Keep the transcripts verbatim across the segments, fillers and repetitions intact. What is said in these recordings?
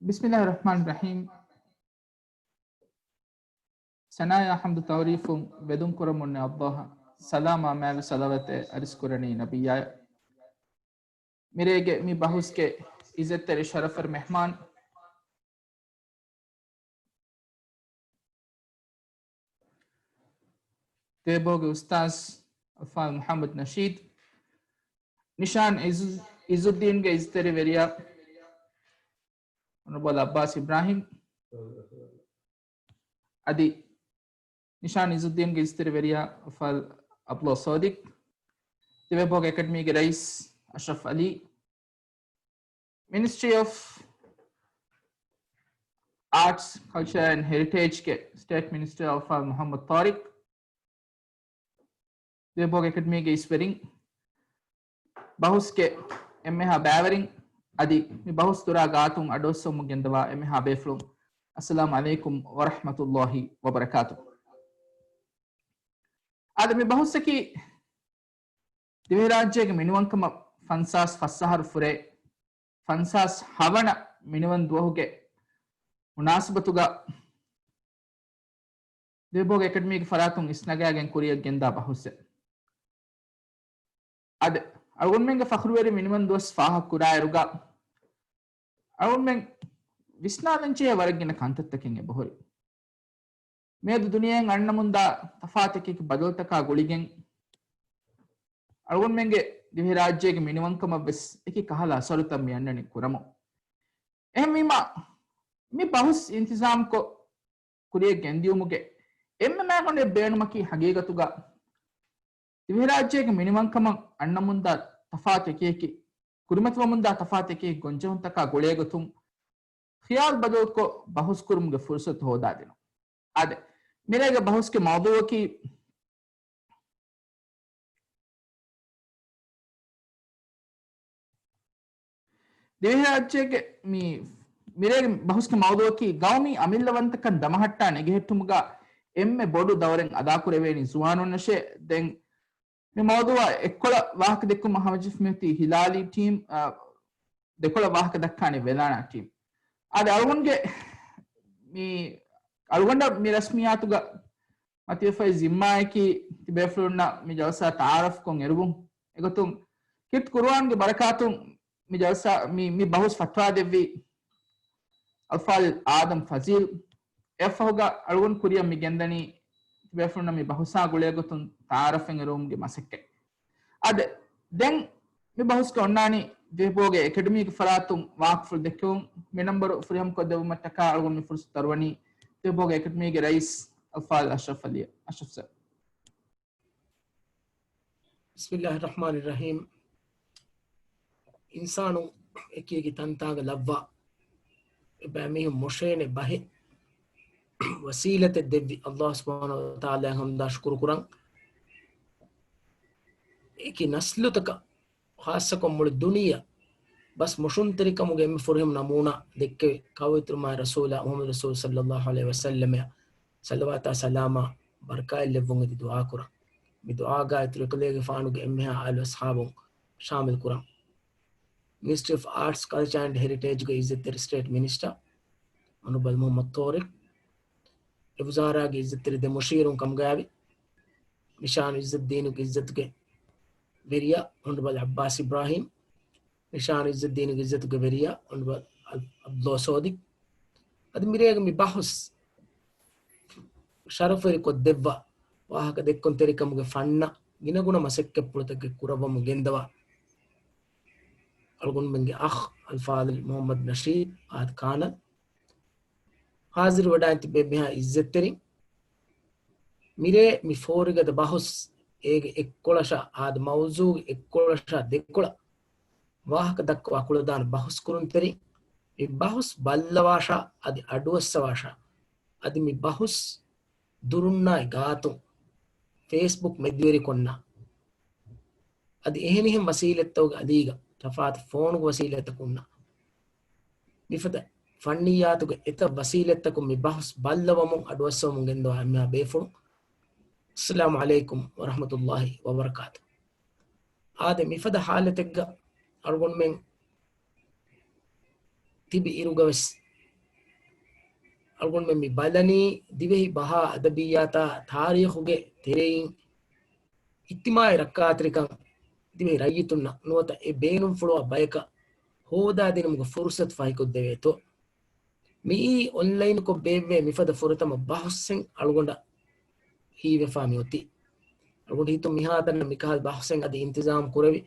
بسم الله الرحمن الرحيم. ސަނާޔާ ޙަމްދު ތަޢުރީފުން ވެދުން ކުރަމުންނެ ﷲ އަށް ސަލާމާ މާލު ޞަލަވާތެއް އަރިސް ކުރަނީ ނަބިއްޔާއަށް. މިރޭގެ މި ބަހުސްގެ އިއްޒަތްތެރި ޝަރަފުވެރި މެހްމާން، ދޭބޯގެ އުސްތާޛް އަލްފާޟިލް މުޙައްމަދު ނަޝީދު، ނިޝާން އިޒު-، އިޒުއްދީންގެ އިއްޒަތްތެރި ވެރިޔާ އޮނަރަބަލް ޢައްބާސް އިބްރާހިމް، އަދި ނިޝާން އިޒުއްދީންގެ އިއްޒަތްތެރި ވެރިޔާ އަލްފާޟިލް އަބްދުﷲ ޞާދިޤް، ދިވެހިބަހުގެ އެކަޑަމީގެ ރައީސް އަޝްރަފް ޢަލީ، މިނިސްޓްރީ އޮފް އާޓްސް، ކަލްޗަރ އެންޑް ހެރިޓޭޖްގެ ސްޓޭޓް މިނިސްޓަރ އަލްފާޟިލް މުޙައްމަދު ޠާރިޤް، ދިވެހިބަހުގެ އެކަޑަމީގެ އިސްވެރިން، ބަހުސްގެ އެންމެހާ ބައިވެރިން، އަދި މި ބަހުސް ދުރާ ގާތުން އަޑުއައްސަވަމުން ގެންދަވާ އެންމެހާ ބޭފުޅުން، އައްސަލާމު ޢަލައިކުމް ވަރަޙްމަތުﷲ ވަބަރަކާތުހު. އާދެ، މި ބަހުސަކީ ދިވެހިރާއްޖޭގެ މިނިވަންކަމަށް ފަންސާސް ފަސް އަހަރު ފުރޭ ފަންސާސް ހަވަނަ މިނިވަން ދުވަހުގެ މުނާސަބަތުގަ ދިވެހިބަހުގެ އެކަޑަމީގެ ފަރާތުން އިސްނަގާގެން ކުރިއަށް ގެންދާ ބަހުސެއް. އަދި އަޅުގަނޑުމެންގެ ފަޚުރުވެރި މިނިވަން ދުވަސް ފާހަގަ ކުރާއިރުގަ، އަޅުގަނޑުމެން ވިސްނާލަން ޖެހޭ ވަރަށް ގިނަ ކަންތައްތަކެއް އެބަހުރި. މިއަދު ދުނިޔެއިން އަންނަމުންދާ ތަފާތު އެކި އެކި ބަދަލުތަކާ ގުޅިގެން، އަޅުގަނޑުމެންގެ ދިވެހިރާއްޖޭގެ މިނިވަންކަމަށް ވެސް އެކި ކަހަލަ އަސަރުތައް މި އަންނަނީ ކުރަމުން. އެހެންވީމާ، މި ބަހުސް އިންތިޒާމްކޮށް ކުރިއަށް ގެންދިޔުމުގެ އެންމެ މައިގަނޑު ބޭނުމަކީ ހަގީގަތުގަ ދިވެހިރާއްޖޭގެ މިނިވަންކަމަށް އަންނަމުންދާ ތަފާތު އެކި އެކި، ކުރިމަތިވަމުންދާ ތަފާތު އެކި އެކި ގޮންޖެހުންތަކާ ގުޅޭގޮތުން، ޚިޔާލު ބަދަލުކޮށް ބަހުސް ކުރުމުގެ ފުރުސަތު ހޯދާދިނުން. އާދެ، މިރޭގެ ބަހުސްގެ މައުޟޫއަކީ، ދިވެހިރާއްޖޭގެ މި، މިރޭގެ ބަހުސްގެ މައުޟޫއަކީ ގައުމީ އަމިއްލަވަންތަކަން ދަމަހައްޓާ ނެގެހެއްޓުމުގަ އެންމެ ބޮޑު ދައުރެއް އަދާކުރެވޭނީ ޒުވާނުންނަށޭ. ދެން މި މައުޟޫއާ އެއްކޮޅަށް ވާހަކަ ދެއްކުމަށް ހަމަޖެއްސުމަށް އޮތީ ހިލާލީ ޓީމް، އާ، ދެކޮޅަށް ވާހަކަ ދައްކާނީ ވެލާނާ ޓީމް. އާދެ، އަޅުގަނޑުގެ މި، އަޅުގަނޑަށް މި ރަސްމިއްޔާތުގަ މަތިވެފައި ޒިންމާއަކީ ތިބޭފުޅުންނަށް މި ޖަލްސާ ތަޢާރަފްކޮށް އެރުވުން. އެގޮތުން ކީރިތި ޤުރުއާންގެ ބަރަކާތުން މި ޖަލްސާ، މި، މި ބަހުސް ފަތުވާ ދެއްވި އަލްފާޟިލް އާދަމް ފަޒީލް. އެއަށްފަހުގަ އަޅުގަނޑު ކުރިއަށް މި ގެންދަނީ ތިބޭފުޅުންނަށް މި ބަހުސާ ގުޅޭގޮތުން ތަޢާރަފެއް އެރުވުމުގެ މަސައްކަތް. އާދެ، ދެން މި ބަހުސްގަ އޮންނާނީ ދިވެހިބަހުގެ އެކަޑަމީގެ ފަރާތުން ވާހަކަފުޅު ދެއްކެވުން. މި ނަންބަރު ފުރިހަމަކޮށްދެއްވުމަށްޓަކާ އަޅުގަނޑު މި ފުރުސަތު ދަރުވަނީ ދިވެހިބަހުގެ އެކަޑަމީގެ ރައީސް އަލްފާޟިލް އަޝްރަފް ޢަލީއަށް. އަޝްރަފް ސަރ. بسم الله الرحمن الرحيم. އިންސާނުން އެކި އެކި ތަންތާގަ ލައްވާ އެބައިމީހުން މޮށޭނެ ބަހެއް ވަސީލަތެއް ދެއްވި ﷲ ސުބްޙާނަހޫ ވަތަޢާލާއަށް ޙަމްދާ ޝުކުރު ކުރަން. އެކި ނަސްލުތަކަށް، ޚާއްޞަކޮށް މުޅި ދުނިޔެއަށް ބަސް މޮށުންތެރިކަމުގެ އެންމެ ފުރިހަމަ ނަމޫނާ ދެއްކެވި ކައުއިތުރު މާތް ރަސޫލާ މުޙައްމަދު ރަސޫލު ޞައްލައްލާހު ޢަލައިހި ވަސައްލަމަށް ޞަލަވާތާ ސަލާމާ ބަރަކާތް ލެއްވުން އެދި ދުޢާ ކުރަން. މި ދުޢާގައި އިތުރު އެކަލޭގެފާނުގެ އެންމެހާ އާލު އަޞްޙާބުން ޝާމިލް ކުރަން. މިނިސްޓްރީ އޮފް އާޓްސް، ކަލްޗާ އެންޑް ހެރިޓޭޖްގެ އިއްޒަތްތެރި ސްޓޭޓް މިނިސްޓަރ އޮނަރަބަލް މުޙައްމަދު ޠާރިޤް، އެ ވުޒާރާގެ އިއްޒަތްތެރި ދެ މުޝީރުން ކަމުގައިވި، ނިޝާން އިއްޒަތްދީނުގެ އިއްޒަތުގެ ވެރިޔާ އޮނަރަބަލް ޢައްބާސް އިބްރާހީމް، ނިޝާން އިއްޒަތްދީނުގެ އިއްޒަތުގެ ވެރިޔާ އޮނަރަބަލް އަލް-، ޢަބްދުﷲ ޞާދިޤް. އަދި މިރޭގެ މި ބަހުސް ޝަރަފުވެރިކޮށްދެއްވާ، ވާހަކަ ދެއްކުންތެރިކަމުގެ ފަންނަށް ގިނަގުނަ މަސައްކަތްޕުޅުތަކެއް ކުރައްވަމުން ގެންދަވާ އަޅުގަނޑުމެންގެ އަޚް އަލްފާޟިލް މުޙައްމަދު ނަޝީދު އާދެ ކާނަލް، ހާޒިރުވެވަޑައިގަތް ތިބޭ މިހާ އިއްޒަތްތެރިން، މިރޭ މި ފޯރިގަދަ ބަހުސް އޭގެ އެއްކޮޅަށާ އާދެ މައުޒޫގެ އެއްކޮޅަށާ ދެކޮޅަށް ވާހަކަ ދައްކަވާ ކުޅަދާނަ ބަހުސް ކުރުންތެރިން، މި ބަހުސް ބައްލަވާށާ އަދި އަޑުއައްސަވާށާ އަދި މި ބަހުސް ދުރުންނާއި ގާތުން ފޭސްބުކް މެދުވެރިކޮށްނާ އަދި އެހެނިހެން ވަސީލަތްތަކުގެ އަލީގަ ތަފާތު ފޯނުގެ ވަސީލަތްތަކުންނާ މިފަދަ ފަންނިއްޔާތުގެ އެތައް ވަސީލަތްތަކުން މި ބަހުސް ބައްލަވަމުން އަޑުއައްސަވަމުން ގެންދަވާ އެންމެހާ ބޭފުޅުން. އައްސަލާމު ޢަލައިކުމް ވަރަޙްމަތުﷲ ވަބަރަކާތު. އާދެ، މިފަދަ ޙާލަތެއްގަ އަޅުގަނޑުމެން ތިބި އިރުގަވެސް އަޅުގަނޑުމެން މި ބަލަނީ ދިވެހި ބަހާ އަދަބިއްޔާތާ ތާރީޚުގެ ތެރެއިން އިޖްތިމާޢީ ރައްކާތެރިކަން ދިވެހި ރައްޔިތުންނަށް ނުވަތަ އެ ބޭނުންފުޅުވާ ބަޔަކަށް ހޯދާދިނުމުގެ ފުރުސަތު ފަހިކޮށްދެވޭތޯ. މިއީ އޮންލައިންކޮށް ބޭއްވޭ މިފަދަ ފުރަތަމަ ބަހުސްއެއް އަޅުގަނޑަށް ހީވެފާ މިއޮތީ. އަޅުގަނޑު ހިތުން މިހާތަނަށް މިކަހަލަ ބަހުސެއް އަދި އިންތިޒާމް ކުރެވި،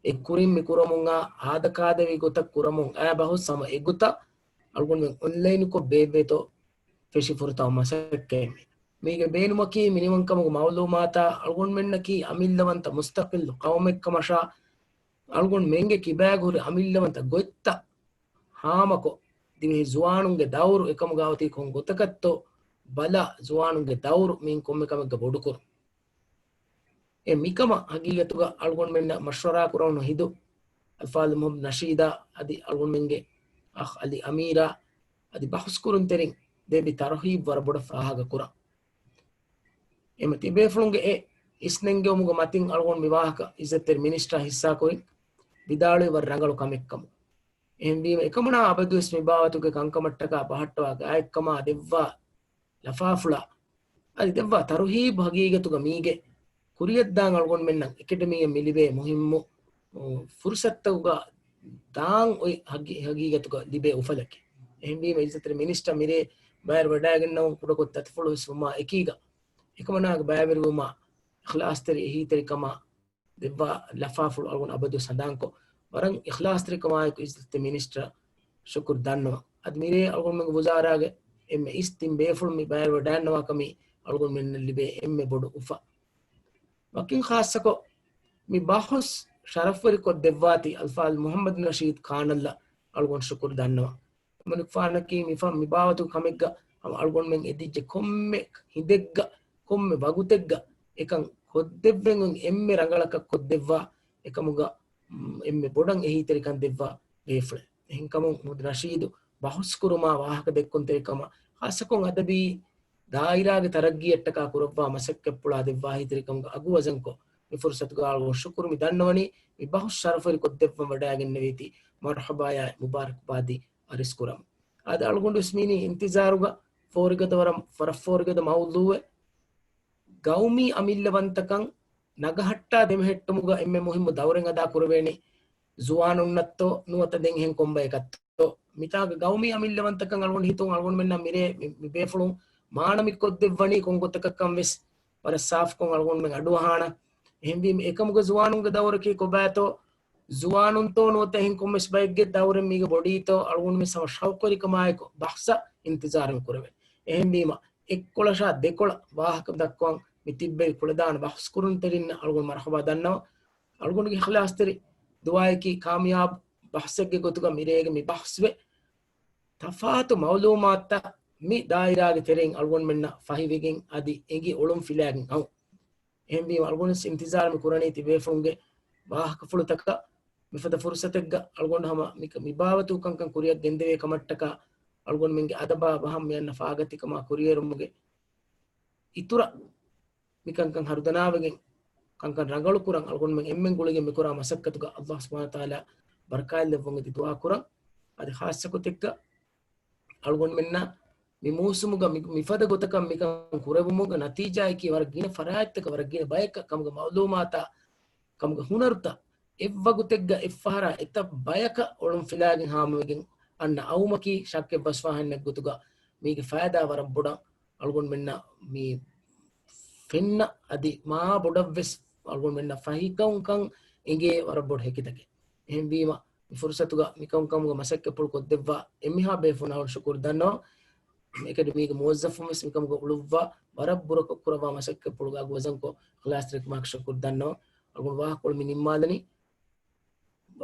އެ ކުރިން މި ކުރަމުން އާ އާދަކާދެވި ގޮތަށް ކުރަމުން އާ ބަހުސް ހަމަ އެގޮތަށް އަޅުގަނޑުމެން އޮންލައިންކޮށް ބޭއްވޭތޯ ފެށި ފުރަތަމަ މަސައްކަތް. މީގެ ބޭނުމަކީ މިނިވަންކަމުގެ މައުލޫމާތާ އަޅުގަނޑުމެންނަކީ އަމިއްލަވަންތަ މުސްތަޤިއްލު ޤައުމެއްކަމަށާ އަޅުގަނޑުމެންގެ ކިބާގަ ހުރި އަމިއްލަވަންތަ ގޮތްތައް ހާމަކޮށް، ދިވެހި ޒުވާނުންގެ ދައުރު އެކަމުގަ އޮތީ ކޮން ގޮތަކަށްތޯ ބަލާ، ޒުވާނުންގެ ދައުރު މިއިން ކޮންމެ ކަމެއްގަ ބޮޑުކުރުން. އެ މިކަމަށް ހަގީގަތުގަ އަޅުގަނޑުމެންނަށް މަޝްވަރާ ކުރައްވުނު ހިނދު އަލްފާޟިލް މުހައްމަދު ނަޝީދާ އަދި އަޅުގަނޑުމެންގެ އަޚް އަލީ އަމީރާ އަދި ބަހުސްކުރުންތެރިން ދެއްވި ތަރުހީބު ވަރަށް ބޮޑަށް ފާހަގަކުރަން. އެމަ ތިބޭފުޅުންގެ އެ އިސްނެންގެވުމުގެ މަތިން އަޅުގަނޑު މި ވާހަކަ އިއްޒަތްތެރި މިނިސްޓަރ ހިއްސާކުރިން ވިދާޅުވި ވަރަށް ރަނގަޅު ކަމެއްކަމު. އެހެންވީމަ އެކަމަނާ އަބަދުވެސް މި ބާވަތުގެ ކަންކަމަށްޓަކާ ބަހައްޓަވާ ގާތްކަމާ ދެއްވާ ލަފާފުޅާ އަދި ދެއްވާ ތަރުހީބު ހަގީގަތުގަ މީގެ ކުރިއަށްދާން އަޅުގަނޑުމެންނަށް އެކަޑަމީއަށް މި ލިބޭ މުހިއްމު، އު، ފުރުސަތުތަކުގަ ދާން އޮތް ހަގީ-، ހަގީގަތުގަ ލިބޭ އުފަލަކީ. އެހެންވީމަ އިއްޒަތްތެރި މިނިސްޓަރ މިރޭ ބައިވެރިވަޑައިގެންނެވުން ކުޑަކޮށް ދަތިފުޅުވެސް ވުމާ އެކީގަ އެކަމަނާގެ ބައިވެރިވުމާ އިޚްލާޞްތެރި އެހީތެރިކަމާ ދެއްވާ ލަފާފުޅު އަޅުގަނޑު އަބަދުވެސް ހަނދާންކޮށް، ވަރަށް އިޚްލާޞްތެރިކަމާއެކު އިއްޒަތްތެރި މިނިސްޓަރ ޝުކުރު ދަންނަވަން. އަދި މިރޭ އަޅުގަނޑުމެންގެ ވުޒާރާގެ އެންމެ އިސް ތިން ބޭފުޅުން މި ބައިވެރިވަޑައިންނަވާކަމީ އަޅުގަނޑުމެންނަށް ލިބޭ އެންމެ ބޮޑު އުފަ. ވަކިން ޚާއްޞަކޮށް މި ބަހުސް ޝަރަފްވެރިކޮށް ދެއްވާތީ އަލްފާޟިލް މުޙައްމަދު ނަޝީދު ކާނަލްއަށް އަޅުގަނޑު ޝުކުރު ދަންނަވަން. އެމަނިކުފާނަކީ މިފަ-، މި ބާވަތު ކަމެއްގަ ހަމަ އަޅުގަނޑުމެން އެދިއްޖެ ކޮންމެ ހިނދެއްގަ، ކޮންމެ ވަގުތެއްގަ އެކަން ކޮށްދެއްވެން އެންމެ ރަނގަޅަކަށް ކޮށްދެއްވާ އެކަމުގަ، މް، އެންމެ ބޮޑަށް އެހީތެރިކަން ދެއްވާ ބޭފުޅެއް. އެހެންކަމުން މުޙައްމަދު ނަޝީދު ބަހުސްކުރުމާ ވާހަކަ ދެއްކުންތެރިކަމަށް ޚާއްޞަކޮށް އަދަބީ ދާއިރާގެ ތަރައްގީއަށްޓަކާ ކުރައްވާ މަސައްކަތްޕުޅާ ދެއްވާ އެހީތެރިކަމުގަ އަގު ވަޒަންކޮށް، މި ފުރުސަތުގަ އަޅުގަނޑު ޝުކުރު މި ދަންނަވަނީ، މި ބަހުސް ޝަރަފުވެރިކޮށްދެއްވަން ވަޑައިގެންނެވީތީ މަރުޙަބާޔާ މުބާރަކުބާދީ އަރިސްކުރަމު. އާދެ، އަޅުގަނޑުވެސް މީނީ އިންތިޒާރުގަ ފޯރިގަދަ ވަރަށް، ވަރަށް ފޯރިގަދަ މައުޟޫއެއް، ގައުމީ އަމިއްލަވަންތަކަން ނަގަހައްޓާ ދެމެހެއްޓުމުގަ އެންމެ މުހިއްމު ދައުރެއް އަދާ ކުރެވޭނީ ޒުވާނުންނަށްތޯ ނުވަތަ ދެން އެހެން ކޮންބަޔަކަށްތޯ؟ މިތާގަ ގައުމީ އަމިއްލަވަންތަކަން އަޅުގަނޑު ހިތުން އަޅުގަނޑުމެންނަށް މިރޭ މި، މި ބޭފުޅުން މާނަ މި ކޮށްދެއްވަނީ ކޮން ގޮތަކަށްކަން ވެސް ވަރަށް ސާފުކޮށް އަޅުގަނޑުމެން އަޑުއަހާނަ. އެހެންވީމަ އެކަމުގެ ޒުވާނުންގެ ދައުރަކީ ކޮބާތޯ؟ ޒުވާނުންތޯ ނުވަތަ އެހެން ކޮންމެސް ބައެއްގެ ދައުރެއް މީގަ ބޮޑީތޯ؟ އަޅުގަނޑުމެން ހަމަ ޝައުޤުވެރިކަމާއެކު ބަހުސަށް އިންތިޒާރު ކުރެވޭ. އެހެންވީމަ އެއްކޮޅަށާ ދެކޮޅަށް ވާހަކަ ދައްކަވަން މި ތިއްބެވި ކުޅަދާނަ ބަހުސްކުރުންތެރިންނަށް އަޅުގަނޑު މަރުޙަބާ ދަންނަވަން. އަޅުގަނޑުގެ އިޚްލާޞްތެރި ދުޢާއަކީ ކާމިޔާބު ބަހުސެއްގެ ގޮތުގަ މިރޭގެ މި ބަހުސްވެ ތަފާތު މައުލޫމާތުތައް މި ދާއިރާގެ ތެރެއިން އަޅުގަނޑުމެންނަށް ފަހިވެގެން އަދި އެނގި އޮޅުން ފިލާގެން އައު. އެހެންވީމަ އަޅުގަނޑު ވެސް އިންތިޒާރު މި ކުރަނީ ތިބޭފުޅުންގެ ވާހަކަފުޅުތަކަށް މިފަދަ ފުރުސަތެއްގަ އަޅުގަނޑު ހަމަ މި، މި ބާވަތު ކަންކަން ކުރިއަށް ގެންދެވޭ ކަމަށްޓަކާ އަޅުގަނޑުމެންގެ އަދަބާ ބަހަށް މި އަންނަ ފާގަތިކަމާ ކުރިއެރުމުގެ އިތުރަށް މިކަންކަން ހަރުދަނާވެގެން، ކަންކަން ރަނގަޅުކުރަން އަޅުގަނޑުމެން އެންމެން ގުޅިގެން މިކުރާ މަސައްކަތުގަ ﷲ ސުބްޙާނަހޫ ވަތަޢާލާ ބަރަކާތްލެއްވުން އެދި ދުޢާ ކުރަން. އަދި ޚާއްޞަކޮށް ތެއްކަ އަޅުގަނޑުމެންނަށް މި މޫސުމުގަ މި، މިފަދަ ގޮތަކަށް މިކަން ކުރެވުމުގެ ނަތީޖާއަކީ ވަރަށް ގިނަ ފަރާތްތަކަށް ވަރަށް ގިނަ ބަޔަކަށް ކަމުގެ މައުލޫމާތާ ކަމުގެ ހުނަރުތައް އެއްވަގުތެއްގަ އެއްފަހަރާ އެތައް ބަޔަކަށް އޮޅުން ފިލާގެން ހާމަވެގެން އަންނަ އައުމަކީ ޝައްކެއް ވަސްވާހެންނެއް ގޮތުގަ މީގެ ފައިދާ ވަރަށް ބޮޑަށް އަޅުގަނޑުމެންނަށް މި ފެންނަ އަދި މާ ބޮޑަށްވެސް އަޅުގަނޑުމެންނަށް ފަހިކަންކަން އެނގޭ ވަރަށް ބޮޑު ހެކިތަކެއް. އެހެންވީމަ މި ފުރުސަތުގަ މިކަންކަމުގަ މަސައްކަތްޕުޅު ކޮށްދެއްވާ އެންމެހާ ބޭފުޅުންނަށް ޝުކުރު ދަންނަވަން. އެކަޑަމީގެ މުވައްޒަފުން ވެސް މިކަމުގަ އުޅުއްވާ ވަރަށް ބުރަކޮށް ކުރައްވާ މަސައްކަތްޕުޅުގަ އަގު ވަޒަންކޮށް އިޚްލާޞްތެރިކަމާއެކު ޝުކުރު ދަންނަވަން. އަޅުގަނޑު ވާހަކަކޮޅު މި ނިންމާލަނީ.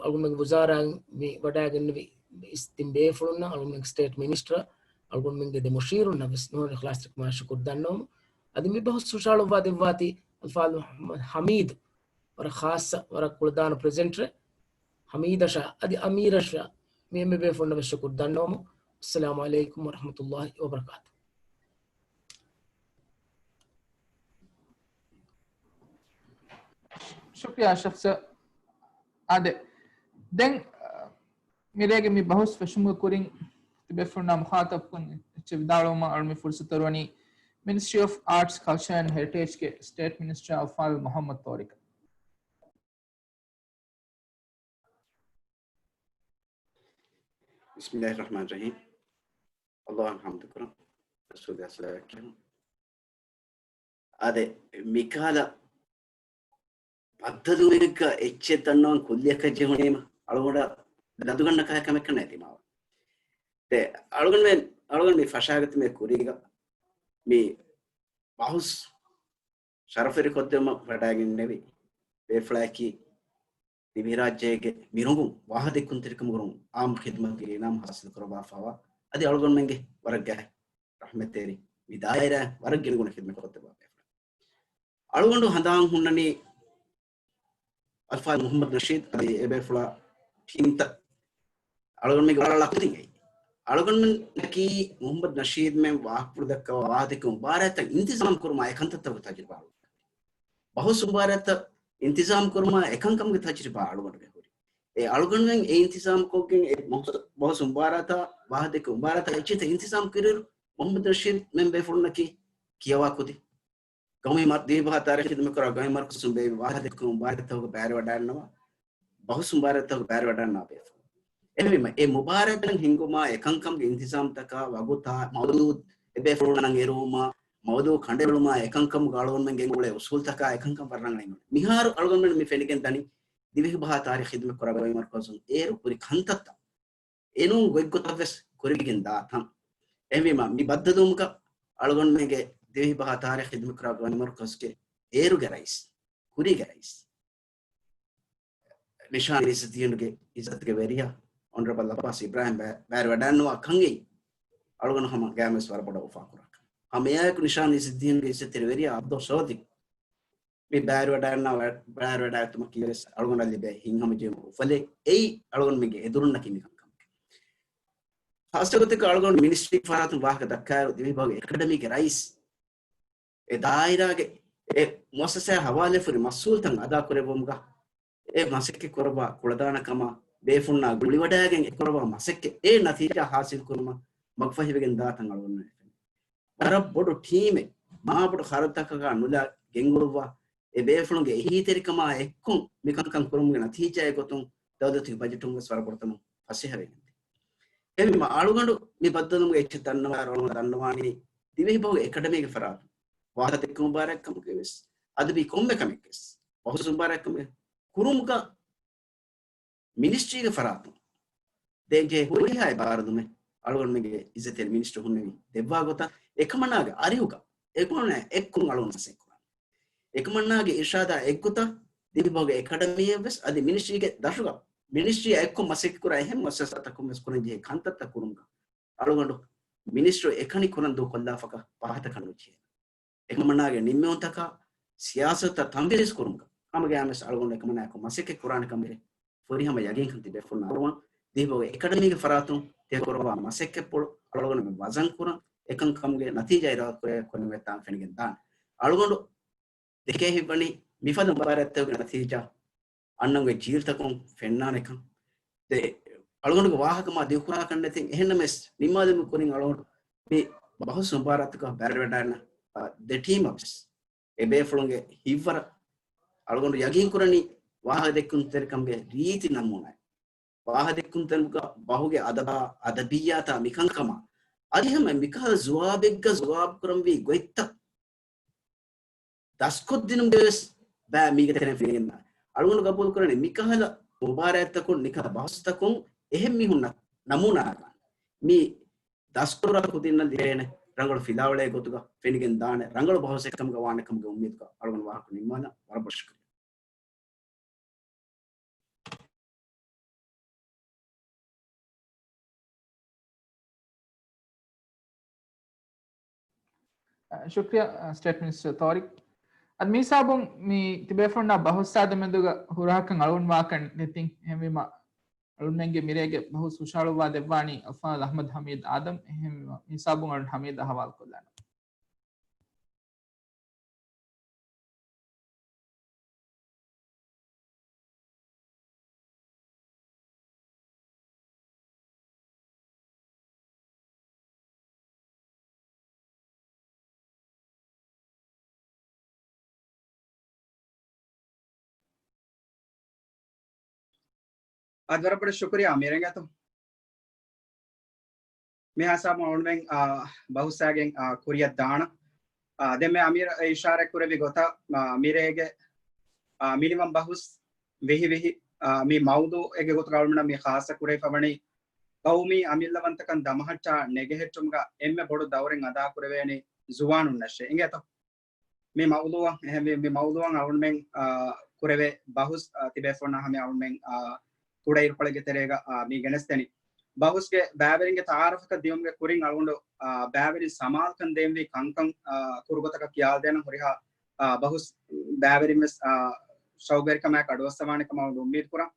އަޅުގަނޑުމެންގެ ވުޒާރާއިން މި ވަޑައިގެންނެވި އިސް ތިން ބޭފުޅުންނަށް، އަޅުގަނޑުމެންގެ ސްޓޭޓް މިނިސްޓަރ، އަޅުގަނޑުމެންގެ ދެ މުޝީރުންނަށް ވެސް ނޫނީ އިޚްލާޞްތެރިކަމާއެކު ޝުކުރު ދަންނަވަމު. އަދި މި ބަހުސް ހުށަހަޅުއްވާ ދެއްވާތީ އަލްފާޟިލް މުޙައްމަދު ޙަމީދު، ވަރަށް ޚާއްޞަ، ވަރަށް ކުޅަދާނަ ޕްރެޒެންޓަރެއް، ޙަމީދަށާ އަދި އަމީރަށާ މި އެންމެ ބޭފުޅުންނަށް ވެސް ޝުކުރު ދަންނަވަމު. އައްސަލާމު ޢަލައިކުމް ވަރަޙްމަތުﷲި ވަބަރަކާތުހު. ޝުކްރިޔާ ޝެޚް ސަރ. އާދެ، ދެން، އަ، މިރޭގެ މި ބަހުސް ފެށުމުގެ ކުރިން ތިބޭފުޅުންނާ މުޚާޠަބުކޮށް ވިދާޅުވުމަށް އަޅުމެން ފުރުސަތު އޮރުވަނީ މިނިސްޓްރީ އޮފް އާޓްސް، ކަލްޗަރ އެންޑް ހެރިޓޭޖްގެ ސްޓޭޓް މިނިސްޓަރ އަލްފާޟިލް މުޙައްމަދު ޠާރިޤަށް. ބިސްމިއްލާހިއްރަޙްމާނިއްރަޙީމް. އައްލާހަށް ޙަމްދު ކުރަން. ރަސޫލާ ޞަލަވާތް ކިޔަން. އާދެ، މިކަހަލަ ބައްދަލުވުމެއްގަ އެއްޗެއް ދަންނަވަން ކުއްލިއަކަށް ޖެހުނީމަ، އަޅުގަނޑަށް ލަދުގަންނަ ކަހަލަ ކަމެއްކަން ނެތިމާވަ. ދެ، އަޅުގަނޑުމެން، އަޅުގަނޑު މި ފަށާގަތުމެ ކުރީގަ މި ބަހުސް ޝަރަފުވެރިކޮށްދެވުމަށް ވަޑައިގެންނެވި ބޭފުޅާއަކީ ދިވެހިރާއްޖޭގެ މިރޮނގުން ވާހަކަދެއްކުންތެރިކަމުގަ ވަރަށް އާއްމު ޚިދުމަތުގެ އިނާމު ހާސިލު ކުރައްވާފައިވާ، އަދި އަޅުގަނޑުމެންގެ ވަރަށް ގާތް ރަޙްމަތްތެރި މި ދާއިރާ ވަރަށް ގިނަގުނަ ޚިދުމަތް ކޮށްދެއްވާ ބޭފުޅެއް. އަޅުގަނޑު ހަނދާން ހުންނަނީ އަލްފާޟިލް މުޙައްމަދު ނަޝީދު އަދި އެބޭފުޅާ ޓީމްތައް އަޅުގަނޑުމެންގެ ވަރަށް ލަކުދިން އެއީ. އަޅުގަނޑުމެންނަކީ މުޙައްމަދު ނަޝީދުމެން ވާހަކަފުޅު ދައްކަވާ ވާހަކަދެއްކުމުގެ މުބާރާތްތައް އިންތިޒާމް ކުރުމާ އެކަންތައްތަކުގެ ތަޖުރިބާ އަޅުގަނޑު. ބަހުސް މުބާރާތްތައް އިންތިޒާމް ކުރުމާ އެކަންކަމުގެ ތަޖުރިބާ އަޅުގަނޑުގެ ހުރި. އެ އަޅުގަނޑުމެން އެ އިންތިޒާމް ކޮށްގެން އެ ބަހުސް، ބަހުސް މުބާރާތާ ވާހަކަދެއްކުމުގެ މުބާރާތާ އެއްޗިތައް އިންތިޒާމް ކުރިއިރު މުޙައްމަދު ނަޝީދުމެން ބޭފުޅުންނަކީ ކިޔަވާ ކުދި. ގައުމީ މަ-، ދިވެހިބަހާ ތާރީޚީ ޚިދުމަތްކުރާ ގައުމީ މަރުކަޒުން ބޭއްވި ވާހަކަދެއްކުމުގެ މުބާރާތްތަކުގަ ބައިވެރިވަޑައިގަންނަވާ، ބަހުސް މުބާރާތްތަކުގަ ބައިވެރިވަޑައިގަންނަވާ ބޭފުޅުން. އެހެންވީމަ، އެ މުބާރާތްތައް ހިންގުމާ، އެ ކަންކަމުގެ އިންތިޒާމްތަކާ ވަގުތާ، މައުޟޫޢު އެބޭފުޅުންނަށް އެރުވުމާ، މައުޟޫޢު ކަނޑައެޅުމާ، އެ ކަންކަމުގަ އަޅުގަނޑުމެން ގެންގުޅޭ އުސޫލްތަކާ އެކަންކަން ވަރަށް ރަނގަޅަށް އިނގޭ. މިހާރު އަޅުގަނޑުމެން މި ފެނިގެން ދަނީ، ދިވެހިބަހާ ތާރީޚީ ޚިދުމަތްކުރާ ގައުމީ މަރުކަޒުން އޭރު ކުރި ކަންތައްތައް އެނޫން ގޮތްގޮތަށްވެސް ކުރިވެގެން ދާ ތަން. އެހެންވީމަ، މި ބައްދަލުވުމުގަ އަޅުގަނޑުމެންގެ ދިވެހިބަހާ ތާރީޚީ ޚިދުމަތްކުރާ ގައުމީ މަރުކަޒުގެ އޭރުގެ ރައީސް، ކުރީގެ ރައީސް، ނިޝާން އިއްޒަތްދީނުގެ އިއްޒަތުގެ ވެރިޔާ އޮނަރަބަލް އައްބާސް އިބްރާހިމް ބަ-، ބައިވެރިވަޑައިގަންނަވާ ކަން އެއީ އަޅުގަނޑު ހަމަ ގައިމުވެސް ވަރަށް ބޮޑަށް އުފާކުރާ ކަން. ހަމައެއާއެކު ނިޝާން އިއްޒަތްދީނުގެ އިއްޒަތްތެރި ވެރިޔާ އަބްދުލް ޞަދިޤް މި ބައިވެރިވަޑައިގަންނަވާ، ބައިވެރިވަޑައިގަތުމަކީވެސް އަޅުގަނޑަށް ލިބޭ ހިތްހަމަޖެހުމުގެ އުފަލެއް. އެއީ އަޅުގަނޑުމެންގެ އެދުރުންނަކީ މިކަންކަމަކީ. ޚާއްޞަގޮތަކަށް އަޅުގަނޑު މިނިސްޓްރީ ފަރާތުން ވާހަކަ ދައްކާއިރު، ދިވެހިބަހުގެ އެކަޑަމީގެ ރައީސް، އެ ދާއިރާގެ އެ މުއައްސަސާއާ ހަވާލުވެފަހުރި މަސްއޫލްތައް އަދާކުރެއްވުމުގަ އެ މަސައްކަތް ކުރައްވާ ކުޅަދާނަ ކަމާ، ބޭފުޅުންނާ ގުޅިވަޑައިގެން އެ ކުރައްވާ މަސައްކަތް އެ ނަތީޖާ ހާސިލް ކުރުމަށް މަގުފަހިވެގެން ދާތަން އަޅުގަނޑު ވަރަށް ބޮޑު ޓީމެއް، މާ ބޮޑު ޚަރަދުތަކަކާ ނުލާ ގެންގުޅުއްވާ، އެ ބޭފުޅުންގެ އެހީތެރިކަމާ އެއްކޮށް މިކަންކަން ކުރުމުގެ ނަތީޖާއެއް ގޮތުން ދައުލަތުގެ ބަޖެޓުން ވެސް ވަރަށް ބޮޑު ތަނުން ފަސޭހަވެގެންދޭ. އެހެންވީމަ އަޅުގަނޑު މި ބައްދަލުވުމުގެ އެއްޗެއް ދަންނަވާ އަޅުގަނޑު ދަންނަވާނީ ދިވެހިބަހުގެ އެކަޑަމީގެ ފަރާތުން ވާހަކަދެއްކުމުގެ މުބާރާތްކަމުގައިވެސް، އަދަބީ ކޮންމެ ކަމެއްގެސް ބަހުސް މުބާރާތްކަމުގެ ކުރުމުގަ މިނިސްޓްރީގެ ފަރާތުން ދޭންޖެހޭ ހުރިހާ އެއް ބާރުދުމެއް އަޅުގަނޑުމެންގެ އިއްޒަތްތެރި މިނިސްޓަރު ހުންނެވި ދެއްވާ ގޮތަށް އެކަމަނާގެ އަރިހުގަ އެކަމަނާ އެއްކޮށް އަޅުގަނޑު މަސައްކަތް ކުރާނެ. އެކަމަނާގެ އިރްޝާދާ އެއްގޮތަށް ދިވެހިބަހުގެ އެކަޑަމީއަށްވެސް އަދި މިނިސްޓްރީގެ ދަށުގަ މިނިސްޓްރީއާ އެއްކޮށް މަސައްކަތް ކުރާ އެހެން މުއައްސަސާތަކުން ވެސް ކުރަންޖެހޭ ކަންތައްތައް ކުރުމުގަ އަޅުގަނޑު މިނިސްޓަރު އެކަނި ކުރަން ދޫކޮށްލާފަކަށް ފަހަތަކަށް ނުޖެހޭ. އެކަމަނާގެ ނިންމެވުންތަކާ ސިޔާސަތުތައް ތަންފީޒު ކުރުމުގަ ހަމަގައިމުވެސް އަޅުގަނޑު އެކަމަނާއެކު މަސައްކަތް ކުރާނެ ކަމުގެ ފުރިހަމަ ޔަގީންކަން ތިބޭފުޅުންނަށް އަރުވަން. ދިވެހިބަހުގެ އެކަޑަމީގެ ފަރާތުން ތިޔަ ކުރައްވާ މަސައްކަތްޕުޅު އަޅުގަނޑުމެން ވަޒަން ކުރަން، އެކަންކަމުގެ ނަތީޖާ އިރާދަކުރޭ ކުރަން ވެއްޓާން ފެނިގެން ދާނެ. އަޅުގަނޑު ދެކޭ ހިތްވަނީ މިފަދަ މުބާރާތްތަކުގެ ނަތީޖާ އަންނަން އޮތް ޖީލްތަކުން ފެންނާނެކަން. ދެ، އަޅުގަނޑުގެ ވާހަކަ މާ ދިގުކުރާކަށް ނެތިން. އެހެންނަމަވެސް ނިންމާލުމުގެ ކުރިން އަޅުގަނޑު މި ބަހުސް މުބާރާތަކަށް ބައިވެރިވަޑައިގަންނަ، އާ، ދެ ޓީމަށްވެސް އެބޭފުޅުންގެ ހިތްވަރަށް އަޅުގަނޑު ޔަގީންކުރަނީ ވާހަކަދެއްކުންތެރިކަމުގެ ރީތި ނަމޫނާއެއް. ވާހަކަދެއްކުންތެރިކަމުގަ ބަހުގެ އަދަބާ، އަދަބިއްޔާތާ މިކަންކަމާ އަދި ހަމަ މިކަހަލަ ޒުވާބެއްގަ ޒުވާބުކުރަންވީ ގޮތްތައް ދަސްކޮށްދިނުމުގެވެސް ބައި މީގެ ތެރެއިން ފެނިގެންދާނެ. އަޅުގަނޑު ގަބޫލުކުރަނީ މިކަހަލަ މުބާރާތްތަކުން މިކަހަލަ ބަހުސްތަކުން އެހެން މީހުންނަށް ނަމޫނާއެއް ވާނެ. މި ދަސްކުރާ ކުދިންނަށް ލިބޭނެ ރަނގަޅު ފިލާވަޅެއް ގޮތުގަ ފެނިގެން ދާނެ، ރަނގަޅު ބަހުސެއް ކަމުގަ ވާނެ ކަމުގެ އުއްމީދުގަ އަޅުގަނޑު ވާހަކަ ނިންމާލަން. ވަރަށް ބޮޑަށް ޝުކުރިއްޔާ. ޝުކްރިޔާ، ސްޓޭޓް މިނިސްޓަރ ތާރިޤް. އަދި މިހިސާބުން މި ތިބޭފުޅުންނާ ބަހުސް ސާދަ މެދުގަ ހުރަހަކަށް އަޅުގަނޑު ވާކަށް ނެތިން. އެހެންވީމަ، އަޅުގަނޑުމެންގެ މިރޭގެ ބަހުސް ހުށަހަޅުއްވާ ދެއްވާނީ އަލްފާޟިލް އަޙްމަދު ޙަމީދު އާދަމް. އެހެންވީމަ، މިހިސާބުން އަޅުގަނޑު ޙަމީދަށް ހަވާލުކޮށްލާނަން. އަދި ވަރަށް ބޮޑަށް ޝުކުރިޔާ އަމީރު އިނގޭތޯ. މިހާ ހިސާބުން އަޅުމެން، އާ، ބަހުސް އާގެން، އާ، ކުރިއަށް ދާނަން. އާ، ދެން މި އަމީރު އިޝާރާތް ކުރެއްވި ގޮތަށް، އާ، މިރޭގެ، އާ، މިނިވަން ބަހުސް ވިހި ވިހި، އާ، މި މައުޟޫޢެއްގެ ގޮތުގަ އަޅުމެންނަށް މި ޚާއްޞަ ކުރެވިފަ ވަނީ ޤައުމީ އަމިއްލަވަންތަކަން ދަމަހައްޓާ ނެގެހެއްޓުމުގަ އެންމެ ބޮޑު ދައުރެއް އަދާ ކުރެވޭނީ ޒުވާނުންނަށޭ. އިނގޭތޯ؟ މި މައުޟޫޢަށް، އެހެންވެ، މި މައުޟޫޢަށް އަޅުމެން، އާ، ކުރެވޭ ބަހުސް، އާ، ތިބޭފުޅުންނާ ހަމަ އަޅުމެން، އާ، ކުޑައިރުކޮޅެއްގެ ތެރޭގަ، އާ، މި ގެނެސްދެނީ. ބަހުސްގެ ބައިވެރިންގެ ތަޢާރަފަކަށް ދިޔުމުގެ ކުރިން އަޅުގަނޑު، އާ، ބައިވެރިން ސަމާލުކަން ދޭންވީ ކަންކަން، އާ، ކުރުގޮތަކަށް ކިޔާލަދޭނަން. ހުރިހާ، އާ، ބަހުސް ބައިވެރިން ވެސް، އާ، ޝައުގުވެރިކަމާއެކު އަޑުއައްސަވާނެ ކަމަށް އަޅުގަނޑު އުއްމީދު ކުރަން.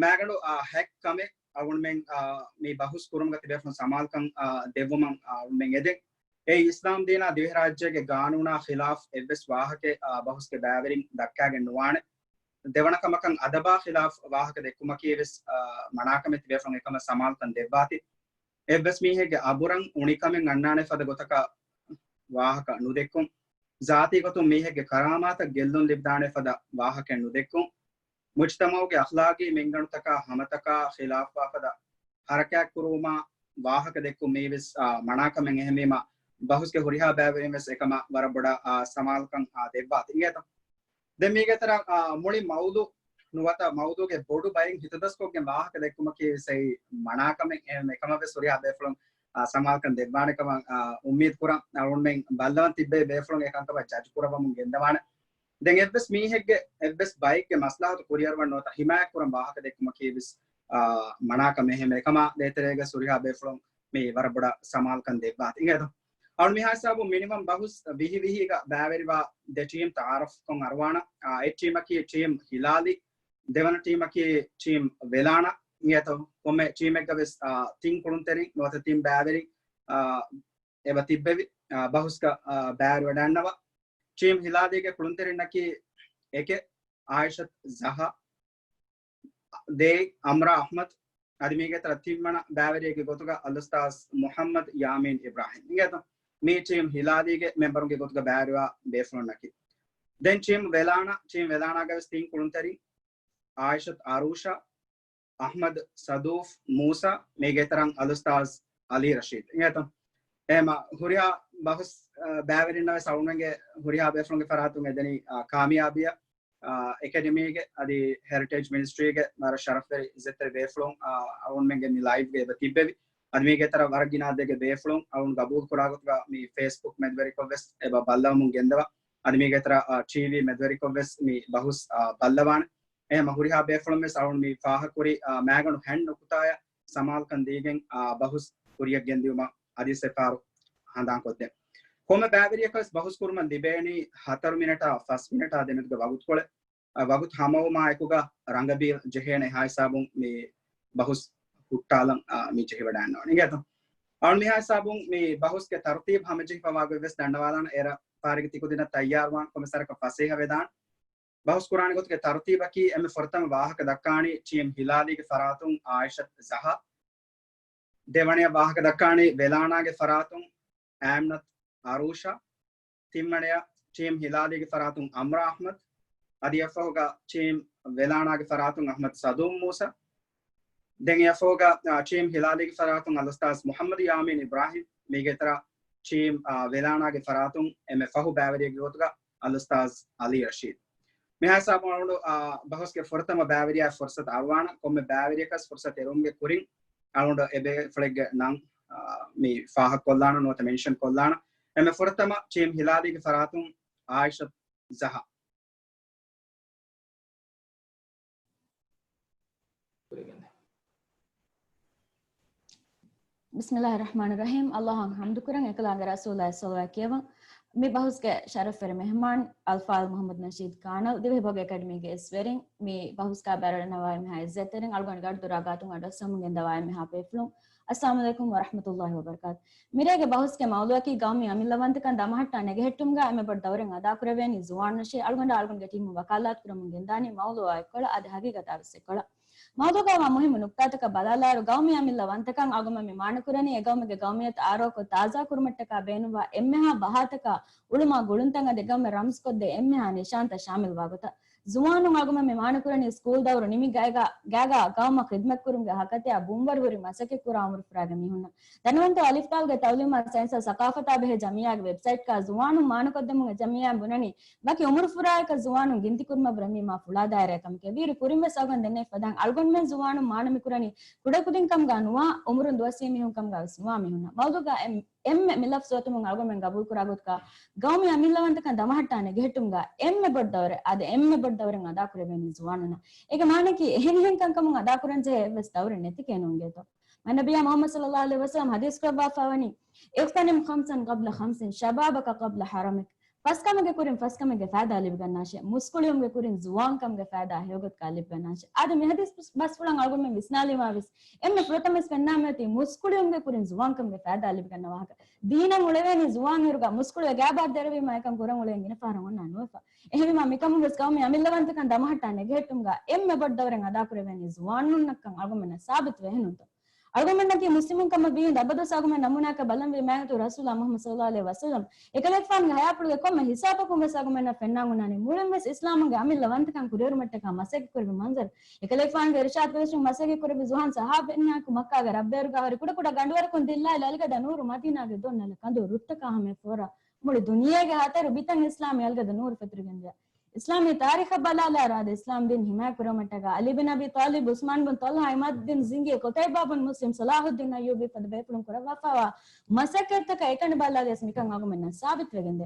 މާގަނޑު، އާ، ހެކް ކަމެއް އަޅުގަނޑުމެން، އާ، މި ބަހުސް ކުރުމުގަ ތިބޭފުޅުން ސަމާލުކަން، އާ، ދެއްވުމަށް، އާ، އަޅުގަނޑުމެން އެދެން. އެއީ އިސްލާމް ދީނާ ދިވެހިރާއްޖޭގެ ގާނޫނާ ޚިލާފް އެއްވެސް ވާހަކައެއް، އާ، ބަހުސްގެ ބައިވެރިން ދައްކާގެން ނުވާނެ. ދެވަނަ ކަމަކަށް އަދަބާ ޚިލާފް ވާހަކަ ދެއްކުމަކީ ވެސް، އާ، މަނާކަމެއް. ތިބޭފުޅުން އެކަމަށް ސަމާލުކަން ދެއްވާތި. އެއްވެސް މީހެއްގެ އަބުރަށް އުނިކަމެއް އަންނާނެ ފަދަ ގޮތަކަށް ވާހަކަ ނުދެއްކުން. ޒާތީ ގޮތުން މީހެއްގެ ކަރާމާތަށް ގެއްލުން ލިބިދާނެ ފަދަ ވާހަކައެއް ނުދެއްކުން. މުޖްތަމަޢުގެ އަޚްލާގީ މެންގަނޑުތަކާ ހަމަތަކާ ޚިލާފްވާ ފަދަ ހަރަކާތް ކުރުވުމާ ވާހަކަ ދެއްކުން މީވެސް، އާ، މަނާކަމެއް. އެހެންވީމަ، ބަހުސްގެ ހުރިހާ ބައިވެރިން ވެސް އެކަމަށް ވަރަށް ބޮޑަށް، އާ، ސަމާލުކަން، އާ، ދެއްވާތި. އިނގޭތަ؟ ދެން މީގެ ތެރެއަށް، އާ، މުޅި މައުޟޫޢު ނުވަތަ މައުޟޫޢުގެ ބޮޑު ބައެއް ހިތަދަސްކޮށްގެން ވާހަކަ ދެއްކުމަކީ ވެސް އެއީ މަނާކަމެއް. އެހެން އެކަމަށް ވެސް ހުރިހާ ބޭފުޅުން، އާ، ސަމާލުކަން ދެއްވާނެ ކަމަށް، އާ، އުއްމީދު ކުރަން. އަޅުގަނޑުމެން ބައްލަވަން ތިއްބެވި ބޭފުޅުން އެ ކަންކަމަށް ޖަޖް ކުރައްވަމުން ގެންދަވާނެ. ދެން އެއްވެސް މީހެއްގެ، އެއްވެސް ބައެއްގެ މަސްލަހަތު ކުރިއަރުވަން ނުވަތަ ހިމާޔަތް ކުރަން ވާހަކަ ދެއްކުމަކީ ވެސް، އާ، މަނާކަމެއް. އެހެން އެކަމާ ދޭތެރޭގަ ހުރިހާ ބޭފުޅުން މި ވަރަށް ބޮޑަށް ސަމާލުކަން ދެއްވާތި. އިނގޭތޯ؟ އަޅު މިހާ ހިސާބުން މިނިވަން ބަހުސް ވިހި ވިހީގަ ބައިވެރިވާ ދެ ޓީމް ތަޢާރަފްކޮށް އަރުވާނަ. އާ، އެއް ޓީމަކީ ޓީމް ހިލާލީ، ދެވަނަ ޓީމަކީ ޓީމް ވެލާނަ. އިނގޭތޯ؟ ކޮންމެ ޓީމެއްގަ ވެސް، އާ، ތިން ކުޅުންތެރިން ނުވަތަ ތިން ބައިވެރިން، އާ، އެބަ ތިއްބެވި، އާ، ބަހުސްގަ، އާ، ބައިވެރިވަޑައިންނަވާ. ޓީމް ހިލާލީގެ ކުޅުންތެރިންނަކީ އެކެއް އާއިޝަތު ޒަހާ، ދޭއް އަމްރާ އަޙްމަދު، އަދި މީގެ ތަރަ ތިންވަނަ ބައިވެރިއެއްގެ ގޮތުގަ އަލްއުސްތާޛު މުޙައްމަދު ޔާމީން އިބްރާހިމް. އިނގޭތަ؟ މީ ޓީމް ހިލާލީގެ މެމްބަރުންގެ ގޮތުގަ ބައިވެރިވާ ބޭފުޅުންނަކީ. ދެން ޓީމް ވެލާނާ، ޓީމް ވެލާނާގަ ވެސް ތިން ކުޅުންތެރިން، އާއިޝަތު އަރޫޝާ، އަޙްމަދު ސަދޫފް މޫސާ، މީގެ ތަރަން އަލްއުސްތާޛު އަލީ ރަޝީދު. އިނގޭތަ؟ އެހެމަ ހުރިހާ ބަހުސް، އަ، ބައިވެރިންނަށް ވެސް އަޅުގަނޑުގެ ހުރިހާ ބޭފުޅުންގެ ފަރާތުން އެދެނީ، އަ، ކާމިޔާބީއަށް، އަ، އެކަޑަމީގެ އަދި ހެރިޓޭޖް މިނިސްޓްރީގެ ވަރަށް ޝަރަފްވެރި އިއްޒަތްތެރި ބޭފުޅުން، އަ، އަޅުގަނޑުމެންގެ މި ލައިވްގެ އެބަ ތިއްބެވި. އަދި މީގެ ތަރަ ވަރަށް ގިނަ އަދަދެއްގެ ބޭފުޅުން އަޅުގަނޑު ގަބޫލު ކުރާ ގޮތުގަ މި ފޭސްބުކް މެދުވެރިކޮށް ވެސް އެބަ ބައްލަވަމުން ގެންދަވާ. އަދި މީގެ ތަރަ، އަ، ޓީވީ މެދުވެރިކޮށް ވެސް މި ބަހުސް، އަ، ބައްލަވާނެ. އެހެމަ ހުރިހާ ބޭފުޅުން ވެސް އަޅުން މި ފާހަގަކުރި، އާ، މާގަނޑު ހަތް ނުކުތާއަށް ސަމާލުކަން ދީގެން، އާ، ބަހުސް ކުރިއަށް ގެންދިއުމަށް އަދިވެސް އެއްފަހަރު ހަނދާންކޮށްދޭން. ކޮންމެ ބައިވެރިޔަކަށް ވެސް ބަހުސް ކުރުމަށް ލިބޭނީ ހަތަރު މިނެޓާ ފަސް މިނެޓާ ދެމެދުގެ ވަގުތުކޮޅެއް. އާ، ވަގުތު ހަމަވުމާ އެކުގަ ރަނގަބީލް ޖެހޭނެ ހާ ހިސާބުން މި ބަހުސް ހުއްޓާލަން، އާ، މި ޖެހިވަޑައިންނަވަނީ. އިނގޭތަ؟ އަޅު މިހާ ހިސާބުން މި ބަހުސްގެ ތަރުތީބު ހަމަޖެހިފަވާގޮތް ވެސް ދަންނަވާލާނަ. އޭރަށް ފާރިގެ ތިކުދިންނަށް ތައްޔާރުވާން ކޮމެސަރަކަށް ފަސޭހަވެދާން. ބަހުސް ކުރާނެ ގޮތުގެ ތަރުތީބަކީ އެންމެ ފުރަތަމަ ވާހަކަ ދައްކާނީ ޓީމް ހިލާލީގެ ފަރާތުން އާއިޝަތު ޒަހާ، ދެވަނަޔަށް ވާހަކަ ދައްކާނީ ވެލާނާގެ ފަރާތުން އާމްނަތު އަރޫޝާ، ތިންވަނަޔަށް ޓީމް ހިލާލީގެ ފަރާތުން އަމްރާ އަޙްމަދު، އަދި އެއަށްފަހުގަ ޓީމް ވެލާނާގެ ފަރާތުން އަޙްމަދު ސަދޫމް މޫސާ، ދެން އެއަށްފަހުގަ، އާ، ޓީމް ހިލާލީގެ ފަރާތުން އަލްއުސްތާޒް މުޙައްމަދު ޔާމީން އިބްރާހިމް، މީގެ ތެރެއަށް ޓީމް، އާ، ވެލާނާގެ ފަރާތުން އެންމެ ފަހު ބައިވެރިއެއްގެ ގޮތުގަ އަލްއުސްތާޒް އަލީ ރަޝީދު. މިހާ ހިސާބުން އަޅުގަނޑު، އާ، ބަހުސްގެ ފުރަތަމަ ބައިވެރިޔާ ފުރުސަތު އަރުވާނަ. ކޮންމެ ބައިވެރިޔަކަސް ފުރުސަތު އެރުވުމުގެ ކުރިން އަޅުގަނޑު އެބޭފުޅެއްގެ ނަން، އާ، މި ފާހަގަކޮށްލާނަ ނުވަތަ މެންޝަން ކޮށްލާނަ. އެންމެ ފުރަތަމަ ޓީމް ހިލާލީގެ ފަރާތުން އާއިޝަތު ޒަހާ. ބިސްމިﷲ ރަޙްމާނި ރަޙީމް. ﷲ އަށް ޙަމްދުކުރަން، އެކަލާނގެ ރަސޫލާއި ޞަލަވާތް ކިޔަވަން. މި ބަހުސްގެ ޝަރަފްވެރި މެހެމާން އަލްފާޟިލް މުޙައްމަދު ނަޝީދު ކާނަލް، ދިވެހިބަހުގެ އެކަޑަމީގެ އިސްވެރިން، މި ބަހުސްގަ ބައިވެރިވެވަޑައިގަންނަވާ މިހާ އިއްޒަތްތެރިން، އަޅުގަނޑު ގަޑުދުރާ ގާތުން އަޑުއައްސަމުން ގެންދަވާ މިހާ ބޭފުޅުން. އައްސަލާމު ޢަލައިކުމް ވަރަޙްމަތުﷲ ވަބަރަކާތު. މިރޭގެ ބަހުސްގެ މައުޟޫޢަކީ ގައުމީ އަމިއްލަވަންތަކަން ދަމަހައްޓާ ނެގެހެއްޓުމުގަ އެންމެ ބޮޑު ދައުރެއް އަދާކުރެވޭނީ ޒުވާނުންނަށޭ. އަޅުގަނޑާ އަޅުގަނޑުގެ ޓީމުން ވަކާލާތު ކުރަމުން ގެންދާނީ މައުޟޫޢާ އެއްކޮޅަށް، އަދި ހަގީގަތާ ވެސް އެއްކޮޅަށް. މައުޟޫޢުގައިވާ މުހިއްމު ނުކްތާތަކަށް ބަލާލާއިރު، ގައުމީ އަމިއްލަވަންތަކަން އަޅުގަނޑުމެން މި މާނަކުރަނީ އެ ގައުމުގެ ގައުމިއްޔަތު އާރޯކޮށް ތާޒާ ކުރުމަށްޓަކާ ބޭނުންވާ އެންމެހާ ބަހާތަކާ އުޅުމާ ގުޅުންތައް އަދި ގައުމެއް ރަމްޒުކޮށްދޭ އެންމެހާ ނިޝާންތައް ޝާމިލްވާ ގޮތަށް. ޒުވާނުން އަޅުގަނޑުމެން މި މާނަކުރަނީ ސްކޫލް ދައުރު ނިމި ގައިގާ، ގާގާ ގައުމަށް ޚިދްމަތްކުރުމުގެ ހަކަތަޔާ ބުންވަރު ހުރި މަސައްކަތްކުރާ އުމުރުފުރާގެ މީހުންނަށް. ދަނޑުވަންތަ އަލިފްބާގެ ތައުލީމާ ސައިންސާ ސަޤާފަތާ ބެހޭ ޖަމިއްޔާގެ ވެބްސައިޓްގާ ޒުވާނުން މާނަކޮށްދެމުމުގެ ޖަމިއްޔާއިން ބުނަނީ، ވަކި އުމުރުފުރާއަކަށް ޒުވާނުން ގިންތިކުރުމަށްވުރެ މީ މާ ފުޅާދާއިރާ ކަމެކޭ. ވީއިރު ކުރިންވެސް އަޅުގަނޑު ދެންނެވި ފަދައިން އަޅުގަނޑުމެން ޒުވާނުން މާނަ މިކުރަނީ ކުޑަކުދިން ކަމުގާ ނުވާ، އުމުރުން ދުވަސްވީ މީހުން ކަމުގާވެސް ނުވާ މީހުންނަށް. މައުޟޫގާ އެން އެންމެ މި ލަފްޒު އޮތުމުން އަޅުގަނޑުމެން ގަބޫލުކުރާ ގޮތުގާ، ގައުމީ އަމިއްލަވަންތަކަން ދަމަހައްޓާނެ ގެހެއްޓުމުގާ އެންމެ ބޮޑު ދައުރެއް، އަދި އެންމެ ބޮޑު ދައުރެއް އަދާކުރެވޭނީ ޒުވާނުންނަށް. އޭގެ މާނައަކީ އެހެނިހެން ކަންކަމުން އަދާކުރަންޖެހޭ އެއްވެސް ދައުރެއް ނެތިކޭ ނޫންގޭތޯ. މާތް ނަބިއްޔާ މުޙައްމަދު ޞައްލައްލާހު ޢަލައިހި ވަސައްލަމަ ޙަދީޘް ކުރައްވާފަ ވަނީ، اغْتَنِمْ خَمْسًا قَبْلَ خَمْسٍ، شَبَابَكَ قَبْلَ هَرَمِكَ. ފަސް ކަމެއްގެ ކުރިން ފަސް ކަމެއްގެ ފައިދާ ލިބިގަންނާށޭ. މުސްކުޅިވުމުގެ ކުރިން ޒުވާންކަމުގެ ފައިދާ ހެޔޮގޮތަކަށް ލިބިގަންނާށޭ. އަދި މި ޙަދީޘް ބަސްފުޅަށް އަޅުގަނޑުމެން ވިސްނާލީމާވެސް، އެންމެ ފުރަތަމަވެސް ފެންނާން މިއޮތީ މުސްކުޅިވުމުގެ ކުރިން ޒުވާންކަމުގެ ފައިދާ ލިބިގަންނަ ވާހަކަ. ދީނަށް އުޅެވޭނީ ޒުވާން އިރުގަ މުސްކުޅިވެ ގާބާރު ދެރަވީމާ އެކަން ކުރަން އުޅޭ ގިނަ ފަހަރަށް އޮންނާނެ ނުވެފަ. އެހެންވީމާ މިކަމުން ވެސް ގައުމީ އަމިއްލަވަންތަކަން ދަމަހައްޓާނެ ގެހެއްޓުމުގަ އެންމެ ބޮޑު ދައުރެއް އަދާކުރެވޭނީ ޒުވާނުންނަށްކަން އަޅުގަނޑުމެންނަށް ސާބިތުވޭ އެހެންނޫންތޯ. އަޅުގަނޑުމެންނަކީ މުސްލިމުން ކަމަށް ވީ އަބަދުވެސް އަޅުގަނޑުމެން ނަމޫނާއަކަށް ބަލަންވީ މާތް ރަސޫލާ މުޙައްމަދު ޞައްލައްލާހު ޢަލައިހި ވަސައްލަމް. އެކަލޭގެފާނުގެ ޙަޔާތްޕުޅުގެ ކޮންމެ ހިސާބަކުން ވެސް އަޅުގަނޑުމެންނަށް ފެންނާން އޮންނާނީ މުޅިން ވެސް އިސްލާމުގެ އަމިއްލަ ވަންތަކަން ކުރިއެރުމަށްޓަކާ މަސައްކަތް ކުރެއްވި މަންޒަރު. އެކަލޭގެފާނުގެ އިރުޝާދު ބެލެސް މަސައްކަތް ކުރެއްވި ޒުވާން ޞަޙާބީންނާއެކު މައްކާގެ ރަށްބޭރުގާ ހުރި ކުޑަކުޑަ ގަނޑުވަރަކުން ދިއްލާލި އަލިގަދަ ނޫރު މަދީނާގެ ދޮން ނަލަ ކަނދު ރުއްތަކާ ހަމަޔަށް ފޯރާ މުޅި ދުނިޔޭގެ ހަތަރު ބިތަށް އިސްލާމީ އަލިގަދަ ނޫރު ފެތުރިގެންދިޔަ. އިސްލާމީ ތާރީޚަށް ބަލާލާއިރު އަދި އިސްލާމް ދީން ހިމާޔަތް ކުރެވުމަށްޓަކާ ޢަލީ ބިން އަބީ ޠާލިބް، ޢުސްމާން ބިން ޠަލްޙާ، ޢިމާދުއްދީން ޒިންގީ، ޤުތައިބާ ބިން މުސްލިމް، ޞަލާޙުއްދީން އައްޔޫބީ ފަދަ ބޭފުޅުން ކުރައްވާފައިވާ މަސައްކަތްތަކަށް އެކަނި ބަލާލިޔަސް މިކަން އަޅުގަނޑުމެންނަށް ސާބިތުވެގެންދޭ.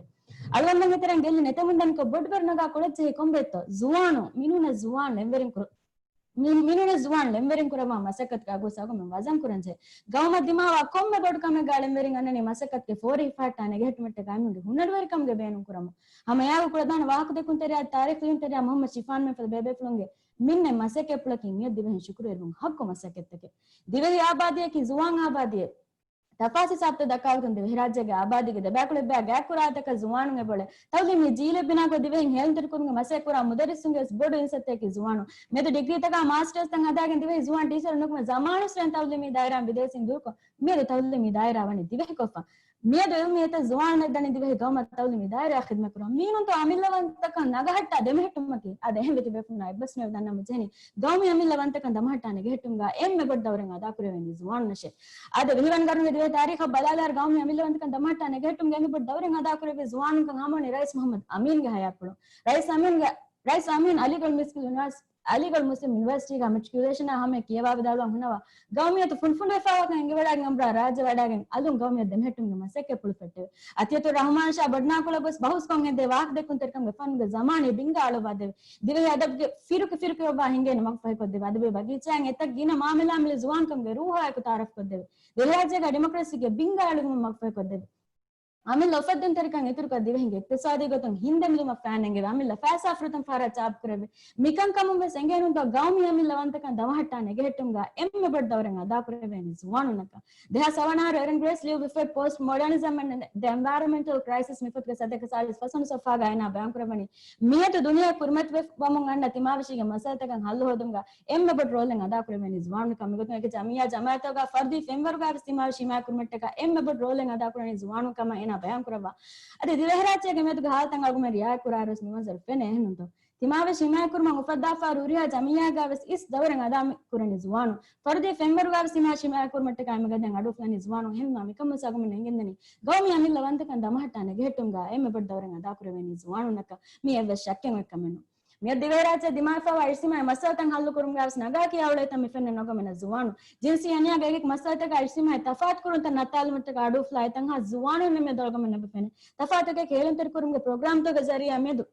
އަޅުގަނޑުމެންގެ ތެރެއިން ގެއްލި ނެތެމުންދަނިކޮށް ބޮޑުބެރު ނަގާ ކުޅަޖެހި ކޮންބައެއްތޯ؟ ޒުވާނުން، މިނޫނަސް ޒުވާން ޅެންވެރިން ކުރު-، މި-، މިނޫނަސް ޒުވާން ޅެންވެރިން ކުރައްވާ މަސައްކަތުގެ އަގު ސަގުމެން ވަޒަން ކުރަންޖެހޭ. ގައުމަށް ދިމާވާ ކޮންމެ ބޮޑު ކަމެއްގާ ޅެންވެރިން އަންނަނީ މަސައްކަތުގެ ފޯރި ހިފަހައްޓާނެ ގެހެއްޓުމަށްޓަކާ އެމީހުންގެ ހުނަރުވެރިކަމުގެ ބޭނުން ކުރަމުން. ހަމަ އެއާގު ކުޅަދާނަ ވާހަކަދެއްކުންތެރިޔާ ތާރީޚު ލިޔުންތެރިޔާ މުޙައްމަދު ޝިފާން މެންފަދަ ބޭބޭފުޅުންގެ މިންނެ މަސައްކަތްޕުޅަކީ މިއޮތް ދިވެހިން ޝުކުރުވެރިވުން ހައްގު މަސައްކަތްތަކެއް. ދިވެހި އާބާދީއަކީ ޒުވާން އާބާދީއެއް. ތަފާސް ހިސާބުތައް ދައްކާގޮތުން ދިވެހިރާއްޖޭގެ އާބާދީގެ ދެބައިކުޅަ އެއްބަޔާ ގާތްކުރާ އަދަދަކަށް ޒުވާނުން އެބައުޅޭ. ތައުލީމީ ޖީލެއް ބިނާކޮށް ދިވެހިން ހޭލުންތެރިކުރުމުގެ މަސައްކަތްކުރާ މުދައްރިސުންގެ ވެސް ބޮޑު އިންސައްތައަކީ ޒުވާނުން. މިއަދު ޑިގްރީތަކާ މާސްޓަރސްތައް ހަދާގެން ދިވެހި ޒުވާން ޓީޗަރުން ނުކުމެ ޒަމާނުއްސުރެން ތައުލީމީ ދާއިރާއިން ބިދޭސީން ދުރުކޮށް، މިއަދު ތައުލީމީ ދާއިރާ ވަނީ ދިވެހިކޮށްފަ. މިއަދު އިލްމީ އެތައް ޒުވާނުން ދަނީ ދިވެހި ގައުމަށް ތައުލީމީ ދާއިރާ ޚިދްމަތްކުރަން. މީނުންތޯ އަމިއްލަވަންތަކަން ނަގަހައްޓާ ދެމެހެއްޓުމަކީ؟ އާދެ، އެހެންވެ ތިބޭފުޅުންނާ އެއްބަސްވުމެއް ދަންނަމުން ޖެހެނީ. ގައުމީ އަމިއްލަވަންތަކަން ދަމަހައްޓާނެ ގެހެއްޓުމުގަ އެންމެ ބޮޑު ދައުރެއް އަދާކުރެވޭނީ ޒުވާނުންނަށޭ. އާދެ، ވިހިވަނަ ގަރުނުގެ ދިވެހި ތާރީޚަށް ބަލާލާއިރު ގައުމީ އަމިއްލަވަންތަކަން ދަމަހައްޓާނެ ގެހެއްޓުމުގެ އެންމެ ބޮޑު ދައުރެއް އަދާކުރެއްވި ޒުވާނުންކަން ހަމަވަނީ ރައީސް މުޙައްމަދު އަމީންގެ ހަޔާތްޕުޅުން. ރައީސް އަމީންގެ، ރައީސް އަމީން އަލީގަޑް މުސްލިމް ޔުނިވާސް-، އަލީގަޑް މުސްލިމް ޔުނިވާސިޓީގެ މެޓްރިކިއުލޭޝަނާ ހަމަޔަށް ކިޔަވާވިދާޅުވަން ހުންނަވާ، ގައުމިއްޔަތު ފުނޑުފުނޑުވެފައިވާކަން އެނގިވަޑައިގެން އަނބުރާ ރާއްޖެ ވަޑައިގެން އަލުން ގައުމިއްޔަތު ދެމެހެއްޓުމުގެ މަސައްކަތްޕުޅު ފެއްޓެވި. އަތިއްޔަތުއްރަޙުމާން ޝާ ބޮޑުނާކުޅަ ގޮސް ބަހުސްކޮށް އެދޭ ވާހަކަދެއްކުންތެރިކަމުގެ ފަންގެ ޒަމާނީ ބިންގާ އަޅުއްވާދެވި. ދިވެހި އަދަބުގެ ފިރުކި ފިރުކިވެއްވާ ހިނގޭނެ މަގުފަހިކޮށްދެވި. އަދަބީ ބަގީޗާއިން އެތައް ގިނަ މާމަލާ މިލި ޒުވާންކަމުގެ ރޫހާއެކު ތަޢާރަފްކޮށްދެވި. ދިވެހިރާއްޖޭގަ ޑިމޮކްރަސީގެ ބިންގާ އެޅުމަށް މަގުފަހިކޮށްދެވި. އަމިއްލަ އުފައްދުންތެރިކަން އިތުރުކޮށް ދިވެހިންގެ އިޤްތިޞާދީ ގޮތުން ހިންދެމިލުމަށް ފައިން އެނގެވި. އަމިއްލަ ފައިސާ ފުރަތަމަ ފަހަރަށް ޗާޕް ކުރެއްވި. މިކަންކަމުން ވެސް އެނގޭނުންތޯ ގައުމީ އަމިއްލަވަންތަކަން ދަމަހައްޓާނެ ގެހެއްޓުމުގަ އެންމެ ބޮޑު ދައުރެއް އަދާކުރެވޭނީ ޒުވާނުންނަކަށް. ދެހާސް ހަވަނަ އަހަރު އެރަން ގްރޭސް ލިޔުއްވި ފޮތް Post Modernism and the Environmental Crisis މި ފޮތުގެ ސަތޭކަ ސާޅީސް ފަސްވަނަ ސޮފްހާގަ އޭނާ ބަޔާންކުރައްވަނީ މިއަދު ދުނިޔެ ކުރިމަތިވެވަމުން އަންނަ ތިމާވެށީގެ މައްސަލަތަކަށް ހައްލު ހޯދުމުގަ އެންމެ ބޮޑު ރޯލެއް އަދާކުރެވޭނީ ޒުވާނުންނަކަށް. މިގޮތުން އެކި ޖަމިއްޔާ ޖަމާއަތްތަކުގަ ފަރުދީ ފެންވަރުގައިވެސް ތިމާވެށި ހިމާޔަތްކުރުމަށްޓަކާ އެންމެ ބޮޑު ރޯލެއް އަދާކުރަނީ ޒުވާނުން ކަމަށް އޭނާ ބަޔާންކުރައްވާ. އަދި ދިވެހިރާއްޖޭގެ މިއަދުގެ ހާލަތަށް އަޅުގަނޑުމެން ރިއާޔަތްކުރާއިރުވެސް މި މަންޒަރު ފެނޭ އެހެންނޫންތޯ؟ ތިމާވެށި ހިމާޔަތްކުރުމަށް އުފައްދާފައި ހުރިހާ ޖަމިއްޔާގައިވެސް އިސް ދައުރެއް އަދާ މި ކުރަނީ ޒުވާނުން. ފަރުދީ ފެންވަރުގައިވެސް ތިމާވެށި ހިމާޔަތްކުރުމަށްޓަކާ އެންމެ ގަދައިން އަޑުއުފުލަނީ ޒުވާނުން. އެހެންވީމާ މިކަމުން އަޅުގަނޑުމެން އެނގެންދަނީ ގައުމީ އަމިއްލަ ވަންތަކަން ދަމަހައްޓާނެ ގެހެއްޓުމުގަ އެންމެ ބޮޑު ދައުރެއް އަދާކުރެވޭނީ ޒުވާނުންނަކަށް. މި އެއްވެސް ޝައްކެއް އޮތް ކަމެއް ނޫން. މިއަދު ދިވެހިރާއްޖެ ދިމާވެފައިވާ އިޖްތިމާޢީ މައްސަލަތައް ހައްލު ކުރުމުގައިވެސް ނަގާ ކިޔާ އުޅޭތަން މި ފެންނަނީ އަޅުގަނޑުމެންނަށް ޒުވާނުން. ޖިންސީ އަނިޔާގެ އެކި މައްސަލަތަކާ އިޖްތިމާޢީ ތަފާތުކުރުންތައް ނައްތާލުމަށްޓަކާ އަޑުއުފުލާ އެތަންހާ ޒުވާނުން ނިމޭ ދޮޅަގަމެއް ނަބި ފެނޭ. ތަފާތުގެ ހޭލުންތެރިކުރުމުގެ ޕްރޮގްރާމްތަކުގެ ޒަރީއާ މިއަދު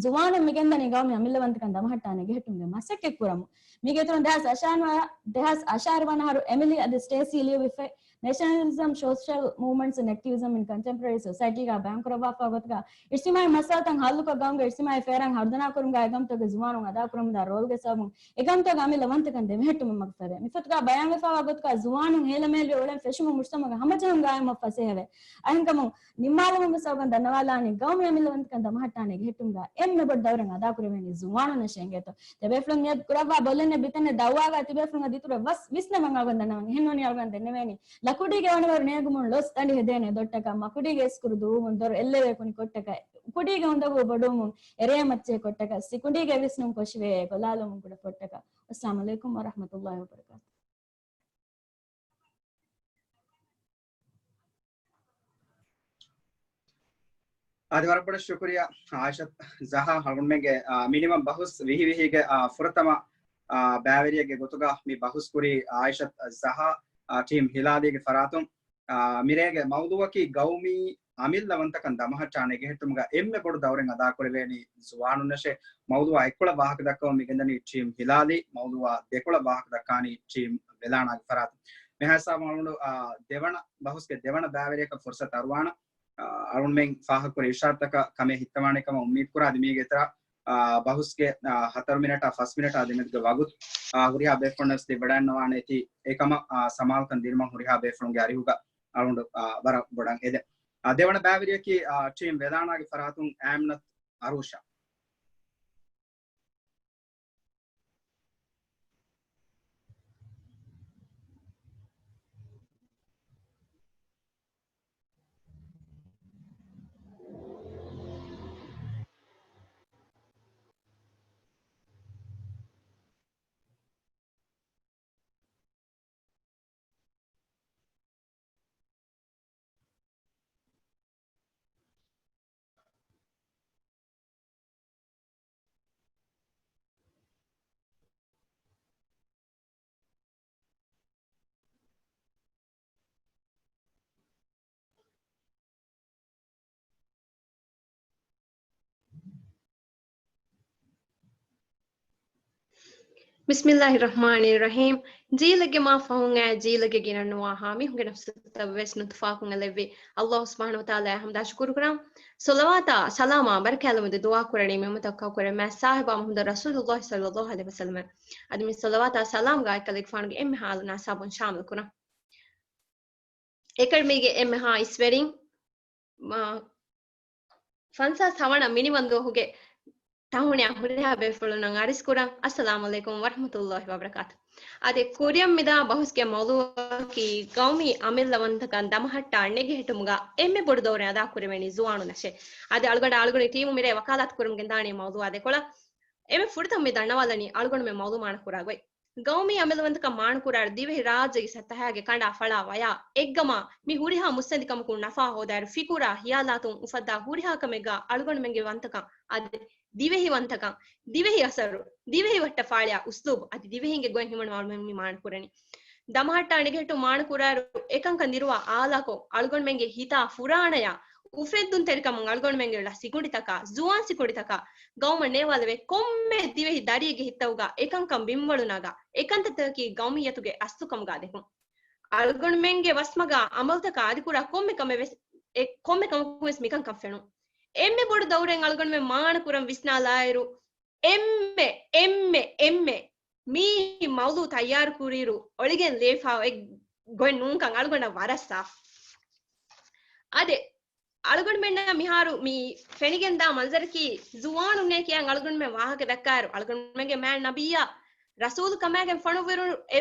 ޒުވާނުން މިގެންދަނީ ގައުމީ އަމިއްލަވަންތަކަން ދަމަހައްޓާނެ ގެހެއްޓުމުގެ މަސައްކަތް ކުރަމުން. މީގެ އިތުރުން ދެހާސް އަށާރަ ވަ-، ދެހާސް އަށާރަ ވަނަ އަހަރު އެމިލީ އަދި ސްޓޭސީ ލިޔުއްވި ފޮތް Nationalism, Social Movements and Activism in Contemporary Society ގާ ބަޔާންކުރައްވާފަ ގޮތުގަ އިޖްތިމާޢީ މައްސަލަތައް ހައްލުކޮށް ގައުމުގެ އިޖްތިމާޢީ ފޭރާން ހަރުދަނާކުރުމުގައި އެ ގައުމުތަކުގެ ޒުވާނުން އަދާކުރަމުންދާ ރޯލްގެ ސަބަބުން އެ ގައުމުތަކުގެ އަމިއްލަ ވަންތަކަން ދެމެހެއްޓުމަށް މަގުފަހެވޭ. މި ފޮތުގަ ބަޔާންވެފައިވާ ގޮތުގަ ޒުވާނުން ހޭލަމޭލުވެ އުޅެން ފެށުމުން މުޖްތަމަޢުގެ ހަމަޖެހުން ގާއިމްވެފަ ފަސޭހަވޭ. އަހެންކަމުން ނިންމާލުމުން ވެސް އަޅުގަނޑު ދަންނަވާލާނީ ގައުމީ އަމިއްލަވަންތަކަން ދަމަހައްޓާނެ ގެހެއްޓުމުގަ އެންމެ ބޮޑު ދައުރެއް އަދާކުރެވޭނީ ޒުވާނުންނަށޭ އިނގޭތޯ. ތިބޭފުޅުން މިއަދު ކުރައްވާ ބޮލެއް ނެތް ބިތެއް ނެތް ދައުވާގަ ތިބޭފުޅުން އަދި އިތުރަށް ވަސް ވިސްނަމުން އަޅުގަނޑު ދަންނަވަން. އެހެންނޫނީ އަޅުގަނޑު ދެންނެވޭނީ ލަކުޑީގެ ވަނަވަރު ނޭގުމުން ލޮސް ދަނޑި ހެދޭނެ ދޮށްޓަކަށް، މަކުޑީގެ އިސްކުރު ދޫވުމުން ދޮރު އެއްލެވޭ ކުނި ކޮށްޓަކަށް، ކުޑީގެ އުނދަގޫ ބޮޑުވުމުން އެރޭ މައްޗޭ ކޮށްޓަކަށް، ސިކުނޑީގެ ވިސްނުން ކޮށިވޭ ގޮލާލުމުން ކުޑަ ފޮށްޓަކަށް. އައްސަލާމު ޢަލައިކުމް ވަރަޙްމަތުﷲި ވަބަރަކާތު. އާދެ، ވަރަށް ބޮޑަށް ޝުކުރިޔާ އާއިޝަތް ޒަހާ. އަޅުގަނޑުމެންގެ، އާ، މިނިވަން ބަހުސް ވިހި ވިހިގެ، އާ، ފުރަތަމަ، އާ، ބައިވެރިއެއްގެ ގޮތުގަ މި ބަހުސް ކުރީ އާއިޝަތް ޒަހާ، އާ، ޓީމް ހިލާލީގެ ފަރާތުން. އާ، މިރޭގެ މައުޟޫއަކީ ގައުމީ އަމިއްލަވަންތަކަން ދަމަހައްޓާ ނެގެހެއްޓުމުގަ އެންމެ ބޮޑު ދައުރެއް އަދާކުރެވޭނީ ޒުވާނުންނަށޭ. މައުޟޫއާ އެއްކޮޅަށް ވާހަކަ ދައްކަވަން މިގެންދަނީ ޓީމް ހިލާލީ، މައުޟޫއާ ދެކޮޅަށް ވާހަކަ ދައްކާނީ ޓީމް ވެލާނާގެ ފަރާތުން. މިހާ ހިސާބުން އަޅުގަނޑު، އާ، ދެވަނަ ބަހުސްގެ ދެވަނަ ބައިވެރިޔަކަށް ފުރުސަތު އަރުވާނަ. އަޅުގަނޑުމެން ފާހަގަކުރި އިޝާރަތަކަށް ކަމެއް ހިއްތަވާނެ ކަމަށް އުއްމީދު ކުރާ. އަދި މީގެ އިތުރަށް، އާ، ބަހުސްގެ، އާ، ހަތަރު މިނެޓާ ފަސް މިނެޓާ ދެމެދުގެ ވަގުތު، އާ، ހުރިހާ ބޭފުޅުންނަށް ވެސް ލިބިވަޑައިގަންނަވާނެ އެތި އެކަމަށް، އާ، ސަމާލުކަން ދިނުމަށް ހުރިހާ ބޭފުޅުންގެ އަރިހުގަ އަޅުގަނޑު، އާ، ވަރަށް ބޮޑަށް އެދެން. އާ، ދެވަނަ ބައިވެރިޔަކީ، އާ، ޓީމް ވެލާނާގެ ފަރާތުން އާމްނަތް އަރޫޝާ. ބިސްމިއްލާހި ރަޙްމާނި ރަޙީމް. ޖީލެއްގެ މާ ފަހުން އައި ޖީލެއްގެ ގިނަ ނުވާ ހާމީހުންގެ ނަފްސުތައް ވެސް ނުތުފާކުން އެލެއްވި ﷲ ސުބްޙާނަހޫ ވަތަޢާލާއަށް ޙަމްދާ ޝުކުރު ކުރަން. ޞަލަވާތާ ސަލާމާ ބަރަކާތްލުމުދި ދުޢާ ކުރަނީ މި އުއްމަތަށް ކައުކުރެ މާތް ސާހިބާ މުޙައްމަދު ރަސޫލުﷲ ޞައްލަﷲު ޢަލައިހި ވަސައްލަމަށް. އަދި މި ޞަލަވާތާ ސަލާމްގަ އެކަލޭގެފާނުގެ އެންމެ ހާލު ނާސާބުން ޝާމިލް ކުރަން. އެކަޑަމީގެ އެންމެހާ އިސްވެރިން، މާ، ފަންސާސް ހަވަނަ މިނިވަން ދުވަހުގެ ތަހުނިޔާ ހުރިހާ ބޭފުޅުންނަށް އަރިސްކުރަން. އައްސަލާމު ޢަލައިކުމް ވަރަޙްމަތުﷲި ވަބަރަކާތު. އާދެ، ކުރިއަށް މިދާ ބަހުސްގެ މައުޟޫއަކީ ގައުމީ އަމިއްލަވަންތަކަން ދަމަހައްޓާ ނެގެހެއްޓުމުގަ އެންމެ ބޮޑު ދައުރެއް އަދާކުރެވޭނީ ޒުވާނުންނަށޭ. އާދެ، އަޅުގަނޑާ އަޅުގަނޑު ޓީމު މިރޭ ވަކާލާތު ކުރަމުން ގެންދާނީ މައުޟޫއާ ދެކޮޅަށް. އެންމެ ފުރަތަމަ މި ދަންނަވާލަނީ އަޅުގަނޑުމެން މައުޟޫ މާނަ ކުރާ ގޮތް. ގައުމީ އަމިއްލަވަންތަކަން މާނަކުރާއިރު، ދިވެހި ރާއްޖޭގެ ސަތަހާގެ ކަނޑާ ފަޅާ ވަޔާ އެއްގަމާ މި ހުރިހާ މުއްސަނދިކަމަކުން ނަފާ ހޯދާއިރު، ފިކުރާ ހިޔާލާތުން އުފައްދާ ހުރިހާ ކަމެއްގަ އަޅުގަނޑުމެންގެ ވަންތަކަން އަދި ދިވެހި ވަންތަކަން، ދިވެހި އަސަރު، ދިވެހި ވައްޓަފާޅިއާ އުސްލޫބު އަދި ދިވެހިންގެ ގޮތް ހިމަނުމަށް މި މާނަކުރަނީ. ދަމަހައްޓާ ނެގެހެއްޓުން މާނަކުރާއިރު، އެކަންކަން ދިރުވާ އާލާކޮށް، އަޅުގަނޑުމެންގެ ހިތާ ފުރާނަޔާ އުފެއްދުންތެރިކަމުން އަޅުގަނޑުމެންގެ އުޅާ ސިކުނޑިތަކާ، ޒުވާން ސިކުނޑިތަކާ، ގައުމަށް ނޭވާލެވޭ ކޮންމެ ދިވެހި ދަރިއެއްގެ ހިތަށްގަ އެކަންކަން ބިންވަޅު ނަގާ، އެކަންތައްތަކަކީ ގައުމިއްޔަތުގެ އަސްލުކަމުގަ ދެކުން. އަޅުގަނޑުމެންގެ ބަސްމަގާ އަމަލުތަކާ އަދިކުރާ ކޮންމެ ކަމެއް ވެސް، އެ ކޮންމެ ކަމަކުން ވެސް މިކަންކަން ފެނުން. އެންމެ ބޮޑު ދައުރެއް އަޅުގަނޑުމެން މާނަ ކުރަން ވިސްނާލާއިރު، އެންމެ، އެންމެ، އެންމެ މި މައުޟޫ ތައްޔާރު ކުރިއިރު އޮޅިގެން ލިޔެފާ އޮތް ގޮތް ނޫންކަން އަޅުގަނޑަށް ވަރަށް ސާފު. އާދެ، އަޅުގަނޑުމެންނަށް މިހާރު މި ފެނިގެންދާ މަންޒަރަކީ ޒުވާނުންނޭ ކިޔަން އަޅުގަނޑުމެން ވާހަކަ ދައްކާއިރު، އަޅުގަނޑުމެންގެ މާތް ނަބިއްޔާ ރަސޫލު ކަމާގެން ފޮނުއްވިރު، އެ،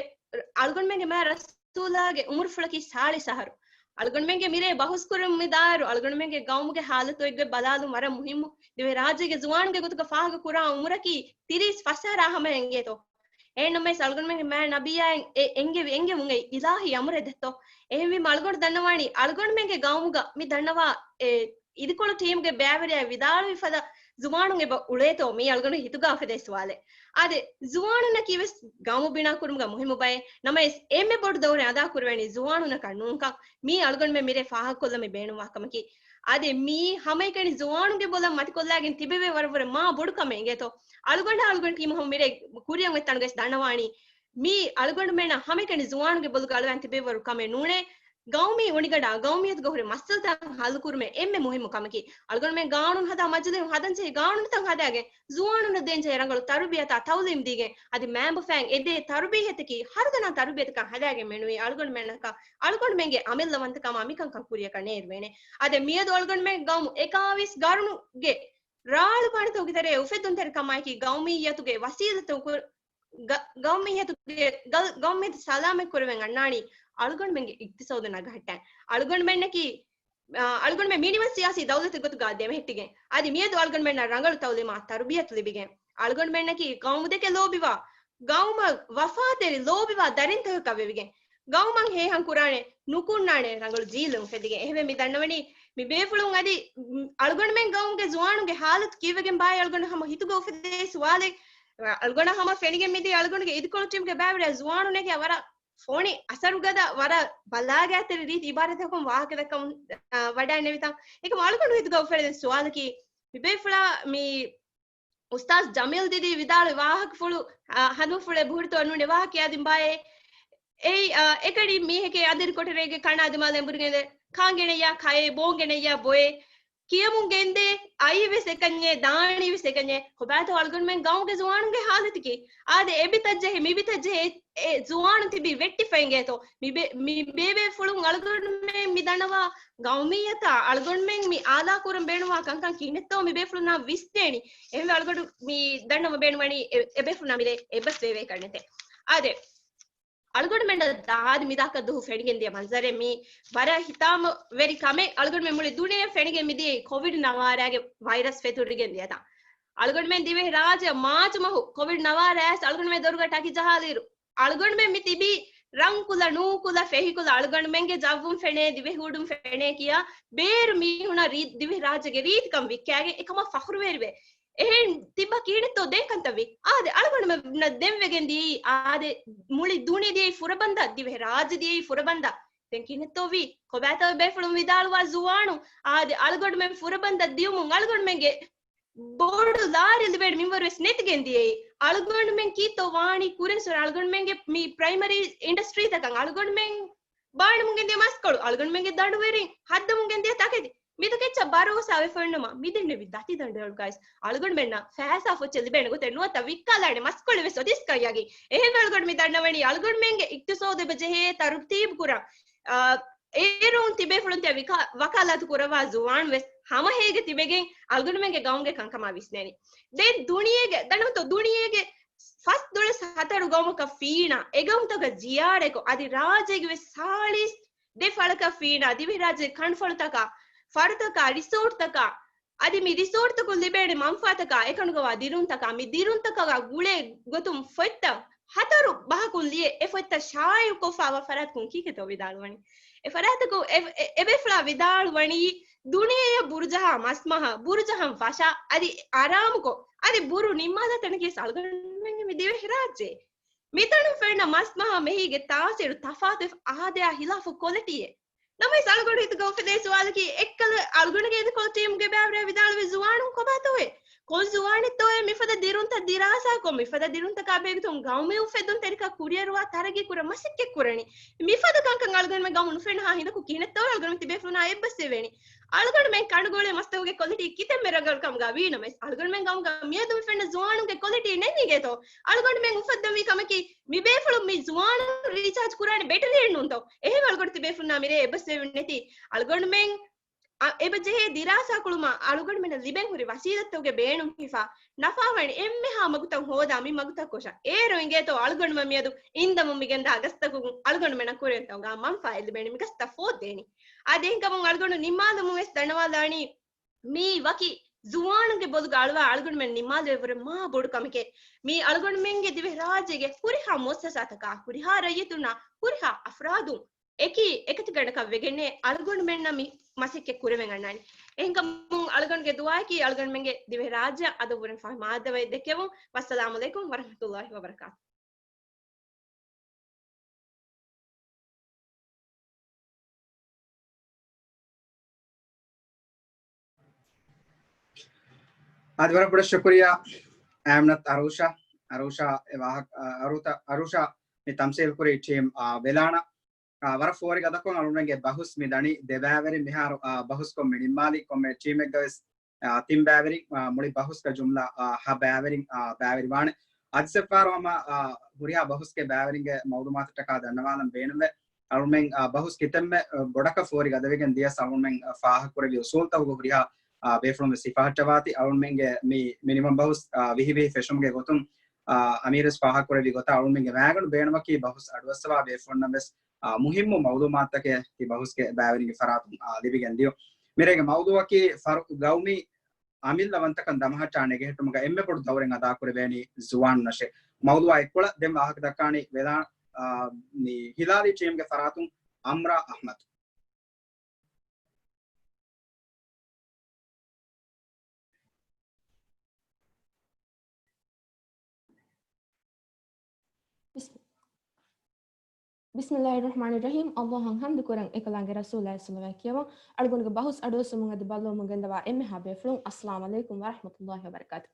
އަޅުގަނޑުމެންގެ މާތް ރަސޫލާގެ އުމުރުފުޅަކީ ސާޅީސް އަހަރު. އަޅުގަނޑުމެންގެ މިރޭ ބަހުސްކުރަމުން މިދާއިރު، އަޅުގަނޑުމެންގެ ގައުމުގެ ހާލަތު އެއްގޮތް ބަލާލުން ވަރަށް މުހިއްމު. ދިވެހިރާއްޖޭގެ ޒުވާނުންގެ ގޮތުގަ ފާހަގަ ކުރާ އުމުރަކީ ތިރީސް ފަސް އަހަރާ ހަމަ އެނގޭތޯ. އެހެންނަމަވެސް އަޅުގަނޑުމެންގެ މާތް ނަބިއްޔާއަށް އެ އެންގެވި އެންގެވުން އެއީ އިލާހީ އަމުރެއް ދެއްތޯ. އެހެންވީމަ އަޅުގަނޑު ދަންނަވާނީ އަޅުގަނޑުމެންގެ ގައުމުގަ މި ދަންނަވާ އެ އިދިކޮޅު ޓީމުގެ ބައިވެރިޔާ ވިދާޅުވި ފަދަ ޒުވާނުން އެބަ އުޅޭތޯ މީ އަޅުގަނޑު ހިތުގަ އުފެދޭ ސުވާލެއް. އާދެ، ޒުވާނުންނަކީ ވެސް ގައުމު ބިނާ ކުރުމުގަ މުހިއްމު ބައެއް. ނަމަވެސް އެންމެ ބޮޑު ދައުރެއް އަދާ ކުރެވޭނީ ޒުވާނުންނަކަށް ނޫންކަން މީ އަޅުގަނޑުމެން މިރޭ ފާހަގަކޮށްލަން މި ބޭނުންވާ ކަމަކީ. އާދެ، މީ ހަމައެކަނި ޒުވާނުންގެ ބޮލަށް މަތިކޮށްލާގެން ތިބެވޭ ވަރަށްވުރެ މާ ބޮޑު ކަމެއް އިނގޭތޯ. އަޅުގަނޑާ އަޅުގަނޑު ޓީމު ހަމަ މިރޭ ކުރިއަށް އޮތް ތަނުގައި ވެސް ދަންނަވާނީ މީ އަޅުގަނޑުމެންނަށް ހަމައެކަނި ޒުވާނުންގެ ބޮލުގަ އަޅުވާން ތިބެވޭ ވަރު ކަމެއް ނޫނޭ. ގައުމީ އޮނިގަނޑާ ގައުމިއްޔަތުގަ ހުރި މައްސަލަތައް ހައްލުކުރުމެއް އެންމެ މުހިއްމު ކަމަކީ. އަޅުގަނޑުމެން ގާނޫނު ހަދާ މަޖިލީހުން ހަދަންޖެހޭ ގާނޫނުތައް ހަދާގެން ޒުވާނުންނަށް ދޭންޖެހޭ ރަނގަޅު ތަރުބިޔަތާ ތައުލީމް ދީގެން އަދި މައިންބަފައިން އެދޭ ތަރުބިޔަތަކީ ހަރުދަނާ ތަރުބިޔަތަކަށް ހަދާގެން މެނުވީ އަޅުގަނޑުމެންނަކަށް އަޅުގަނޑުމެންގެ އަމިއްލަވަންތަކަމާ މިކަންކަން ކުރިޔަކަށް ނޭރުވޭނެ. އާދެ، މިއަދު އަޅުގަނޑުމެން ގައުމު އެކާވީސް ގަރުނުގެ ރާޅު ބަނޑުތަކުގެ ތެރޭ އުފެއްދުންތެރިކަމާއެކީ ގައުމިއްޔަތުގެ ވަސީލަތު ކުރ-، ގަ-، ގައުމިއްޔަތުގެ، ގަ-، ގައުމިއްޔަތު ސަލާމަތް ކުރެވެން އަންނާނީ އަޅުގަނޑުމެންގެ އިޤްތިޞާދު ނަގަހައްޓަން. އަޅުގަނޑުމެންނަކީ، އާ، އަޅުގަނޑުމެން މިނިވަން ސިޔާސީ ދައުލަތެއް ގޮތުގަ ދެމެހެއްޓިގެން، އަދި މިއަދު އަޅުގަނޑުމެންނަށް ރަނގަޅު ތައުލީމާ ތަރުބިޔަތު ލިބިގެން، އަޅުގަނޑުމެންނަކީ ޤައުމުދެކެ ލޯބިވާ، ޤައުމަށް ވަފާތެރި ލޯބިވާ ދަރިންތަކަކަށް ވެވިގެން، ޤައުމަށް ހޭހަން ކުރާނެ ނުކުންނާނެ ރަނގަޅު ޖީލެއް އުފެދިގެން. އެހެންވެ މި ދަންނަވަނީ މި ބޭފުޅުން އަދި، މް، އަޅުގަނޑުމެން ޤައުމުގެ ޒުވާނުންގެ ޙާލަތު ކީއްވެގެން ބާއޭ އަޅުގަނޑު ހަމަ ހިތުގަ އުފެދޭ ސުވާލެއް. އަޅުގަނޑަށް ހަމަ ފެނިގެން މިދިޔަ އަޅުގަނޑުގެ އިދިކޮޅު ޓީމްގެ ބައިވެރިޔާ ޒުވާނުންނެކޭ ވަރަށް ފޮނި އަސަރުގަދަ ވަރަށް ބަލާގާތެރި ރީތި އިބާރާތްތަކުން ވާހަކަ ދައްކަމުން، އާ، ވަޑައިންނެވިތަން. އެކަމް އަޅުގަނޑު ހިތުގަ އުފެދޭ ސުވާލަކީ މި ބޭފުޅާ މި އުސްތާޒް ޖަމީލް ދީދީ ވިދާޅުވި ވާހަކަފުޅު، އާ، ހަނދުމަފުޅޭ ބުހުރިތޯ ނޫނޭ ވާހަކަ އަދި ބާއޭ. އެއީ، އާ، އެކަނި މީހެކޭ އަނދިރި ކޮޓަރޭގެ ކަނާ ދިމާލަށް އެނބުރިގެންދޭ، ކާން ގެނެއްޔާ ކައޭ، ބޯން ގެނެއްޔާ ބޮއޭ. ކިޔަމުން ގެންދޭ، އައީވެސް އެކަންޏޭ، ދާނީވެސް އެކަންޏޭ. ކޮބާތޯ އަޅުގަނޑުމެން ގައުމުގެ ޒުވާނުންގެ ހާލަތަކީ؟ އާދެ، އެބިތައްޖެހޭ، މިބިތައްޖެހޭ، އެ ޒުވާނުން ތިބީ ވެއްޓިފައިނގޭތޯ. މި ބޭ-، މި ބޭބޭފުޅުން އަޅުގަނޑުމެން މި ދަންނަވާ ގައުމިއްޔަތާ އަޅުގަނޑުމެން މި އާލާ ކުރަން ބޭނުންވާ ކަންކަން ކިހިނެއްތޯ މި ބޭފުޅުންނާ ވިސްނޭނީ. އެހެންވެ އަޅުގަނޑު މި ދަންނަވަން ބޭނުންވަނީ އެ-، އެބޭފުޅުންނާ މިރޭ އެއްބަސްވެވޭކަށް ނެތޭ. އާދެ، އަޅުގަނޑުމެންނަށް ދާދި މިދާކަށް ދުހު ފެނިގެން ދިޔަ މަންޒަރެއް މީ ވަރަށް ހިތާމަވެރި ކަމެއް. އަޅުގަނޑުމެން މުޅި ދުނިޔެ ފެނިގެން މިދިޔައީ ކޮވިޑް ނަވާރައިގެ ވައިރަސް ފެތުރިގެން ދިޔަތާ. އަޅުގަނޑުމެން ދިވެހި ރާއްޖެ މާޗު މަހު ކޮވިޑް ނަވާރައިސް އަޅުގަނޑުމެން ދޮރުގަ ޓަކި ޖަހާލިއިރު، އަޅުގަނޑުމެން މި ތިބީ ރަންކުލަ ނޫކުލަ ފެހިކުލަ އަޅުގަނޑުމެންގެ ޖައްވުން ފެނޭ، ދިވެހި އުޑުން ފެނޭ ކިޔާ ބޭރު މީހުނަށް ރީ-، ދިވެހި ރާއްޖޭގެ ރީތިކަން ވިއްކާގެން އެކަމަށް ފަޚުރުވެރިވޭ. އެހެން ތިބާ ކިހިނެއްތޯ ދެން ކަންތައްވީ؟ އާދެ، އަޅުގަނޑުމެންނަށް ދެން ވެގެން ދިޔައީ، އާދެ، މުޅި ދުނިޔެ ދިޔައީ ފުރަބަންދަށް، ދިވެހި ރާއްޖެ ދިޔައީ ފުރަބަންދަށް. ދެން ކިހިނެއްތޯ ވީ؟ ކޮބާތޯ ބޭފުޅުން ވިދާޅުވާ ޒުވާނު؟ އާދެ، އަޅުގަނޑުމެން ފުރަބަންދަށް ދިޔުމުން އަޅުގަނޑުމެންގެ ބޮޑު ލާރި ލިބޭނެ މިންވަރު ވެސް ނެތިގެން ދިޔައީ. އަޅުގަނޑުމެން ކީއްތޯ ވާނީ ކުރިން ސުރަ އަޅުގަނޑުމެންގެ މި ޕްރައިމަރީ އިންޑަސްޓްރީތަކަށް އަޅުގަނޑުމެން ބާނަމުން ގެންދިޔަ މަސްކޮޅު، އަޅުގަނޑުމެންގެ ދަނޑުވެރިން ހައްދަމުން ގެންދިޔަ ތަކެތި، މިތަކެއްޗަށް ބަރޯސާ ވެފައިނުމަށް މިދެންނެވި ދަތި ދަނޑު ގައިސް އަޅުގަނޑުމެންނަށް ފައިސާ ފުއްޗެއް ލިބޭނެ ގޮތެއް ނުވަތަ ވިއްކާލާނެ މަސްކޮޅެއް ވެސް އޮތީސް ކައްޔަގި. އެހެންވެ އަޅުގަނޑު މި ދަންނަވަނީ އަޅުގަނޑުމެންގެ އިޤްތިޞާދު އެބަ ޖެހޭ ތަރުތީބު ކުރަން. އާ، އޭރުން ތިބޭފުޅުން ތިޔަ ވިކާ-، ވަކާލާތު ކުރައްވާ ޒުވާން ވެސް ހަމަހޭގެ ތިބެގެން އަޅުގަނޑުމެންގެ ގައުމުގެ ކަންކަމާ ވިސްނޭނީ. ދެން ދުނިޔޭގެ، ދަނޑުތޯ ދުނިޔޭގެ ފަސް ދޮޅަސް ހަތަރު ގައުމަކަށް ފީނާ، އެ ގައުމުތަކަށް ޒިޔާރަތްކޮށް، އަދި ރާއްޖޭގެ ވެސް ސާޅީސް ދެ ފަޅަކަށް ފީނާ، ދިވެހިރާއްޖޭގެ ކަންފަޅުތަކާ، ފަރުތަކާ، ރިސޯޓްތަކާ، އަދި މި ރިސޯޓްތަކުން ލިބޭނެ މަންފާތަކާ، އެކަނޑުގަވާ ދިރުންތަކާ، މި ދިރުންތަކާ ގުޅޭ ގޮތުން ފޮތްތައް ހަތަރު ބަހަކުން ލިޔެ، އެ ފޮތްތައް ޝާއިޢުކޮށްފާވާ ފަރާތަކުން ކީކޭތޯ ވިދާޅުވަނީ؟ އެ ފަރާތަކު އެ، އެ، އެބޭފުޅާ ވިދާޅުވަނީ، ދުނިޔެއަށް ބުރުޖަހާ މަސްމަހާ، ބުރުޖަހަން ފަށާ، އަދި އަރާމުކޮށް، އަދި ބުރު ނިންމާލާ ތަނަކީ އަޅުގަނޑުމެންގެ މި ދިވެހިރާއްޖެ. މިތަނުން ފެންނަ މަސްމަހާ މެހީގެ ތާސީރު ތަފާތުވެފަ އާދަޔާ ހިލާފު ކޮލިޓީއެއް. ނަމަވެސް އަޅުގަނޑު ހިތުގަ އުފެދޭ ސުވާލަކީ، އެއްކަލަ އަޅުގަނޑުގެ އިދިކޮޅު ޓީމްގެ ބައިވެރިޔާ ވިދާޅުވި ޒުވާނުން ކޮބާތޯއޭ؟ ކޮން ޒުވާނެއްތޯއޭ މިފަދަ ދިރުންތައް ދިރާސާކޮށް، މިފަދަ ދިރުންތަކާ ބެހޭގޮތުން ގައުމީ އުފެއްދުންތެރިކަން ކުރިއަރުވާ ތަރައްގީ ކުރަން މަސައްކަތް ކުރަނީ؟ މިފަދަ ކަންކަން އަޅުގަނޑުމެން ގައުމު ނުފެންނަހާ ހިނދަކު ކިހިނެއްތޯ އަޅުގަނޑު ތިބޭފުޅުންނާ އެއްބަސްވެވޭނީ؟ އަޅުގަނޑުމެން ކަނޑުގޮޅޭ މަސްތަކުގެ ކޮލިޓީ ކިތަންމެ ރަނގަޅު ކަމުގަ ވީނަމަވެސް، އަޅުގަނޑުމެން ގައުމުގަ މިއަދު މި ފެންނަ ޒުވާނުންގެ ކޮލިޓީ ނެތް އިނގޭތޯ؟ އަޅުގަނޑުމެން އުފައްދަންވީ ކަމަކީ، މި ބޭފުޅުން މި ޒުވާނުން ރީޗާޖް ކުރާނެ ބެޓަރީއެއް ނޫންތޯ؟ އެހެން އަޅުގަނޑު ތިބޭފުންނާ މިރޭ އެއްބަސްވެވެން ނެތި. އަޅުގަނޑުމެން އަ، އެބަ ޖެހޭ ދިރާސާ ކުޅުމަށް އަޅުގަނޑުމެންނަށް ލިބެން ހުރި ވަސީލަތްތަކުގެ ބޭނުން ހިފާ، ނަފާވަނި އެންމެހާ މަގުތައް ހޯދާ މި މަގުތައް ކޮށާ. އޭރު އިނގޭތޯ އަޅުގަނޑުމެން މިއަދު އިންދަމުން މިގެންދާ ގަސްތަކުން އަޅުގަނޑުމެންނަށް ކުރިއަށް ތަންގާ މަންފާއެއް ލިބޭނެ މި ގަސްތައް ފޯއްދޭނީ. އާދެ، އެހެންކަމުން އަޅުގަނޑު ނިންމާލުމުން ވެސް ދަންނަވާލާނީ، މީ ވަކި ޒުވާނުންގެ ބޮލުގަ އަޅުވާ އަޅުގަނޑުމެން ނިންމާލެވުރެ މާ ބޮޑު ކަމެކޭ. މީ އަޅުގަނޑުމެންގެ ދިވެހިރާއްޖޭގެ ހުރިހާ މުއައްސަސާތަކާ، ހުރިހާ ރައްޔިތުންނާ، ހުރިހާ އަފްރާދުން އެކީ އެކަތިގަނޑަކަށް ވެގެންނޭ އަޅުގަނޑުމެންނަށް މި މަސައްކަތް ކުރެވެން އަންނާނީ. އެހެންކަމުން އަޅުގަނޑުގެ ދުޢާއަކީ އަޅުގަނޑުމެންގެ ދިވެހިރާއްޖެއަށް އަދަބުވެރިން ފަހި މާއްދަވައެއް ދެއްކެވުން. ވައްސަލާމު ޢަލައިކުމް ވަރަޙްމަތުﷲި ވަބަރަކާތު. އަދި ވަރަށް ބޮޑަށް ޝުކުރިއްޔާ އައިމްނަތް އަރޫޝާ، އަރޫޝާ އެ ވާހަކަ، އަރޫތަ، އަރޫޝާ މި ތަމްސީލް ކުރި ޓީމް، އާ، ވެލާނަ. އާ، ވަރަށް ފޯރި ގަދަކޮށް އަޅުގަނޑުގެ ބަހުސް މި ދަނީ ދެ ބައިވެރިން މިހާރު، އާ، ބަހުސްކޮށް މި ނިންމާލި ކޮންމެ ޓީމެއްގަ ވެސް، އާ، ތިން ބައިވެރިން، އާ، މުޅި ބަހުސްގަ ޖުމްލަ، އާ، ހަ ބައިވެރިން، އާ، ބައިވެރިވާނެ. އަދި ސެފާރު ހަމަ، އާ، ހުރިހާ ބަހުސްގެ ބައިވެރިންގެ މައުލޫމާތަށްޓަކާ ދަންނަވާލަން ބޭނުންވެ. އަޅުމެން، އާ، ބަހުސް ކިތަންމެ، އާ، ބޮޑަކަށް ފޯރި ގަދަވެގެން ދިޔަސް އަޅުމެން، އާ، ފާހަގަކުރެއްވި އުސޫލްތަކުގެ ހުރިހާ، އާ، ބޭފުޅުން ވެސް ހިފަހައްޓަވާތި. އަޅުމެންގެ މި މިނިމަމް ބަހުސް، އާ، ވިހި ވިހި ފެށުމުގެ ގޮތުން، އާ، އަމީރު ވެސް ފާހަގަކުރެއްވި ގޮތަށް އަޅުމެންގެ މައިގަނޑު ބޭނުމަކީ ބަހުސް އަޑުއައްސަވާ ބޭފުޅުންނަށް ވެސް އާ، މުހިއްމު މައުލޫމާތުތަކެއް ތި ބަހުސްގެ ބައިވެރިންގެ ފަރާތުން، އާ، ލިބިގެން ދިޔުން. މިރޭގެ މައުލޫއަކީ ފަރު ގައުމީ އަމިއްލަވަންތަކަން ދަމަހައްޓާ ނެގެހެއްޓުމުގަ އެންމެ ބޮޑު ދައުރެއް އަދާކުރެވޭނީ ޒުވާނުންނަށޭ. މައުލޫއާ އެއްކޮޅަށް ދެން ވާހަކަ ދައްކާނީ ވެލާ، އާ، މި ހިލާލީ ޓީމްގެ ފަރާތުން އަމްރާ އަޙްމަދު. بسم، بسم الله الرحمن الرحيم. ﷲ އަށް ޙަމްދު ކުރަން، އެކަލާނގެ ރަސޫލާއި ޞަލަވާތް ކިޔަވަން. އަޅުގަނޑުގެ ބަހުސް އަޑުއައްސުމުން އަދި ބައްލަވަމުން ގެންދަވާ އެންމެހާ ބޭފުޅުން، އައްސަލާމު ޢަލައިކުމް ވަރަޙްމަތުﷲ ވަބަރަކާތު.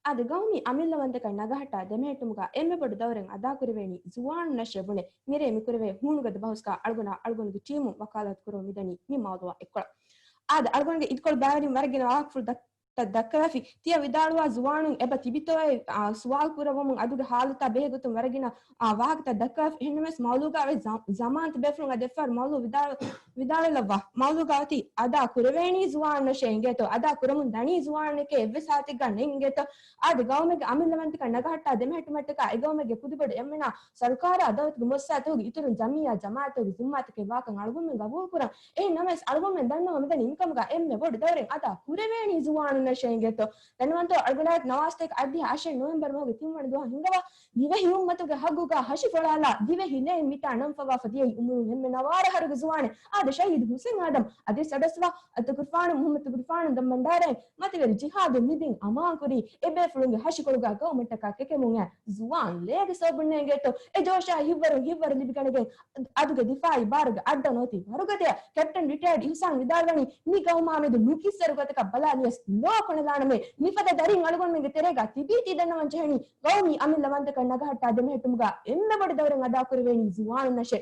އާދެ، ގައުމީ އަމިއްލަވަންތަކަން ނަގަހައްޓާ ދެމެހެއްޓުމުގަ އެންމެ ބޮޑު ދައުރެއް އަދާކުރެވޭނީ ޒުވާނުންނަށޭ ބުނެ، މިރޭ މިކުރެވޭ ހޫނުގަދަ ބަހުސްގަ އަޅުގަނޑާ އަޅުގަނޑުގެ ޓީމުން ވަކާލާތު ކުރަމުން މިދަނީ މި މައުޟޫޢާ އެއްކޮޅަށް. އާދެ، އަޅުގަނޑުގެ އިދިކޮޅު ބައިވެރިން ވަރަށް ގިނަ ވާހަކަފުޅު ދައް-، ތައް ދައްކަވާފި. ތިޔަ ވިދާޅުވާ ޒުވާނުން އެބަ ތިބިތޯއޭ، އާ، ސުވާލު ކުރައްވަމުން އަދުގެ ހާލަތާ ބެހޭ ގޮތުން ވަރަށް ގިނަ، އާ، ވާހަކަތައް ދައްކަވާފި. އެހެންނަމަވެސް މައުލޫގާވެސް ޒަ-، ޒަމާންތައް ބޭފުޅުން އަދި އެއްފަހަރު މައުލޫ ވިދާޅު-، ވިދާޅުވެލައްވާ. މައުލޫގާ އޮތީ އަދާ ކުރެވޭނީ ޒުވާނުންނަށޭ އިނގޭތޯ، އަދާ ކުރަމުން ދަނީ ޒުވާނުންނެކޭ އެއްވެސް ހާލަތެއްގަ ނެތް އިނގޭތޯ. އާދެ، ގައުމެއްގެ އަމިއްލަވަންތަކަން ނަގަހައްޓާ ދެމެހެއްޓުމަށްޓަކާ އެ ގައުމެއްގެ ކުދިބޮޑު އެންމެނާ ސަރުކާރާ ދައުލަތުގެ މުއައްސަސާތަކުގެ އިތުރުން ޖަމިއްޔާ ޖަމާއަތްތަކުގެ ޒިންމާތަކެއް ވާކަން އަޅުގަނޑުމެން ގަބޫލުކުރަން. އެހެން ނަމަވެސް އަޅުގަނޑުމެން ދަންނަވަމުން މިދަނީ މިކަމުގަ އެންމެ ބޮޑު ދައުރެއް އަދާ ކުރެވޭނީ ޒުވާނުންނަށޭ އިނގޭތޯ. ދަންނަވަންތޯ އަޅުގަނޑާއެކު ނަވާސްތޭކަ އަށްޑިހަ އަށެއް ނޮވެމްބަރު މަހުގެ ތިންވަނަ ދުވަހު ހިންގަވާ ދިވެހި އުއްމަތުގެ ހައްގުގަ ހަށި ފޮޅާލާ ދިވެހި ލޭން މިތާ ނަންފަވާފަ ދިޔައީ އުމުރުން އެންމެ ނަވާރަ އަހަރުގެ ޒުވާނެއް. އާދެ، ޝަހީދު ހުސެން އާދަމް އަދި ސަޑަސްވާ އަތުގުރުފާނު މުޙައްމަދު ގުރުފާނު ދަންބަންޑާރައިން މަތިވެރި ޖިހާދު މިދިން އަމާންކުރީ އެބޭފުޅުންގެ ހަށިކޮޅުގަ ގައުމަށްޓަކާ ކެކެމުން އައި ޒުވާން ލޭގެ ސަބަބުންނޭ އިނގޭތޯ. އެ ޖޯޝާ ހިތްވަރުން ހިތްވަރު ލިބިގަނެގެން އަދުގެ ދިފާއީ ބާރުގެ އައްޑަށް ނޯތީ ވަރުގަދަޔަށް ކެޕްޓަން ރިޓަޔަރޑް އިޙްސާން ވިދާޅުވަނީ، މި ގައުމާ މެދު ނުކިއްސަރު ގޮތަކަށް ބަލާ ނިޔަސް ލޯ ކޮނެލާނަމޭ. މިފަދަ ދަރިން އަޅުގަނޑުމެންގެ ތެރޭގަ ތިބީތީ ދަންނަވަން ޖެހެނީ ގައުމީ އަމިއްލަވަންތަކަން ނަގަހައްޓާ ދެމެހެއްޓުމުގަ އެންމެ ބޮޑު ދައުރެއް އަދާކުރެވޭނީ ޒުވާނުންނަށޭ.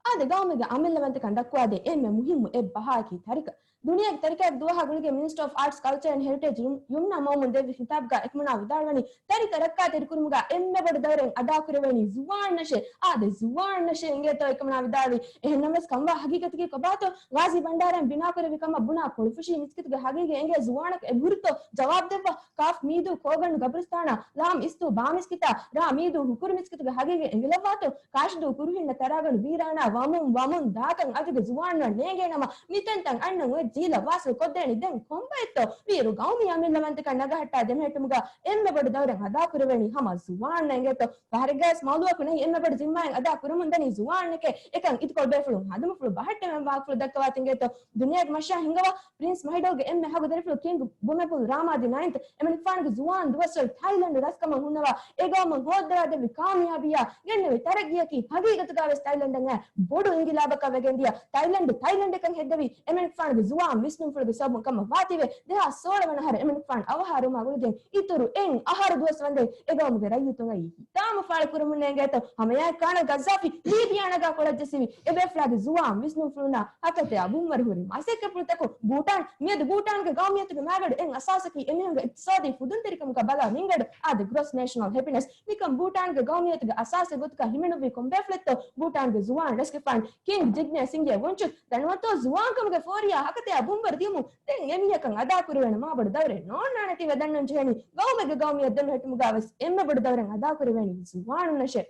އާދެ، ގައުމެއްގެ އަމިއްލަވަންތަކަން ދައްކުވާދޭ އެންމެ މުހިއްމު އެއް ބަހާއަކީ ތަރިކަ. ދުނިޔޭގެ ތަރިކައެއްގެ ދުވަހާ ގުޅިގެން މިނިސްޓަރ އޮފް އާޓްސް، ކަލްޗަރ އެންޑް ހެރިޓޭޖް ޔުމް-، ޔުމްނާ މައުމޫން ދެއްވި ޚިތާބުގަ އެކަމަނާ ވިދާޅުވަނީ، ތަރިކަ ރައްކާތެރިކުރުމުގަ އެންމެ ބޮޑު ދައުރެއް އަދާކުރެވޭނީ ޒުވާނުންނަށޭ. އާދެ، ޒުވާނުންނަށޭ އިނގޭތޯ އެކަމަނާ ވިދާޅުވީ. އެހެންނަމަވެސް ކަންވާ ހަގީގަތަކީ ކޮބާތޯ؟ ޣާޒީ ބަންޑާރައިން ބިނާކުރެއްވި ކަމަށް ބުނާ ކޮޅުފުށީ މިސްކިތުގެ ހަގީގަތް އެނގޭ ޒުވާނަކަށް އެބަހުރިތޯ؟ ޖަވާބު ދެއްވާ. ކާފް މީދޫ ކޯގަނޑު ގަބުރިސްތާނާ، ލާމް އިސްތޫ ބާމިސްކިތާ، ރާ މީދޫ ހުކުރު މިސްކިތުގެ ހަގީގަތް އެނގިލައްވާތޯ؟ ކާށިދޫ ކުރުހިންނަ ތަރާގަނޑު ވީރާނާ ވަމުން ވަމުން ދާކަން އަދުގެ ޒުވާނުންނަށް ނޭނގޭނަމަ، މިތަންތަން އަންނަން އޮތް ޖީލަށް ވާސިލް ކޮށްދޭނީ ދެން ކޮންބައެއްތޯ؟ ވީއިރު ގައުމީ އަމިއްލަވަންތަކަން ނަގަހައްޓާ ދެމެހެއްޓުމުގަ އެންމެ ބޮޑު ދައުރެއް އަދާކުރެވޭނީ ހަމަ ޒުވާނުންނޭ އިނގޭތޯ؟ ފަހަރެއްގަވެސް މައުލޫއަކު ނެތް އެންމެ ބޮޑު ޒިންމާއެއް އަދާ ކުރަމުންދަނީ ޒުވާނުންނެކޭ. އެކަން އިދިކޮޅު ބޭފުޅުން ހަނދުމަފުޅު ބަހައްޓެވެން ވާހަކަފުޅު ދައްކަވާތި އިނގޭތޯ؟ ދުނިޔޭގެ މަށާ ހިންގަވާ ޕްރިންސް މަހިޑަލްގެ އެންމެ ހަގު ދަރިފުޅު ކިންގް ބުމެބުލް ރާމާދި ނައިންތް އެމަނިކުފާނުގެ ޒުވާން ދުވަސްވަރު ތައިލަންޑު ރަސްކަމަށް ހުންނަވާ އެ ގައުމުން ހޯއްދަވާދެއްވި ކާމިޔާބީއާ ގެންނެވި ތަރައްގީއަކީ ހަގީގަތުގަ ވެސް ތައިލަންޑަށް އައި ބޮޑު އިންގިލާބަކަށް ވެގެންދިޔަ ތައިލަންޑު ތައިލަންޑެކަން ހެއްދެވީ އެމަނިކުފާނުގެ ޒުވާން ވިސްނުންފުޅުގެ ސަބަބުން ކަމަށް ވާތީވެ ދެހާސް ސޯޅަ ވަނަ އަހަރު އެމަނިކުފާނު އަވަހާރަވުމާ ގުޅިގެން އިތުރު އެއް އަހަރު ދުވަސް ވަންދެން އެ ގައުމުގެ ރައްޔިތުން އައީ ހިތާމަ ފާޅު ކުރަމުންނޭ އިނގޭތޯ؟ ހަމަޔާއެއް ކާނަލް ގައްޒާފީ ލީބިޔާ ނަގާ ކޮޅަށް ޖެއްސެވި އެބޭފުޅާގެ ޒުވާން ވިސްނުންފުޅުންނާ ހަކަތަޔާ ބުންވަރު ހުރި މަސައްކަތްފުޅުތަކުން ބޫޓާން މިއަދު ބޫޓާންގެ ގައުމިއްޔަތުގެ މައިގަނޑު އެއް އަސާސަކީ އެމީހުންގެ އިޤްތިޞާދީ ފުދުންތެރިކަމަކަށް ބަލާ މިންގަނޑު އާދެ، ގްރޮސް ނޭޝަނަލް ހެޕިނެސް. މިކަން ބޫޓާންގެ ގައުމިއްޔަތުގެ އަސާސެއް ގޮތުގަ ހިމެނުއްވީ ކޮންބޭފުޅެއްތޯ؟ ބޫޓާންގެ ޒުވާން ރަސްގެފާނު ކިންގް ޖިގްމޭ ސިންގޭ ވުންޗުކް. ދަންނަވަންތޯ ޒުވާންކަމުގެ ފޯރިޔާ ހަކަތަޔާ ބުންވަރު ދިޔުމުން ދެން އެމީހަކަށް އަދާކުރެވޭނެ މާބޮޑު ދައުރެއް ނޯންނާނެތީވެ ދަންނަން ޖެހެނީ ގައުމެއްގެ ގައުމިއްޔަށް ދެމެހެއްޓުމުގަވެސް އެންމެ ބޮޑު ދައުރެއް އަދާކުރެވޭނީ ޒުވާނުންނަށޭ.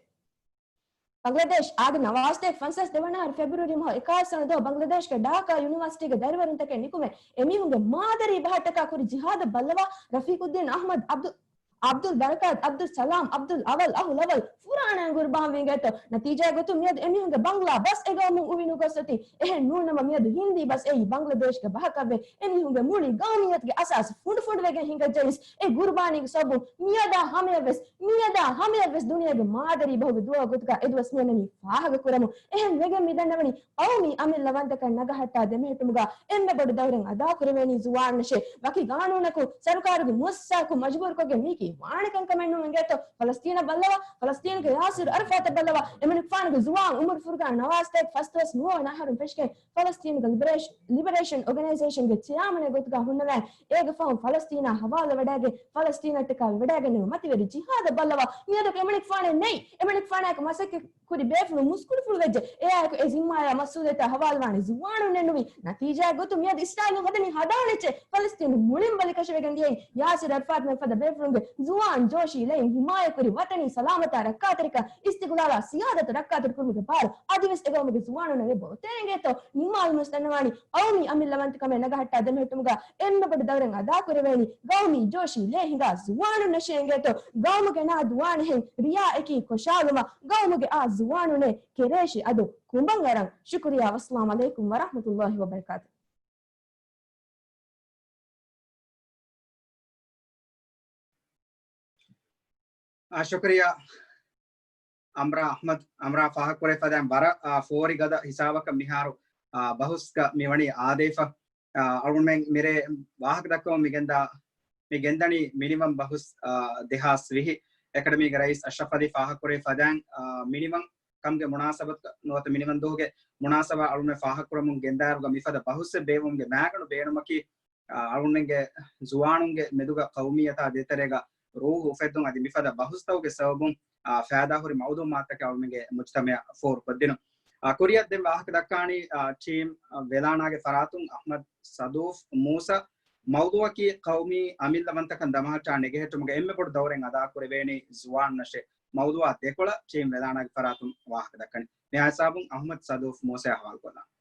ބަނގްލަދޭޝް އާދެ، ނަވާސްތޭކަ ފަންސާސް ދެވަނަ އަހަރު ފެބްރުއަރީ މަހު އެކާވީސް ވަނަ ދުވަހު ބަނގްލަދޭޝްގެ ޑާކާ ޔުނިވާސިޓީގެ ދަރިވަރުންތަކެއް ނިކުމެ އެމީހުންގެ މާދަރީ ބަހަށްޓަކާ ކުރި ޖިހާދަށް ބައްލަވާ ރަފީޤުއްދީން އަޙްމަދު އަބްދު އަބްދުލް ބަރަކާތް، އަބްދުލް ސަލާމް، އަބްދުލް އަވަލް، އަހުލް އަވަލް ފުރާނައިން ގުރުބާންވީ އިނގޭތޯ؟ ނަތީޖާއެއް ގޮތުން މިއަދު އެމީހުންގެ ބަންގްލާ ބަސް އެ ގައުމުން އުވި ނުގޮސް އޮތީ. އެހެން ނޫންނަމަ މިއަދު ހިންދީ ބަސް އެއީ ބަންގްލަދޭޝްގެ ބަހަކަށްވެ، އެމީހުންގެ މުޅި ގައުމިއްޔަތުގެ އަސާސް ފުނޑުފުނޑުވެގެން ހިނގައްޖައިސް، އެ ގުރުބާނީގެ ސަބަބުން މިއަދާ ހަމަޔަށްވެސް، މިއަދާ ހަމަޔަށްވެސް ދުނިޔޭގެ މާދަރީ ބަހުގެ ދުވަހު ގޮތުގަ އެ ދުވަސް މިއަންނަނީ ފާހަގަކުރަމުން. އެހެން ވެގެން މި ދަންނަވަނީ ޤައުމީ އަމިއްލަވަންތަކަން ނަގަހައްޓާ ދެމެހެއްޓުމުގަ އެންމެ ބޮޑު ދައުރެއް އަދާކުރެވޭނީ ޒުވާނުންނަށޭ. ވަކި ގާނޫނަކުން، ސަރުކާރުގެ މުއައްސަސާއަކުން މަޖުބޫރުކޮށްގެން މީކީ ވާނެކަންކަމެއް ނޫން އިނގޭތޯ؟ ފަލަސްތީނަށް ބައްލަވާ، ފަލަސްތީނުގެ ޔާސިރު އަރަފާތަށް ބައްލަވާ، އެމަނިކުފާނުގެ ޒުވާން އުމުރު ފުރުގާ ނަވާސްތޭކަ ފަސްދުވަސް ނުވަވަނަ އަހަރުން ފެށިގެން ފަލަސްތީނުގެ ލިބަރޭޝް-، ލިބަރޭޝަން އޮގަނައިޒޭޝަންގެ ޗެއާމަނެއް ގޮތުގަ ހުންނަވައި، އޭގެ ފަހުން ފަލަސްތީނާ ހަވާލުވެވަޑައިގެން، ފަލަސްތީނަށްޓަކާ ވެވަޑައިގެންނެވި މަތިވެރި ޖިހާދަށް ބައްލަވާ، މިއަދަކު އެމަނިކުފާނެއް ނެތް. އެމަނިކުފާނާއެކު މަސައްކަތް ކުރި ބޭފުޅުން މުސްކުޅިފުޅު ވެއްޖެ. އެއާއެކު އެ ޒިންމާއާ މަސްއޫލިއްޔަތާ ހަވާލުވާނީ ޒުވާނުންނޭ ނުވި. ނަތީޖާއެއް ގޮތުން މިއަދު އިސްރާއީލުން ހަދަނީ ހަދާނެއްޗެއް. ފަލަސްތީނު މުޅިން ބަލިކަށިވެގެން ދިޔައީ ޔާސިރު އަރަފާތްމެން ފަދަ ބޭފުޅުންގެ ޒުވާން ޖޯޝީ ލައިން ހިމާޔަތްކުރި ވަތަނީ ސަލާމަތާ ރައްކާ ރައްކާތެރިކަން، އިސްތިގުލާލާ ސިޔާދަތު ރައްކާތެރިކުރުމުގެ ބާރު އަދިވެސް އެގައުމުގެ ޒުވާނުންނަށް އެބަ އޮތޭ އިނގޭތޯ. ނިންމާލުމުން ދަންނަވާނީ ޤައުމީ އަމިއްލަވަންތަކަމެއް ނަގަހައްޓާ ދެމެހެއްޓުމުގަ އެންމެ ބޮޑު ދައުރެއް އަދާކުރެވޭނީ ޤައުމީ ޖޯޝީ ލޭ ހިނގާ ޒުވާނުންނަށޭ އިނގޭތޯ. ގައުމުގެ ނާދުވާނެހެން ރިޔާއެކީ ކޮށާލުމަށް ގައުމުގެ އާ ޒުވާނުންނޭ ކެރޭށި އަދު ކުނބަން އަރަން. ޝުކުރިޔާ. ވައްސަލާމް ޢަލައިކުމް ވަރަޙްމަތުﷲި ވަބަރަކާތު. އާ، ޝުކުރިޔާ އަމްރާ އަޙްމަދު، އަމްރާ ފާހަގަކުރެއްވި ފަދައިން ވަރަށް، އާ، ފޯރި ގަދަ ހިސާބަކަށް މިހާރު، އާ، ބަހުސްގަ މިވަނީ އާދެވިފަ. އާ، އަޅުގަނޑުމެން މިރޭ ވާހަކަ ދައްކަމުން މިގެންދާ، މި ގެންދަނީ މިނިވަން ބަހުސް، އާ، ދެހާސް ވިހި. އެކަޑަމީގެ ރައީސް އަޝްރަފް ޢަލީ ފާހަގަކުރެއްވި ފަދައިން، އާ، މިނިވަން ކަމުގެ މުނާސަބަތުގަ ނުވަތަ މިނިވަން ދުވަހުގެ މުނާސަބާ އަޅުގަނޑުމެން ފާހަގަކުރަމުން ގެންދާއިރުގަ މިފަދަ ބަހުސެއް ބޭއްވުމުގެ މައިގަނޑު ބޭނުމަކީ، އަޅުގަނޑުމެންގެ ޒުވާނުންގެ މެދުގަ ޤައުމިއްޔަތާ ދޭތެރޭގަ ރޫހު އުފެއްދުން އަދި މިފަދަ ބަހުސްތަކުގެ ސަބަބުން، އާ، ފައިދާހުރި މައުލޫމާތުތަކެއް އަޅުގަނޑުމެންގެ މުޖްތަމަޢަށް ފޯރުކޮށްދިނުން. އާ، ކުރިއަށް ދެން ވާހަކަ ދައްކާނީ، އާ، ޓީމް ވެލާނާގެ ފަރާތުން އަޙްމަދު ސަދޫފް މޫސާ. މައުޟޫޢަކީ ޤައުމީ އަމިއްލަވަންތަކަން ދަމަހައްޓާ ނެގެހެއްޓުމުގެ އެންމެ ބޮޑު ދައުރެއް އަދާކުރެވޭނީ ޒުވާނުންނަށޭ. މައުޟޫޢާ ދެކޮޅަށް ޓީމް ވެލާނާގެ ފަރާތުން ވާހަކަ ދައްކަނީ. މިހާ ހިސާބުން އަޙްމަދު ސަދޫފް މޫސާ ހަވާލުކޮށްލާނަން.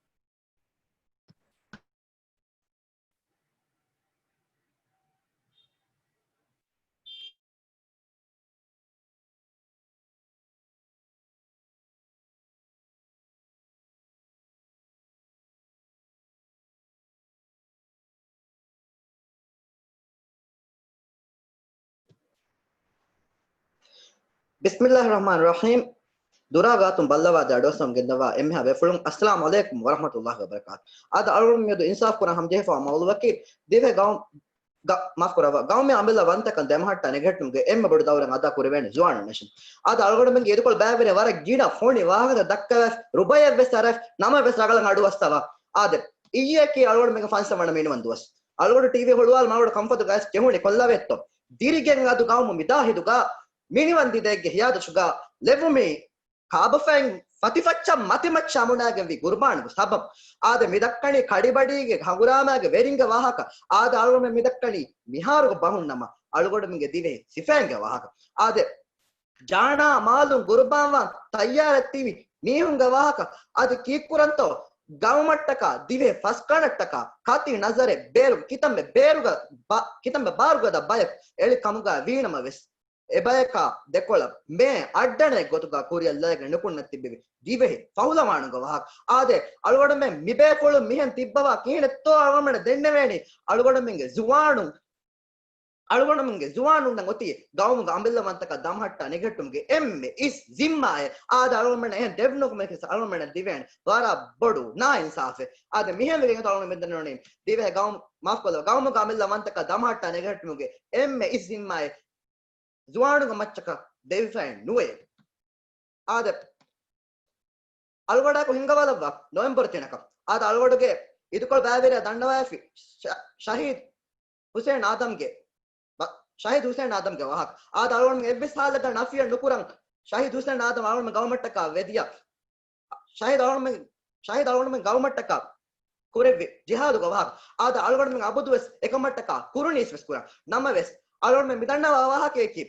ބިސްމިﷲިއްރަޙްމާނިއްރަޙީމް. ދުރާ ގާތުން ބައްލަވާދޭ އަޑުއައްސަމުން ގެންދަވާ އެންމެހާ ބޭފުޅުން، އައްސަލާމު ޢަލައިކުމް ވަރަޙްމަތުﷲި ވަބަރަކާތު. އާދެ، އަޅުގަނޑު މިއަދު އިންސާފު ކުރަން ހަމަޖެހިފައިވާ މައުޟޫޢަކީ ދިވެހި ގައުމު، ގަ-، މާފު ކުރައްވާ، ގައުމީ އަމިއްލަ ވަންތަކަން ދެމަހައްޓާ ނެގެހެއްޓުމުގެ އެންމެ ބޮޑު ދައުރެއް އަދާ ކުރެވޭނީ ޒުވާނުންނަށޭ. އާދެ، އަޅުގަނޑުމެންގެ އިރުކޮޅު ބައިވެރި ވަރަށް ގިނަ ފޮނި ވާހަކަ ދައްކަވެފަ، ރުބައެއް ވެސް އަރަވެފަ، ނަމަ ވެސް ރަނގަޅަށް އަޑުއައްސަވާ. އާދެ، އިއްޔެއަކީ އަޅުގަނޑުމެންގެ ފަންސަވަނަ މިނިވަން ދުވަސް. އަޅުގަނޑު ޓީވީ ހުޅުވާލުމުން އަޅުގަނޑު ކަންފަތުގަ އައިސް ޖެހުނީ ކޮށްލަވޭތޯ. ދިރިގެން އަދު ގައުމު މި ދާހިދުގަ މިނިވަން ދިދައެއްގެ ހިޔާދަށުގަ ލެއްވުމީ ކާބަފައިން ފަތިފައްޗަށް މަތިމައްޗަށް އަމުނާގެންވި ގުރުބާނުގެ ސަބަބު. އާދެ، މި ދައްކަނީ ކަޑިބަޑީގެ ހަނގުރާމާގެ ވެރިންގެ ވާހަކަ. އާދެ، އަޅުގަނޑުމެން މި ދައްކަނީ މިހާރުގެ ބަހުން ނަމަ އަޅުގަނޑުމެންގެ ދިވެހި ސިފައިންގެ ވާހަކަ. އާދެ، ޖާނާ މާލުން ގުރުބާންވާން ތައްޔާރަށް ތިބި މީހުންގެ ވާހަކަ. އަދި ކީއްކުރަންތޯ ގައުމަށްޓަކާ ދިވެހި ފަސްގަނޑަށްޓަކާ ކަތި ނަޒަރެއް ބޭރު ކިތަންމެ ބޭރުގަ ބަ-، ކިތަންމެ ބާރުގަދަ ބަޔަކު އެޅި ކަމުގަ ވީނަމަވެސް، އެބަޔަކާ ދެކޮޅަށް މޭ އައްޑަނެއް ގޮތުގަ ކުރިއަށް ލައިގެން ނުކުންނަ ތިބެވި ދިވެހި ފަހުލަވާނުގެ ވާހަކަ. އާދެ، އަޅުގަނޑުމެން މިބޭފުޅުން މިހެން ތިއްބަވާ ކިހިނެއްތޯ އަޅުގަނޑުމެން ދެންނެވޭނީ. އަޅުގަނޑުމެންގެ ޒުވާނުން އަޅުގަނޑުމެންގެ ޒުވާނުންނަށް އޮތީ ގައުމުގެ އަމިއްލަވަންތަކަން ދަމަހައްޓާ ނެގެހެއްޓުމުގެ އެންމެ އިސް ޒިންމާއެއް. އާދެ، އަޅުގަނޑުމެންނަށް އެހެން ދެވުނުކަމަކީ އަޅުގަނޑުމެންނަށް ދިވެހި ވަރަށް ބޮޑު ނާއިންސާފެއް. އާދެ، މިހެން ވެގެން އަޅުގަނޑު މިދަންނަވަނީ ދިވެހި ގައުމު، މާފުކޮށްލަ، ގައުމުގެ އަމިއްލަވަންތަކަން ދަމަހައްޓާ ނެގެހެއްޓުމުގެ އެންމެ އިސް ޒިންމާއެއް ޒުވާނުންގެ މައްޗަކަށް ދެވިފައެއް ނުވޭ. އާދެ، އަޅުގަޑާކު ހިންގަވާލައްވާ ނޮވެމްބަރު ތިނަކަށް. އާދެ، އަޅުގަޑުގެ އިދުކޮޅު ބައިވެރިޔާ ދަންނަވައިފި ޝަ-، ޝަހީދު ހުސޭން އާދަމްގެ ބަ-، ޝަހީދު ހުސޭން އާދަމްގެ ވާހަކަ. އާދެ، އަޅުގަނޑު އެއްވެސް ހާލަކަށް ނަފިޔަށް ނުކުރަން، ޝަހީދު ހުސޭން އާދަމް އަޅުގަނޑު ގައުމަށްޓަކާ ވެދިޔަ ޝަހީދު އަޅުގަނޑުމެން، ޝަހީދު އަޅުގަނޑުމެން ގައުމަށްޓަކާ ކުރެއްވި ޖިހާދުގެ ވާހަކަ. އާދެ، އަޅުގަނޑުމެން އަބަދުވެސް އެކަމަށްޓަކާ ކުރުނީސް ވެސް ކުރަން. ނަމަވެސް، އަޅުގަނޑުމެން މިދަންނަވާ ވާހަކަޔަކީ،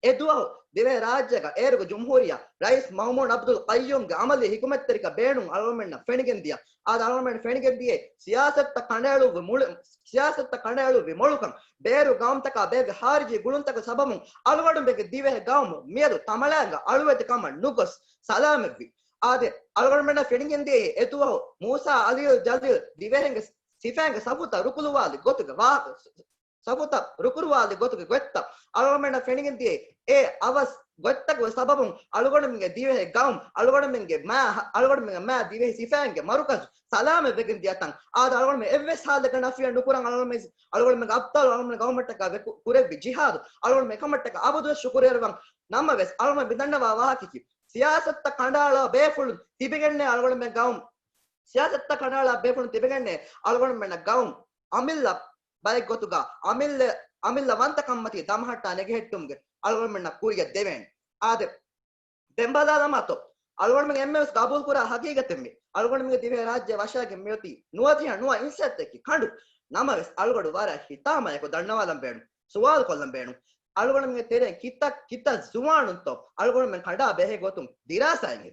އެ ދުވަހު ދިވެހި ރާއްޖޭގަ އޭރުގެ ޖުމްހޫރިއްޔާ ރައީސް މައުމޫން އަބްދުލް ޤައްޔޫމްގެ އަމަލީ ހިކުމަތްތެރިކަން ބޭނުން އަޅުގަނޑުމެންނަށް ފެނިގެންދިޔަ. އާދެ، އަޅުގަނޑުމެން ފެނިގެންދިޔައީ ސިޔާސަތުތައް ކަނޑައެޅުއްވި މޮޅު-، ސިޔާސަތުތައް ކަނޑައެޅުއްވި މޮޅުކަން، ބޭރު ގައުމުތަކާ ބޭއްވި ޚާރިޖީ ގުޅުންތަކުގެ ސަބަބުން އަޅުގަނޑުމެންގެ ދިވެހި ގައުމު މިއަދު ތަމަޅައިގަ އަޅުވެތި ކަމަށް ނުގޮސް ސަލާމަތްވި. އާދެ، އަޅުގަނޑުމެންނަށް ފެނިގެންދިޔައީ އެ ދުވަހު މޫސާ އަލީ ޖަލީލް ދިވެހިންގެ ސިފައިންގެ ސަފުތައް ރުކުލުވާލި ގޮތުގެ ވާހަކަ، ސަފުތައް ރުކުރުވާލި ގޮތުގެ ގޮތްތައް އަޅުގަނޑުމެންނަށް ފެނިގެންދިޔައީ އެ އަވަސް ގޮތްތަކުގެ ސަބަބުން އަޅުގަނޑުމެންގެ ދިވެހި ގައުމު، އަޅުގަނޑުމެންގެ މާ، އަޅުގަނޑުމެންގެ މާ ދިވެހި ސިފައިންގެ މަރުކަޒު ސަލާމަތް ވެގެން ދިޔަތަން. އާދެ، އަޅުގަނޑުމެން އެއްވެސް ހާލެއްގަ ނަފިޔަށް ނުކުރަން އަޅުގަނޑުމެން، އަޅުގަނޑުމެންގެ އަބްޠާލު އަޅުގަނޑުމެން ގައުމަށްޓަކާ ވެ-، ކު-، ކުރެއްވި ޖިހާދު އަޅުގަނޑުމެން އެކަމަށްޓަކާ އަބަދުވެސް ޝުކުރުވެރިވަން. ނަމަވެސް، އަޅުގަނޑުމެން ދަންނަވާ ވާހަކަޔަކީ، ސިޔާސަތުތައް ކަނޑައަޅާ ބޭފުޅުން ތިބެގެންނޭ އަޅުގަނޑުމެން ގައުމު، ސިޔާސަތުތައް ކަނޑައަޅާ ބޭފުޅުން ތިބެގެންނޭ އަޅުގަނޑުމެންނަށް ގައުމު އަމިއްލަ ބައެއް ގޮތުގަ އަމިއްލަ، އަމިއްލަ ވަންތަކަންމަތީ ދަމަހައްޓާ ނެގެހެއްޓުމުގެ އަޅުގަނޑުމެންނަށް ކުރިއަށް ދެވޭނެ. އާދެ، ދެން ބަލާލަމާތޯ، އަޅުގަނޑުމެން އެންމެވެސް ގަބޫލުކުރާ ހަގީގަތެއް މީ. އަޅުގަނޑުމެންގެ ދިވެހި ރާއްޖެ ވަށައިގެން މިއޮތީ ނުވަދިހަ ނުވަ އިންސާފްތަކެއް ކަނޑު. ނަމަވެސް، އަޅުގަޑު ވަރަށް ހިތާމަޔަކު ދަންނަވާލަން ބޭނުން، ސުވާލު ކޮށްލަން ބޭނުން. އަޅުގަނޑުމެންގެ ތެރޭ ކިތައް ކިތައް ޒުވާނުންތޯ އަޅުގަނޑުމެން ކަނޑާ ބެހޭ ގޮތުން ދިރާސާއެއް ހި.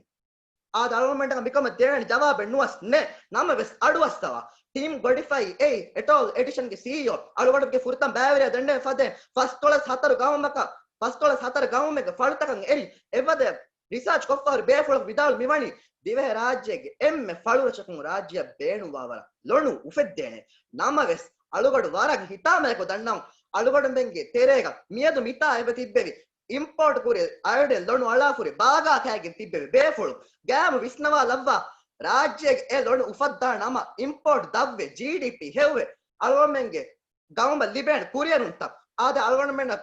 އާދެ، އަޅުގަނޑުމެންޓަކަށް މިކަމަށް ދޭނެ ޖަވާބެއް ނުވަސް ނެ. ނަމަވެސް އަޑުއައްސަވާ. ޓީމް ގޮޑިފައި އެއީ އެޓޯލް އެޑިޝަންގެ ސީއީއޯ އަޅުގަނޑުގެ ފުރަތަމަ ބައިވެރިޔާ ދެންނެވި ފަދައިން ފަސްދޮޅަސް ހަތަރު ގައުމަކަށް، ފަސްދޮޅަސް ހަތަރު ގައުމެއްގެ ފަޅުތަކަށް އެރި އެއްވަދެ ރިސާޗް ކޮށްފަހުރި ބޭފުޅަކު ވިދާޅު މިވަނީ ދިވެހި ރާއްޖޭގެ އެންމެ ފަޅުރަށަކުން ރާއްޖެއަށް ބޭނުންވާވަރަށް ލޮނު އުފެއްދޭނެ. ނަމަވެސް އަޅުގަޑު ވަރަށް ހިތާމަޔަކު ދަންނަވަން އަޅުގަޑުމެންގެ ތެރޭގަ މިއަދު މިތާ އެބަ ތިއްބެވި އިމްޕޯޓް ކުރި އަޔޮޑިން ލޮނު އަޅާފުރި ބާގާ ކައިގެން ތިއްބެވި ބޭފުޅު ގައިމު ވިސްނަވާލައްވާ ރާއްޖޭގެ އެ ލޮނު އުފައްދާ ނަމަ އިމްޕޯޓް ދަށްވެ ޖީޑީޕީ ހެއްވެ އަޅުގަނޑުމެންގެ ގައުމަށް ލިބޭނެ ކުރިއެރުންތައް. އާދެ، އަޅުގަނޑުމެން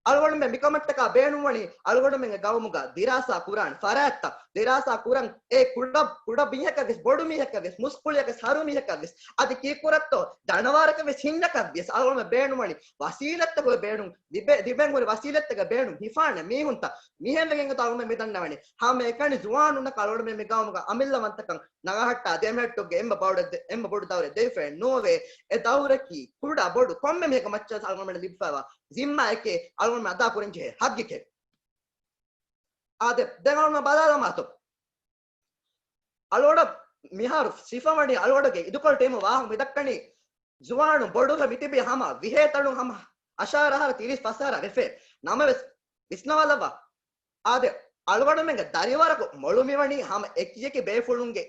އަޅުގަނޑުމެން މިކަމަށްޓަކާ ބޭނުންވަނީ އަޅުގަނޑުމެންގެ ގައުމުގަ ދިރާސާ ކުރާން ފަރާތްތައް، ދިރާސާ ކުރަން އެ ކުޑަ، ކުޑަ މީހަކަށް ވެސް، ބޮޑު މީހަކަށް ވެސް، މުސްކުޅިއަކަށް ވެސް، ހަރު މީހަކަށް ވެސް، އަދި ކީއްކުރަތޯ ޖަނަވާރަކަށް ވެސް ހިންނަކަށް ވިޔަސް އަޅުގަނޑުމެން ބޭނުންވަނީ ވަސީލަތްތަކުގެ ބޭނުން، ލިބޭ، ލިބެން ހުރި ވަސީލަތްތަކުގެ ބޭނުން ހިފާނެ މީހުންތައް. މިހެންވެގެން އަޅުގަނޑުމެން މިދަންނަވަނީ ހަމައެކަނި ޒުވާނުންނަކަށް އަޅުގަނޑުމެން މި ގައުމުގަ އަމިއްލަވަންތަކަން ނަގަހައްޓާ ދެމެހެއްޓުގެ އެންމެ ބޮޑު ދެ-، އެންމެ ބޮޑު ދައުރެއް ދެވިފައެއް ނޯވޭ. އެ ދައުރަކީ ކުޑަ ބޮޑު ކޮންމެ މީހަކަށް މައްޗަށް އަޅުގަނޑުމެން ލިބިފައިވާ ޒިންމާއެކޭ، އަޅުގަނޑުމެން އަދާ ކުރަން ޖެހޭ ހައްގެކޭ. އާދެ، ދެން އަޅުގަނޑު ބަލާލަމާތޯ. އަޅުގަޑަށް މިހާރު ސިފަވަނީ އަޅުގަޑުގެ އިދުކޮޅު ޓީމު ވާހަކަ މިދައްކަނީ ޒުވާނު ބޮޑުވެ މިތިބީ ހަމަ ވިހޭ ތަނުން ހަމަ އަށާރަ އަހަރަ ތިރީސް ފަސްއަހަރަ ވެފޭ. ނަމަވެސް ވިސްނަވާލައްވާ. އާދެ، އަޅުގަނޑުމެންގެ ދަރިވަރަކު މޮޅު މިވަނީ ހަމަ އެކިއެކި ބޭފުޅުންގެ،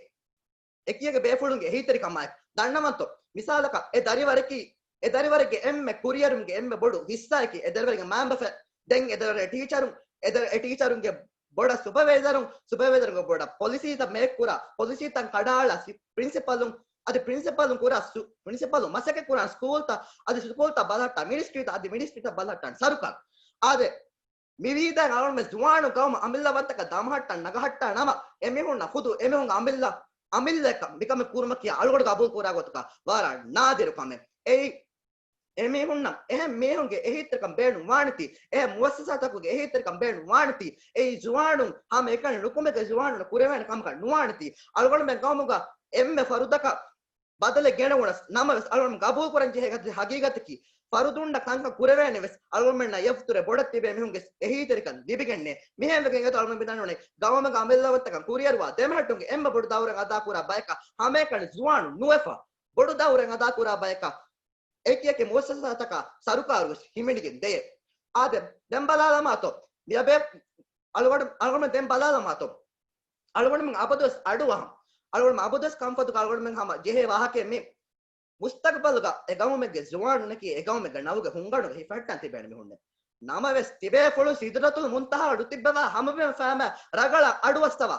އެކިއެކި ބޭފުޅުންގެ އެހީތެރިކަމާއި. ދަންނަވަންތޯ، މިސާލަކަށް އެ ދަރިވަރަކީ، އެ ދަރިވަރެއްގެ އެންމެ ކުރިއެރުމުގެ އެންމެ ބޮޑު ހިއްސާއަކީ އެ ދަރިވަރެއްގެ މައިންބަފަ، ދެން އެ ދަރިވަރެއްގެ ޓީޗަރުން، އެ ދަރި-، އެ ޓީޗަރުންގެ ބޮޑަށް ސުޕަވައިޒަރުން، ސުޕަވައިޒަރުންގެ ބޮޑަށް ޕޮލިސީތައް މޭކް ކުރާ، ޕޮލިސީތައް ކަޑައަޅާ ސި-، ޕްރިންސިޕަލުން، އަދި ޕްރިންސިޕަލުން ކުރާ ސު-، ޕްރިންސިޕަލުން މަސައްކަތް ކުރާ ސްކޫލްތައް، އަދި ސްކޫލްތައް ބަލަހައްޓާ މިނިސްޓްރީތައް، އަދި މިނިސްޓްރީތައް ބަލަހައްޓާ ސަރުކާރު. އާދެ، މިވީދާ އަޅުގަނޑުމެން ޒުވާނު ގައުމަށް އަމިއްލަވަންތަކަށް ދަމަހައްޓަން ނަގަހައްޓާ ނަމަ، އެމީހުންނަށް ޚުދު އެމީހުން އަމިއްލަ، އަމިއްލައަކަށް މިކަމެއް ކުރުމަކީ އަޅުގަޑު ގަބޫލު ކުރާ ގޮތަކަށް ވަރަށް ނާދިރު ކަމެއް. އެއީ އެމީހުންނަށް އެހެން މީހުންގެ އެހީތެރިކަން ބޭނުން ވާނެތީ، އެހެން މުއައްސަސާތަކުގެ އެހީތެރިކަން ބޭނުން ވާނެތީ، އެއީ ޒުވާނުން ހަމައެކަނި ނުކުމެގެ ޒުވާނުން ކުރެވޭނެ ކަމަކަށް ނުވާނެތީ، އަޅުގަނޑުމެން ގައުމުގަ އެންމެ ފަރުދަކަށް ބަދަލެއް ގެނެވުނަސް، ނަމަވެސް އަޅުގަނޑު ގަބޫލު ކުރަން ޖެހޭ ހަގީގަތަކީ، ފަރުދުންނަށް ކަންކަން ކުރެވޭނެ ވެސް، އަޅުގަނޑުމެންނަށް އެފްތުރެ ބޮޑަށް ތިބޭ މީހުންގެ އެހީތެރިކަން ލިބިގެންނޭ. މިހެން ވެގެން އެތަ އަޅުގަނޑު މިދަންނަވަނީ، ގައުމުގަ އަމިއްލަވަންތަކަން ކުރިއަރުވާ ދެމެހެއްޓުންގެ އެންމެ ބޮޑު ދައުރެއް އަދާކުރާ ބަޔަކަށް ހަމައެކަނި ޒުވާނު ނުވެފަ، ބޮޑު ދައުރެއް އަދާކުރާ ބަޔަކަށް އެކިއެކި މުއައްސަސާތަކާ ސަރުކާރު ވެސް ހިމެނިގެން ދޭ. އާދެ، ދެން ބަލާލަމާތޯ. މިއަބޭ އަޅުގަނޑު، އަޅުގަނޑު ދެން ބަލާލަމާތޯ. އަޅުގަނޑުމެން އަބަދުވެސް އަޑުއަހަން. އަޅުގަނޑުމެން އަބަދުވެސް ކަންފަތުގަ އަޅުގަނޑުމެން ހަމަ ޖެހޭ ވާހަކައެއް މީ. މުސްތަގުބަލުގަ އެ ގައުމެއްގެ ޒުވާނުންނަކީ އެ ގައުމެއްގެ ނަވުގެ ހުންގަނޑުގަ ހިފަހައްޓަން ތިބޭނެ މީހުންނޭ. ނަމަވެސް ތިބޭފުޅުން ސިދުރަތުލް މުންތަހާ ނުތިއްބަވާ ހަމަވެފަ ފައިމަ ރަގަޅަށް އަޑުއައްސަވާ.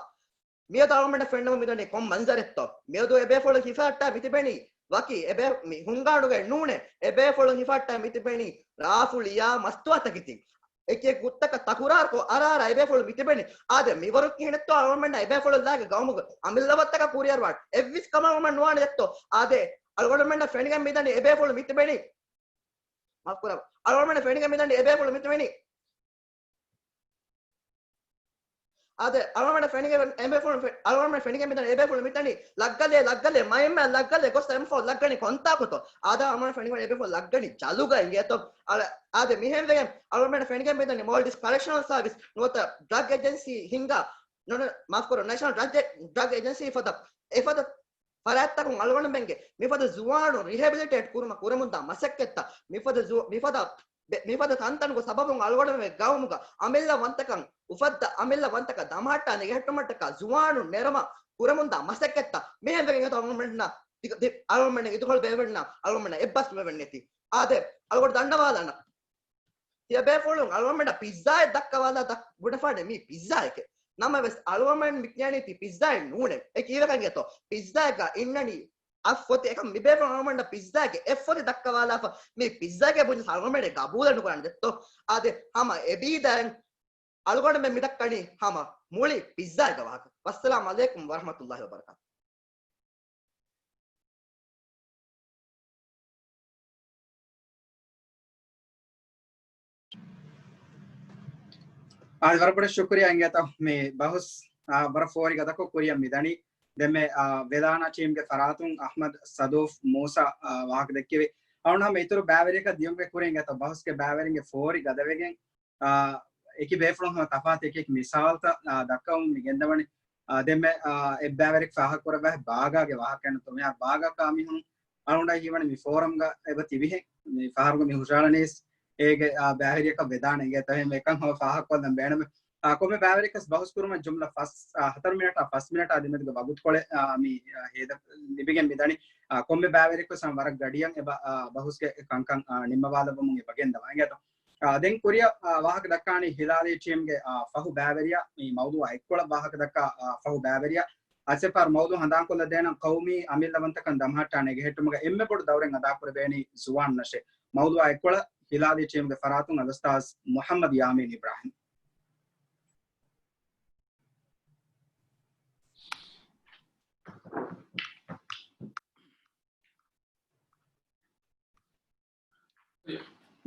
މިއަދު އަޅުގަނޑަށް ފެންނަމުން މިދަނީ ކޮން މަންޒަރެއްތޯ؟ މިއަދު އެބޭފުޅުން ހިފަހައްޓާ މިތިބެނީ ވަކި އެބޭ-، މި ހުންގާނުގައި ނޫނޭ. އެބޭފުޅުން ހިފަހައްޓާ މިތިބެނީ ރާފުޅިޔާ މަސްތުވާތަކެތި. އެކި ގުއްތަކަށް ތަކުރާރުކޮށް އަރާރާ އެބޭފުޅުން މިތިބެނީ. އާދެ، މިވަރު ކިހިނެއްތޯ އަޅުގަނޑުމެންނަށް އެބޭފުޅުން ލާގެ ގައުމުގެ އަމިއްލަވަންތަކަށް ކުރިއަރުވާން އެއްވެސް ކަމެއް އަޅުގަނޑުމެންނަށް ނުވާނެ ދެއްތޯ؟ އާދެ، އަޅުގަނޑުމެންނަށް ފެނިގެން މިދަނީ އެބޭފުޅުން މިތިބެނީ. މާފުކުރައްވާ. އަޅުގަނޑުމެންނަށް ފެނިގެން މިދަނީ އެބޭފުޅުން މިތިބެނީ. އާދެ، އަޅުގަނޑުމެން ފެނިގެން އެބޭފުޅުން ފެ-، އަޅުގަނޑުމެން ފެނިގެން މިދަނީ އެބޭފުޅުން މިތަނީ ލައްގަލޭ، ލައްގަލޭ، މައިންމަ ލައްގަލޭ، ގޮސް އެމް ފޯ ލައްގަނީ ކޮންތާކުތޯ؟ އާދެ، އަޅުގަނޑުމެން ފެނިގެން އެބޭފުޅުން ލައްގަނީ ޖަލުގަ އިނގޭތޯ؟ އަޅަ-، އާދެ، މިހެން ވެގެން އަޅުގަނޑުމެން ފެނިގެން މިދަނީ މޯލްޑިވްސް ކަރެކްޝަނަލް ސާވިސް ނުވަތަ ޑްރަގް އެޖެންސީ ހިންގާ، ނު-، ނު-، މާފުކުރު، ނޭޝަނަލް ޑްރަގް، ޑްރަގް އެޖެންސީ ފަދަ އެފަދަ ފަރާތްތަކުން އަޅުގަނޑުމެންގެ މިފަދަ ޒުވާނުން ރިހެބިލިޓޭޓް ކުރުމަށް ކުރަމުންދާ މަސައްކަތްތައް، މިފަދަ ޒު-، މިފަދަ ބެ-، މިފަދަ ތަންތަނުގެ ސަބަބުން އަޅުގަނޑުމެންގެ ގައުމުގަ އަމިއްލަ ވަންތަކަން އުފައްދާ، އަމިއްލަ ވަންތަކަށް ދަމަހައްޓާ ނެގެހެއްޓުމަށްޓަކާ ޒުވާނުން ނެރުމަށް ކުރަމުންދާ މަސައްކަތްތައް މިހެން ވެގެން އެތަ އަޅުގަނޑުމެންނަށް ތި-، ތި-، އަޅުގަނޑުމެން އިދުކޮޅު ބޭއްވެންނަށް އަޅުގަނޑުމެންނަށް އެއްބަސް ނުވެވެންނެތި. އާދެ، އަޅުގަނޑު ދަންނަވާލާނަން. ތިޔަބޭފުޅުން އަޅުގަނޑަށް ޕިއްޒާއެއް ދައްކަވާލާ ދައް-، ބުނެފާނެ މީ ޕިއްޒާއެކޭ. ނަމަވެސް އަޅުގަނޑުމެން މި ކިޔަނީ ތީ ޕިއްޒާއެއް ނޫނޭ. އެ ކީއްވެކަން ގެތޯ؟ ޕިއްޒާއެއްގަ އިންނަނީ އަށް ފޮތި. އެކަމް މިބޭފުޅުން އަޅުގަނޑަށް ޕިއްޒާގެ އެއް ފޮތި ދައްކަވާލާފަ މީ ޕިއްޒާގެ ބުނި އަޅުގަނޑުމެން ގަބޫލެއް ނުކުރާނެ ދެއްތޯ؟ އާދެ، ހަމަ އެބީދައިން އަޅުގަނޑުމެން މިދައްކަނީ ހަމަ މުޅި ޕިއްޒާގެ ވާހަކަ. ވައްސަލާމް އަލައިކުމް ވަރަހްމަތުﷲި ވަބަރަކާތު. އާދެ، ވަރަށް ބޮޑަށް ޝުކުރިއްޔާ އިނގޭތޯ މި ބަހުސް، އާ، ވަރަށް ފޯރި ގަދަކޮށް ކުރިއަށް މިދަނީ. ދެންމެ، އާ، ވެލާނާ ޓީމްގެ ފަރާތުން އަޙްމަދު ސަދޫފް މޫސާ، އާ، ވާހަކަ ދެއްކެވި. އަޅުން ހަމަ އިތުރު ބައިވެރިޔަކަށް ދިޔުމުގެ ކުރިން އެތައް ބަހުސްގެ ބައިވެރިންގެ ފޯރި ގަދަވެގެން، އާ، އެކި ބޭފުޅުން ހަމަ ތަފާތު އެކި އެކި މިސާލުތައް، އާ، ދައްކަވަމުން މި ގެންދަވަނީ. އާ، ދެންމެ، އާ، އެއްބައިވެރިޔަކު ފާހަގަކުރައްވާ ބާގާގެ ވާހަކައެއް ނޫންތޯ މިހާ ބާގާ ކާ މީހުން އަޅުގަނޑަށް ހީވަނީ މި ފޯރަމްގަ އެބަ ތިބިހެން. މި ފަހަރުގަ މި ހުށަހަޅަނީސް އޭގެ، އާ، ބައިވެރިޔަކަށް ވެދާނެ އިނގޭތޯ. އެހެން އެކަން ހަމަ ފާހަގަކޮށްލަން ބޭނުމެއް. އާ، ކޮންމެ ބައިވެރިޔަކަސް ބަހުސް ކުރުމަށް ޖުމްލަ ފަސް، އާ، ހަތަރު މިނެޓާ ފަސް މިނެޓާ ދެމެދުގެ ވަގުތުކޮޅެއް، އާ، މި، އާ، ހޭދަ ލިބިގެން މިދަނީ. އާ، ކޮންމެ ބައިވެރިޔަކުސް ހަމަ ވަރަށް ގަޑިއަށް އެބަ، އާ، ބަހުސްގެ ކަންކަން، އާ، ނިންމަވާލައްވަމުން އެބަ ގެންދަވާ އިނގޭތޯ. އާ، ދެން ކުރިއަށް، އާ، ވާހަކަ ދައްކާނީ ހިލާލީ ޓީމްގެ، އާ، ފަހު ބައިވެރިޔާ، މި މައުޟޫއާ އެއްކޮޅަށް ވާހަކަ ދައްކާ، އާ، ފަހު ބައިވެރިޔާ. އަސެފާރު މައުޟޫ ހަނދާންކޮށްލަދޭނަން ޤައުމީ އަމިއްލަ ވަންތަކަން ދަމަހައްޓާ ނެގެހެއްޓުމުގަ އެންމެ ބޮޑު ދައުރެއް އަދާކުރެވޭނީ ޒުވާނުންނަށޭ. މައުޟޫއާ އެއްކޮޅަށް ހިލާލީ ޓީމްގެ ފަރާތުން އަލްއުސްތާޛް މުޙައްމަދު ޔާމީން އިބްރާހިމް.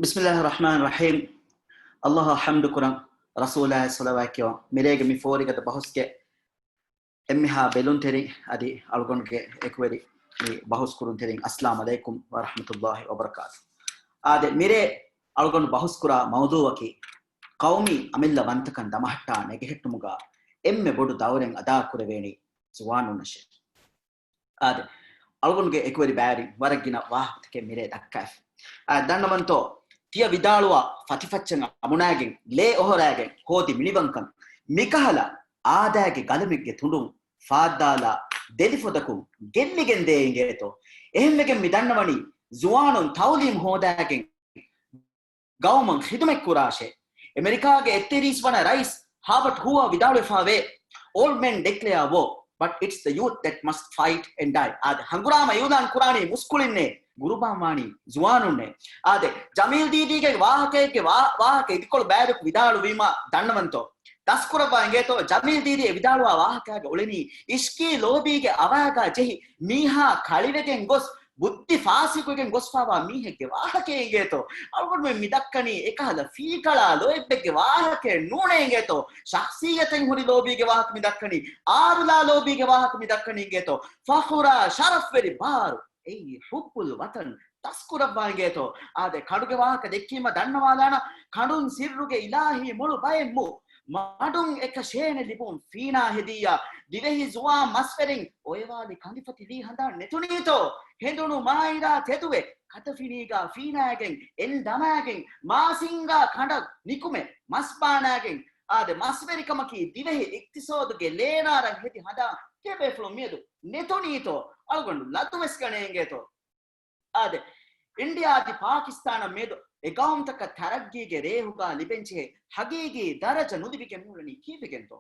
ބިސްމިﷲ ރަޙްމާން ރަޙީމް. ﷲ އަށް ޙަމްދު ކުރަން، ރަސޫލާއަށް ޞަލަވާތް ކިޔަވަން. މިރޭގެ މި ފޯރިގަދަ ބަހުސްގެ އެންމެހާ ބެލުންތެރިން އަދި އަޅުގަނޑުގެ އެކުވެރި މި ބަހުސް ކުރުންތެރިން، އައްސަލާމު ޢަލައިކުމް ވަރަޙްމަތުﷲ ވަބަރަކާތު. އާދެ، މިރޭ އަޅުގަނޑު ބަހުސް ކުރާ މައުޟޫއަކީ ޤައުމީ އަމިއްލަ ވަންތަކަން ދަމަހައްޓާ ނެގެހެއްޓުމުގަ އެންމެ ބޮޑު ދައުރެއް އަދާކުރެވޭނީ ޒުވާނުންނަށޭ. އާދެ، އަޅުގަނޑުގެ އެކުވެރި ބައިވެރިން ވަރަށް ގިނަ ވާހަކަތަކެއް މިރޭ ދައްކައިފި. އާ، ދަންނަވަންތޯ، ތިޔަ ވިދާޅުވާ ފަތިފައްޗަށް އަމުނާގެން، ލޭ އޮހޮރާގެން ހޯދި މިނިވަންކަން، މިކަހަލަ އާދައިގެ ގަލަމެއްގެ ތުނޑުން ފާއްދާލާ ދެލިފޮދަކުން ގެއްލިގެން ދޭ އިނގޭތޯ. އެހެންވެގެން މި ދަންނަވަނީ ޒުވާނުން ތައުލީމް ހޯދާގެން ގައުމަށް ޚިދުމަތް ކުރާށޭ. އެމެރިކާގެ އެއްތިރީސް ވަނަ ރައީސް ހާބަޓް ހޫވާ ވިދާޅުވެފާވޭ، "Old men declare war, but it's the youth that must fight and die." އާދެ، ހަނގުރާމަ އިއުލާން ކުރާނީ މުސްކުޅިންނޭ، ގުރުބާން ވާނީ ޒުވާނުންނޭ. އާދެ، ޖަމީލް ދީދީގެ ވާހަކައެއްގެ ވާ-، ވާހަކަ އިދިކޮޅު ބައިވެރިޔަކު ވިދާޅުވީމާ ދަންނަވަންތޯ. ދަސްކުރައްވާ އިނގޭތޯ، ޖަމީލް ދީދީ އެ ވިދާޅުވާ ވާހަކައިގަ އުޅެނީ އިޝްކީ ލޯބީގެ އަވާގާ ޖެހި މީހާ ކަޅިވެގެން ގޮސް ބުއްދި ފާސިގުވެގެން ގޮސްފާވާ މީހެއްގެ ވާހަކައެއް އިނގޭތޯ. އަޅުގަނޑުމެން މި ދައްކަނީ އެކަހަލަ ފީކަޅާ ލޯތްބެއްގެ ވާހަކައެއް ނޫނޭ އިނގޭތޯ. ޝަޚްޞިއްޔަތެއް ހުރި ލޯބީގެ ވާހަކަ މި ދައްކަނީ، އާރުލާ ލޯބީގެ ވާހަކަ މި ދައްކަނީ އިނގޭތޯ. ފަޚުރާ ޝަރަފްވެރި ބާރު، އެއީ ޙުއްބުލް ވަޠަން ދަސްކުރައްވާ އިނގޭތޯ. އާދެ، ކަނޑުގެ ވާހަކަ ދެއްކީމަ ދަންނަވާލާނަ، ކަނޑުން ސިއްރުގެ އިލާހީ މޮޅު ބައެއް މު މަޑުން އެކަށޭނެ ލިބުން ފީނާ ހެދިއްޔާ، ދިވެހި ޒުވާން މަސްވެރިން އޮއެވާލި ކަނދިފަތި ލީ ހަނދާން ނެތުނީތޯ؟ ހެނދުނު މާއިރާ ތެދުވެ، ކަތަފިނީގާ ފީނާގެން އެން ދަމާގެން، މާސިންގާ ކަނޑަށް ނިކުމެ، މަސް ބާނާގެން، އާދެ، މަސްވެރިކަމަކީ ދިވެހި އިޤްތިޞާދުގެ ލޭނާރަށް ހެދި ހަނދާން ތިޔަބޭފުޅުން މިއަދު ނެތުނީތޯ؟ އަޅުގަނޑު ލަދުވެސް ގަނެ އިނގޭތޯ؟ އާދެ، އިންޑިއާ އަދި ޕާކިސްތާނަށް މެދު އެ ގައުމުތަކަށް ތަރައްގީގެ ރޭހުގާ ލިބެންޖެހޭ ހަގީގީ ދަރަޖަ ނުލިބިގެން މިއުޅެނީ ކީއްވެގެންތޯ؟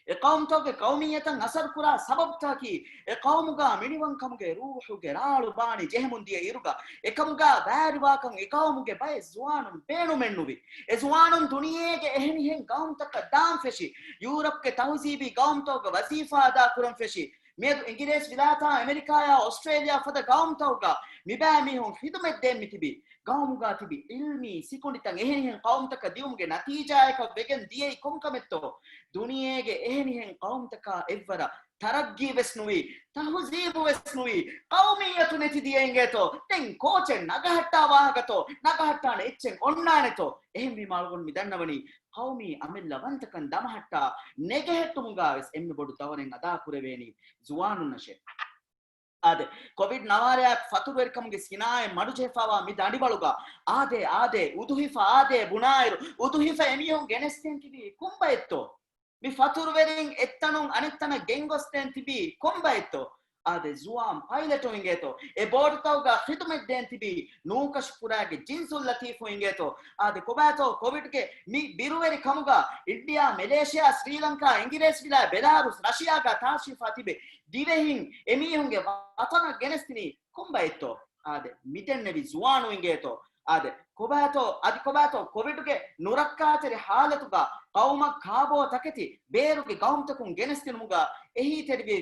އެ ގައުމުތަކުގެ ޤައުމިއްޔަތަށް އަސަރުކުރާ ސަބަބުތަކަކީ، އެ ޤައުމުގާ މިނިވަންކަމުގެ ރޫޙުގެ ރާޅު ބާނީ ޖެހެމުން ދިޔަ އިރުގަ، އެކަމުގާ ބައިވެރިވާކަން އެ ޤައުމުގެ ބައެއް ޒުވާނުން ބޭނުމެއްނުވި. އެ ޒުވާނުން ދުނިޔޭގެ އެހެނިހެން ގައުމުތަކަށް ދާން ފެށި، ޔޫރަޕްގެ ތަހުޒީބީ ގައުމުތަކުގަ ވަޒީފާ އަދާ ކުރަން ފެށި، މިއަދު އިނގިރޭސި ވިލާތާ އެމެރިކާޔާ އޮސްޓްރޭލިޔާ ފަދަ ގައުމުތަކުގަ މިބައިމީހުން ޚިދުމަތް ދޭން މިތިބީ. ގައުމުގާ ތިބި ޢިލްމީ ސިކުނޑިތައް އެހެނިހެން ޤައުމުތަކަށް ދިއުމުގެ ނަތީޖާޔަކަށް ވެގެން ދިޔައީ ކޮންކަމެއްތޯ؟ ދުނިޔޭގެ އެހެނިހެން ޤައުމުތަކާ އެއްވަރަށް ތަރައްގީ ވެސް ނުވި، ތަހުޒީބު ވެސް ނުވި، ޤައުމިއްޔަތު ނެތި ދިޔަ އިނގޭތޯ؟ ދެން ކޯޗެއް ނަގަހައްޓާ ވާހަކަތޯ؟ ނަގަހައްޓާނެ އެއްޗެއް އޮންނާނެތޯ؟ އެހެންވީމާ އަޅުގަނޑު މި ދަންނަވަނީ ޤައުމީ އަމިއްލަ ވަންތަކަން ދަމަހައްޓާ ނެގެހެއްޓުމުގާވެސް އެންމެ ބޮޑު ދައުރެއް އަދާކުރެވޭނީ ޒުވާނުންނަށޭ. އާދެ، ކޮވިޑް ނަވާރައާއެކު ފަތުރުވެރިކަމުގެ ސިނާއަތް މަޑުޖެހިފާވާ މި ދަނޑިވަޅުގަ އާދޭ، އާދޭ، އުދުހިފަ އާދޭ ބުނާއިރު، އުދުހިފަ އެމީހުން ގެނެސްދޭން ތިބީ ކޮންބައެއްތޯ؟ މި ފަތުރުވެރިން އެއްތަނުން އަނެއްތަނަށް ގެންގޮސްދޭން ތިބީ ކޮންބައެއްތޯ؟ އާދެ، ޒުވާން ޕައިލަޓު އިނގޭތޯ؟ އެ ބޯޓުތަކުގަ ޚިދުމަތް ދޭން ތިބީ ނޫކަށިފުރާގެ ޖިންސުއްލަތީފު އިނގޭތޯ؟ އާދެ، ކޮބާތޯ ކޮވިޑްގެ މި ބިރުވެރި ކަމުގަ އިންޑިއާ، މެލޭޝިޔާ، ސްރީލަންކާ، އިނގިރޭސިވިލާ، ބެލާރުސް، ރަޝިޔާގަ ތާށިފާ ތިބެ ދިވެހިން އެމީހުންގެ ވަތަނަށް ގެނެސްދިނީ ކޮންބައެއްތޯ؟ އާދެ، މިދެންނެވި ޒުވާނު އިނގޭތޯ؟ އާދެ، ކޮބާތޯ، އަދި ކޮބާތޯ ކޮވިޑުގެ ނުރައްކާތެރި ޙާލަތުގަ ޤައުމަށް ކާބޯ ތަކެތި ބޭރުގެ ގައުމުތަކުން ގެނެސްދިނުމުގަ އެހީތެރިވެ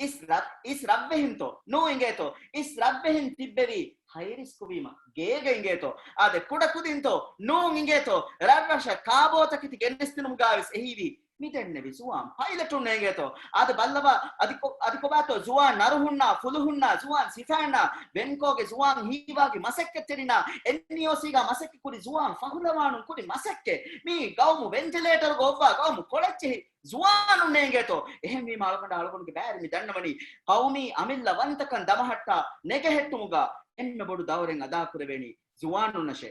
އިސް ރަށް، އިސް ރަށްވެހިންތޯ؟ ނޫ އިނގޭތޯ؟ އިސް ރަށްވެހިން ތިއްބެވީ ހައިރިސްކުވީމަ ގޭގަ އިނގޭތޯ؟ އާދެ، ކުޑަކުދިންތޯ؟ ނޫން އިނގޭތޯ؟ ރަށްރަށަށް ކާބޯ ތަކެތި ގެނެސްދިނުމުގަވެސް އެހީވީ މި ދެންނެވި ޒުވާން ޕައިލަޓުން ނޭނގޭތޯ. އާދެ ބައްލަވާ، އަދި ކޮ-، އަދި ކޮބާތޯ ޒުވާން ނަރުހުންނާ، ފުލުހުންނާ، ޒުވާން ސިފައިންނާ، ވެންކޯގެ ޒުވާން ހީވާގި މަސައްކަތްތެރިންނާ، އެންއީއޯސީގަ މަސައްކަތް ކުރި ޒުވާން ފަހުލަވާނުން ކުރި މަސައްކަތް. މީ ގައުމު ވެންޓިލޭޓަރުގަ އޮއްވާ ގައުމު ކޮޅައްޗެހި ޒުވާނުން ނޭނގޭތޯ. އެހެންވީމަ އަޅުގަނޑަށް އަޅުގަނޑުގެ ބައިވެރިން މި ދަންނަވަނީ ޤައުމީ އަމިއްލަވަންތަކަން ދަމަހައްޓާ ނެގެހެއްޓުމުގަ އެންމެ ބޮޑު ދައުރެއް އަދާކުރެވޭނީ ޒުވާނުންނަށޭ.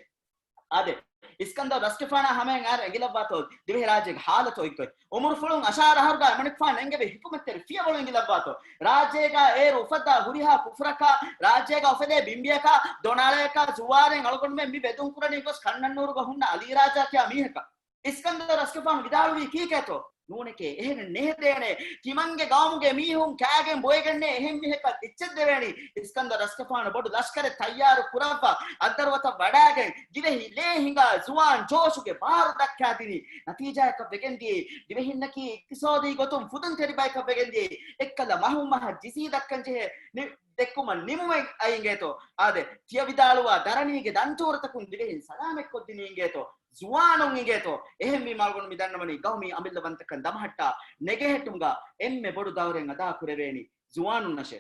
އާދެ، އިސްކަންދަރު ރަސްގެފާނާ ހަމައިން އައިރަށް އެނގިލައްވާތޯ ދިވެހިރާއްޖޭގެ ހާލަތު އޮތްގޮތް. އުމުރުފުޅުން އަށާރަ އަހަރުގަ އެމަނިކުފާނު ނެންގެވި ޙިކުމަތްތެރި ފިޔަވަޅު އެނގިލައްވާތޯ. ރާއްޖޭގަ އޭރު އުފައްދާ ހުރިހާ ކުފުރަކާ، ރާއްޖޭގަ އުފެދޭ ބިނބިޔަކާ، ދޮނާޅަޔަކާ، ޒުވާރެއް އަޅުގަނޑުމެން މި ވެދުންކުރަނީ ގޮސް ކަންނަންނޫރުގަ ހުންނަ އަލީރާޖާ ކިޔާ މީހަކަށް. އިސްކަންދަރު ރަސްގެފާނު ވިދާޅުވީ ކީކޭތޯ؟ ނޫނެކޭ، އެހެނެއް ނެހެދޭނެ. ތިމަންގެ ގައުމުގެ މީހުން ކާގެން ބޮއެގެންނޭ އެހެން މީހަކަށް އެއްޗެއް ދެވޭނީ. އިސްކަންދަރު ރަސްގެފާނު ބޮޑު ލަޝްކަރެއް ތައްޔާރު ކުރައްވާ، އަންދަރުވަތަށް ވަޑާގެން، ދިވެހި ލޭ ހިނގާ ޒުވާން ޖޯޝުގެ ބާރު ދައްކާދިނީ. ނަތީޖާއަކަށް ވެގެންދިޔައީ، ދިވެހިންނަކީ އިޤްތިޞާދީ ގޮތުން ފުދުންތެރި ބަޔަކަށް ވެގެންދިޔައީ. އެއްކަލަ މަހު މަހަށް ޖިޒީ ދައްކަން ޖެހޭ ނި-، ދެއްކުމަށް ނިމުމެއް އައި އިނގޭތޯ. އާދެ، ތިޔަ ވިދާޅުވާ ދަރަނީގެ ދަންތޫރަތަކުން ދިވެހިން ސަލާމަތްކޮށްދިނީ އިނގޭތޯ. ޒުވާނުން އިނގޭތޯ. އެހެންވީމަ އަޅުގަނޑު މި ދަންނަވަނީ ގައުމީ އަމިއްލަވަންތަކަން ދަމަހައްޓާ ނެގެހެއްޓުމުގަ އެންމެ ބޮޑު ދައުރެއް އަދާކުރެވޭނީ ޒުވާނުންނަށޭ.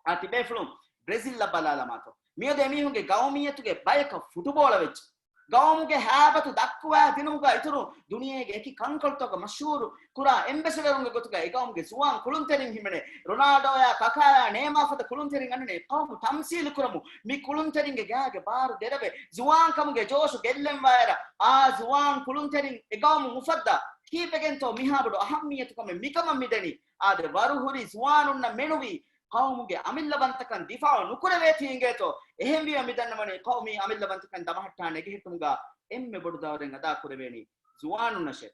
އާ ތިބޭފުޅުން ބްރެޒިލްއަށް ބަލާލަމާތޯ. މިއަދު އެމީހުންގެ ގައުމިއްޔަތުގެ ބަޔަކަށް ފުޓުބޯޅަ ވެއްޖެ. ގައުމުގެ ހައިބަތު ދައްކުވާ ދިނުމުގަ އިތުރު ދުނިޔޭގެ އެކި ކަންކޮޅުތަކުގަ މަޝްހޫރު ކުރާ އެމްބެސެޑަރުންގެ ގޮތުގަ އެ ގައުމުގެ ޒުވާން ކުޅުންތެރިން ހިމެނޭ. ރޮނާލްޑޯއާ، ކަކާއާ، ނޭމާ ފަދަ ކުޅުންތެރިން އަންނަނީ ޤައުމު ތަމްސީލު ކުރަމުން. މި ކުޅުންތެރިންގެ ގާގެ ބާރު ދެރަވެ، ޒުވާންކަމުގެ ޖޯޝު ގެއްލެންވާއިރަށް، އާ ޒުވާން ކުޅުންތެރިން އެ ގައުމު އުފައްދާ. ކީއްވެގެންތޯ މިހާ ބޮޑު އަހައްމިއްޔަތުކަމެއް މިކަމަށް މިދެނީ؟ އާދެ، ވަރުހުރި ޒުވާނުންނަށް މެނުވީ ޤައުމުގެ އަމިއްލަވަންތަކަން ދިފާޢު ނުކުރެވޭތީ އިނގޭތޯ. އެހެންވީމަ މި ދަންނަވަނީ ޤައުމީ އަމިއްލަވަންތަކަން ދަމަހައްޓާ ނެގެހެއްޓުމުގަ އެންމެ ބޮޑު ދައުރެއް އަދާކުރެވޭނީ ޒުވާނުންނަށޭ.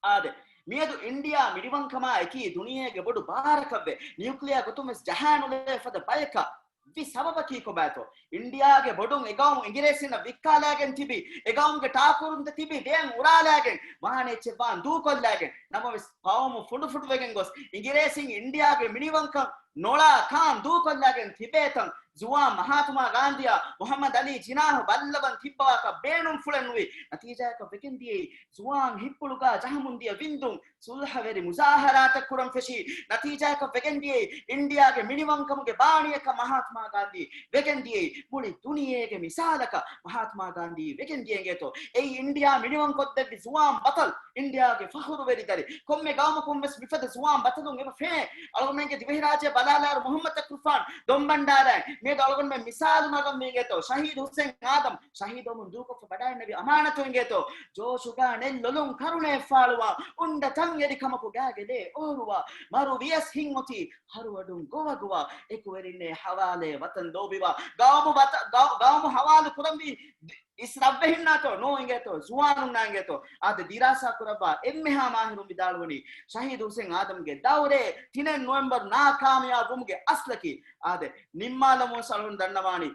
އާދެ، މިއަދު އިންޑިއާ މިނިވަންކަމާ އެކީ ދުނިޔޭގެ ބޮޑު ބާރަކަށްވެ، ނިއުކްލިއާ ގޮތުން ވެސް ޖަހާނުލެވޭ ފަދަ ބަޔަކަށް ވި ސަބަބަކީ ކޮބާތޯ؟ އިންޑިއާގެ ބޮޑުން އެގައުމު އިނގިރޭސިންނަށް ވިއްކާލާގެން ތިބި، އެގައުމުގެ ޓާކުރުންތައް ތިބި ދެއަތް އުރާލާގެން، ވާނެ އެއްޗެއް ވާން ދޫކޮށްލާގެން، ނަމަވެސް ޤައުމު ފުނޑުފުނޑުވެގެން ގޮސް، އިނގިރޭސިން އިންޑިއާގެ މިނިވަންކަން ނޮޅާ ކާން ދޫކޮށްލާގެން ތިބޭތަން، ޒުވާން މަހާތުމާ ގާންދީއާ މުޙައްމަދު ޢަލީ ޖިނާޙު ބައްލަވަން ތިއްބަވާކަށް ބޭނުންފުޅެއް ނުވި. ނަތީޖާއަކަށް ވެގެންދިޔައީ، ޒުވާން ހިތްޕުޅުގަ ޖަހަމުން ދިޔަ ވިންދުން ސުލްހަވެރި މުޒާހަރާތައް ކުރަން ފެށީ. ނަތީޖާއަކަށް ވެގެންދިޔައީ، އިންޑިއާގެ މިނިވަންކަމުގެ ބާނީއަކަށް މަހާތުމާ ގާންދީ ވެގެންދިޔައީ. މުޅި ދުނިޔޭގެ މިސާލަކަށް މަހާތުމާ ގާންދީ ވެގެންދިޔަ އިނގޭތޯ. އެއީ އިންޑިއާ މިނިވަންކޮށްދެއްވި ޒުވާން ބަޠަލް، އިންޑިއާގެ ފަޚުރުވެރި ދަރި. ކޮންމެ ގައުމަކުން ވެސް މިފަދަ ޒުވާން ބަޠަލުން އެބަ ފެނޭ. އަޅުގަނޑުމެންގެ ދިވެހިރާއްޖެ ބަލާލާއިރު މުޙައްމަދު ތަކުރުފާން ދޮންބަންޑާރައިން. މިއަދު އަޅުގަނޑުމެން މިސާލު ނަގަންވީ އިނގޭތޯ. ޝަހީދު ހުސެން އާދަމް ޝަހީދުވަމުން ދޫކޮށްފަ ވަޑައިންނެވި އަމާނަތު އިނގޭތޯ. ޖޯޝުގަ ނެތް ލޮލުން ކަރުނައެއް ފާޅުވާ، އުނޑަ ތަން އެރި ކަމަކު ގާގެ ލޭ އޯރުވާ، މަރު ވިޔަސް ހިތްއޮތީ ހަރުވަޑުން ގޮވަގޮވާ، އެކުވެރިންނޭ ހަވާލޭ ވަތަން ލޯބިވާ، ގައުމު ވަތަ-، ގައު-، ގައުމު ހަވާލު ކުރަންވީ އިސް ރަށްވެހިންނާތޯ ނޯ އިނގޭތޯ، ޒުވާނުންނާ އިނގޭތޯ. އާދެ، ދިރާސާ ކުރައްވާ އެންމެހާ މާހިރުން ވިދާޅުވަނީ، ޝަހީދު ހުސެން އާދަމްގެ ދައުރޭ ތިނެއް ނޮވެމްބަރު ނާކާމިޔާބު ވުމުގެ އަސްލަކީ. އާދެ، ނިންމާލަމުން ސަޅުން ދަންނަވާނީ،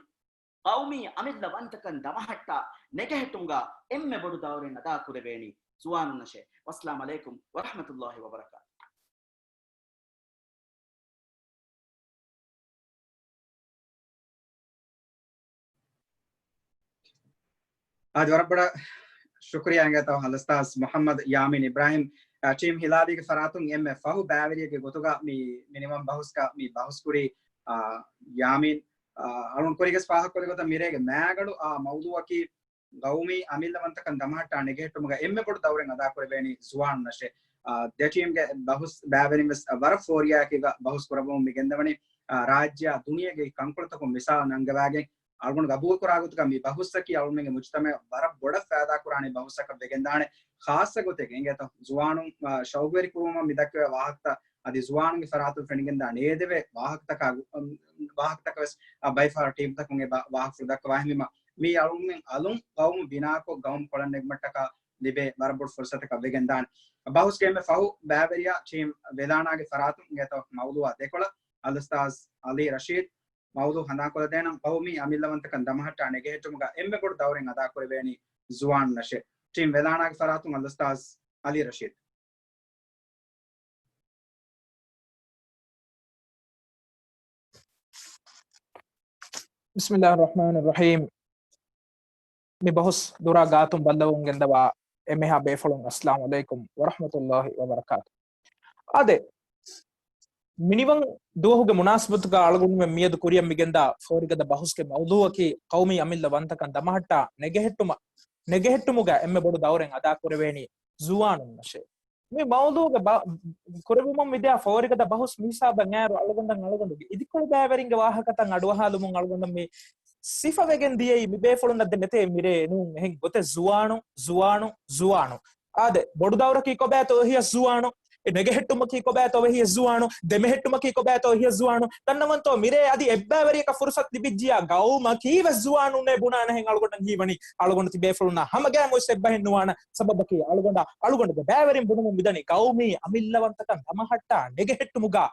ޤައުމީ އަމިއްލަ ވަންތަކަން ދަމަހައްޓާ ނެގެހެއްޓުމުގަ އެންމެ ބޮޑު ދައުރެއް އަދާކުރެވޭނީ ޒުވާނުންނަށޭ. ވައްސަލާމް ޢަލައިކުމް ވަރަޙްމަތުﷲި ވަބަރަކާތު. އާދެ، ވަރަށް ބޮޑަށް ޝުކުރިއްޔާ އިނގޭތޯ އަލްއުސްތާޛް މުޙައްމަދު ޔާމީން އިބްރާހިމް، އަ، ޓީމް ހިލާލީގެ ފަރާތުން އެންމެ ފަހު ބައިވެރިއެއްގެ ގޮތުގަ މި މިނިވަން ބަހުސްގަ މި ބަހުސް ކުރީ، އަ، ޔާމީން، އަ، އަޅުން ކުރިގަސް ފާހަގަކުރި ގޮތަށް މިރޭގެ މާގަނޑު އާ މައުޟޫޢަކީ ގައުމީ އަމިއްލަވަންތަކަން ދަމަހައްޓާ ނެގެހެއްޓުމުގަ އެންމެ ބޮޑު ދައުރެއް އަދާކުރެވޭނީ ޒުވާނުންނަށޭ. އާ، ދެ ޓީމްގެ ބަހުސް ބައިވެރިން ވެސް ވަރަށް ފޯރިޔާއެކީގަ ބަހުސް ކުރައްވަމުން މި ގެންދަވަނީ، އާ، ރާއްޖެއާ ދުނިޔޭގެ ކަންކޮޅުތަކުން މިސާލު ނަންގަވާގެން އަޅުގަނޑު ގަބޫލުކުރާ ގޮތުގަ މި ބަހުސްއަކީ އަޅުގަނޑުމެންގެ މުޖުތަމަޢަށް ވަރަށް ބޮޑަށް ފައިދާކުރާނެ ބަހުސްއަކަށް ވެގެންދާނެ. ޚާއްޞަ ގޮތެއް އިނގޭތޯ ޒުވާނުން، އާ، ޝައުގުވެރި ކުރުވުމަށް މި ދައްކަވާ ވާހަކަތައް އަދި ޒުވާނުންގެ ފަރާތުން ފެނިގެންދާ ނޭދެވޭ ވާހަކަތަކާ، އަމް، ވާހަކަތަކަށް ވެސް، އާ، ބައިފަހަރު ޓީމްތަކުން އެ ބާ-، ވާހަކަފުޅު ދައްކަވާ އެހެންވީމަ، މީ އަޅުގަނޑުމެން އަލުން ގައުމު ބިނާކޮށް، ގައުމު ކޮޅަށް ނެގުމަށްޓަކާ ލިބޭ ވަރަށް ބޮޑު ފުރުސަތަކަށް ވެގެންދާނެ. ބަހުސްގެ އެންމެ ފަހު ބައިވެރިޔާ ޓީމް ވެލާނާގެ ފަރާތުން އިނގޭތޯ މައުޟޫޢާ ދެކޮޅަށް އަލްއުސްތާޛް އަލީ ރަޝީދު މައުޟޫޢު ހަނދާންކޮށްލަދޭނަން. ޤައުމީ އަމިއްލަވަންތަކަން ދަމަހައްޓާ ނެގެހެއްޓުމުގަ އެންމެ ބޮޑު ދައުރެއް އަދާކުރެވޭނީ ޒުވާނުންނަށޭ. ޓީމް ވެލާނާގެ ފަރާތުން އަލްއުސްތާޛް އަލީ ރަޝީދު. ބިސްމިﷲިއްރަޙްމާނިއްރަޙީމް. މި ބަހުސް ދުރާ ގާތުން ބައްލަވަމުން ގެންދަވާ އެންމެހާ ބޭފުޅުން އައްސަލާމު ޢަލައިކުމް ވަރަޙްމަތުﷲި ވަބަރަކާތު. އާދެ، މިނިވަން ދުވަހުގެ މުނާސަބަތުގަ އަޅުގަނޑުމެން މިއަދު ކުރިއަށް މިގެންދާ ފޯރިގަދަ ބަހުސްގެ މައުޟޫއަކީ ޤައުމީ އަމިއްލަ ވަންތަކަން ދަމަހައްޓާ ނެގެހެއްޓުމަށް، ނެގެހެއްޓުމުގަ އެންމެ ބޮޑު ދައުރެއް އަދާކުރެވޭނީ ޒުވާނުންނަށޭ. މި މައުޟޫގެ ބަ-، ކުރެވުމަށް މިދިޔަ ފޯރިގަދަ ބަހުސް މި ހިސާބަށް އައިރު އަޅުގަނޑަށް އަޅުގަނޑުގެ އިދިކޮޅު ބައިވެރިންގެ ވާހަކަތައް އަޑުއަހާލުމުން އަޅުގަނޑަށް މި ސިފަވެގެން ދިޔައީ މި ބޭފުޅުންނަށް ދެން ނެތޭ މިރޭ ނޫން އެހެން ގޮތެއް ޒުވާނު، ޒުވާނު، ޒުވާނު. އާދެ، ބޮޑު ދައުރަކީ ކޮބާތޯ އެހިޔަސް ޒުވާނު، އެ ނެގެހެއްޓުމަކީ ކޮބާތޯ އެހިޔަސް ޒުވާނު، ދެމެހެއްޓުމަކީ ކޮބާތޯ އެހިޔަސް ޒުވާނު. ދަންނަވަންތޯ މިރޭ އަދި އެއްބައިވެރިޔަކަށް ފުރުސަތު ލިބިއްޖިޔާ ގައުމަކީ ވެސް ޒުވާނުންނޭ ބުނާނެހެން އަޅުގަނޑަށް ހީވަނީ. އަޅުގަނޑު ތިބޭފުޅުންނާ ހަމަގައިމުވެސް އެއްބަހެއް ނުވާނެ. ސަބަބަކީ އަޅުގަނޑަށް، އަޅުގަނޑުގެ ބައިވެރިން ބުނުމުން މިދަނީ ގައުމީ އަމިއްލަވަންތަކަން ދަމަހައްޓާ ނެގެހެއްޓުމުގަ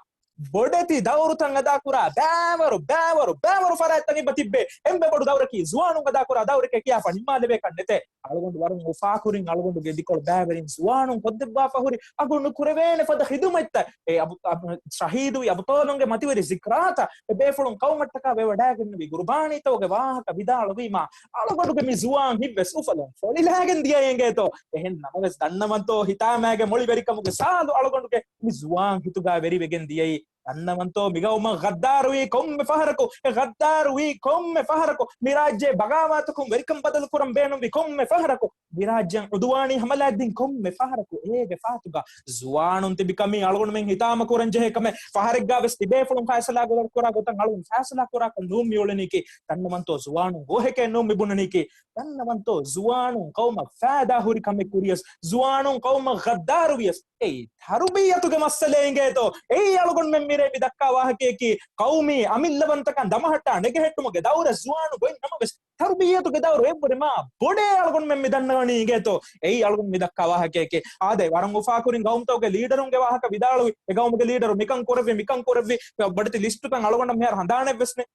ބޮޑެތި ދައުރުތައް އަދާކުރާ ބައިވަރު، ބައިވަރު، ބައިވަރު ފަރާތްތައް އެބަ ތިއްބޭ. އެންމެ ބޮޑު ދައުރަކީ ޒުވާނުން އަދާކުރާ ދައުރެކޭ ކިޔާފަ ނިންމާލެވޭކަށް ނެތޭ. އަޅުގަނޑު ވަރަށް އުފާކުރިން އަޅުގަނޑުގެ އިދިކޮޅު ބައިވެރިން ޒުވާނުން ކޮށްދެއްވާފަ ހުރި އަގު ނުކުރެވޭނެ ފަދަ ޚިދުމަތްތައް، އެ އަބު-، އަބު-، ޝަހީދުވި އަބުޠާލުންގެ މަތިވެރި ޒިކްރާތައް، އެ ބޭފުޅުން ޤައުމަށްޓަކާ ވެވަޑައިގެންނެވި ގުރުބާނީތަކުގެ ވާހަކަ ވިދާޅުވީމާ، އަޅުގަނޑުގެ މި ޒުވާން ހިތްވެސް އުފަލުން ފޮޅިލާގެން ދިޔައޭ އިނގޭތޯ. އެހެން ނަމަވެސް ދަންނަވަންތޯ ހިތާމައިގެ މޮޅިވެރިކަމުގެ ސާލު އަޅުގަނޑުގެ މި ޒުވާން ހިތުގަ ވެރިވެގެން ދިޔައީ. ދަންނަވަންތޯ މިގައުމަށް ޣައްދާރުވީ ކޮންމެ ފަހަރަކު، އެ ޣައްދާރުވީ ކޮންމެ ފަހަރަކު، މި ރާއްޖޭ ބަޣާވާތަކުން ވެރިކަން ބަދަލު ކުރަން ބޭނުންވި ކޮންމެ ފަހަރަކު، މި ރާއްޖެއަށް ޢުދުވާނީ ހަމަލާތްދިން ކޮންމެ ފަހަރަކު، އޭގެ ފާތުގަ ޒުވާނުން ތިބި ކަމީ އަޅުގަނޑުމެން ހިތާމަ ކުރަން ޖެހޭ ކަމެއް. ފަހަރެއްގަ ވެސް ތިބޭފުޅުން ފައިސަލާ ކުރާ ގޮތަށް އަޅުގަނޑު ފައިސަލާ ކުރާކަށް ނޫން މިއުޅެނީކީ. ދަންނަވަންތޯ ޒުވާނުން ގޯހެކޭ ނޫން މި ބުނަނީކީ. ދަންނަވަންތޯ ޒުވާނުން ޤައުމަށް ފައިދާ ހުރި ކަމެއް ކުރިޔަސް، ޒުވާނުން ޤައުމަށް ޣައްދާރުވިޔަސް، އެއީ ތަރުބިއްޔަތުގެ މައްސަލައެއް އިނގޭތޯ. އެއީ އަޅުގަނޑުމެން މިރޭ މި ދައްކާ ވާހަކަޔަކީ، ޤައުމީ އަމިއްލަވަންތަކަން ދަމަހައްޓާ ނެގެހެއްޓުމުގެ ދައުރަށް ޒުވާނު ގޮތް ނަމަވެސް، ތަރުބިއްޔަތުގެ ދައުރު އެއްވުރެ މާ ބޮޑޭ އަޅުގަނޑުމެން މި ދަންނަވަނީ އިނގޭތޯ. އެއީ އަޅުގަނޑު މި ދައްކާ ވާހަކަޔަކީ. އާދެ، ވަރަށް އުފާކުރިން ގައުމުތަކުގެ ލީޑަރުންގެ ވާހަކަ ވިދާޅުވި، އެ ގައުމުގެ ލީޑަރު މިކަން ކުރެއްވި، މިކަން ކުރެއްވި، ބޮޑެތި ލިސްޓުތައް އަޅުގަނޑަށް މިހާރު ހަނދާނެއްވެސް ނެތް.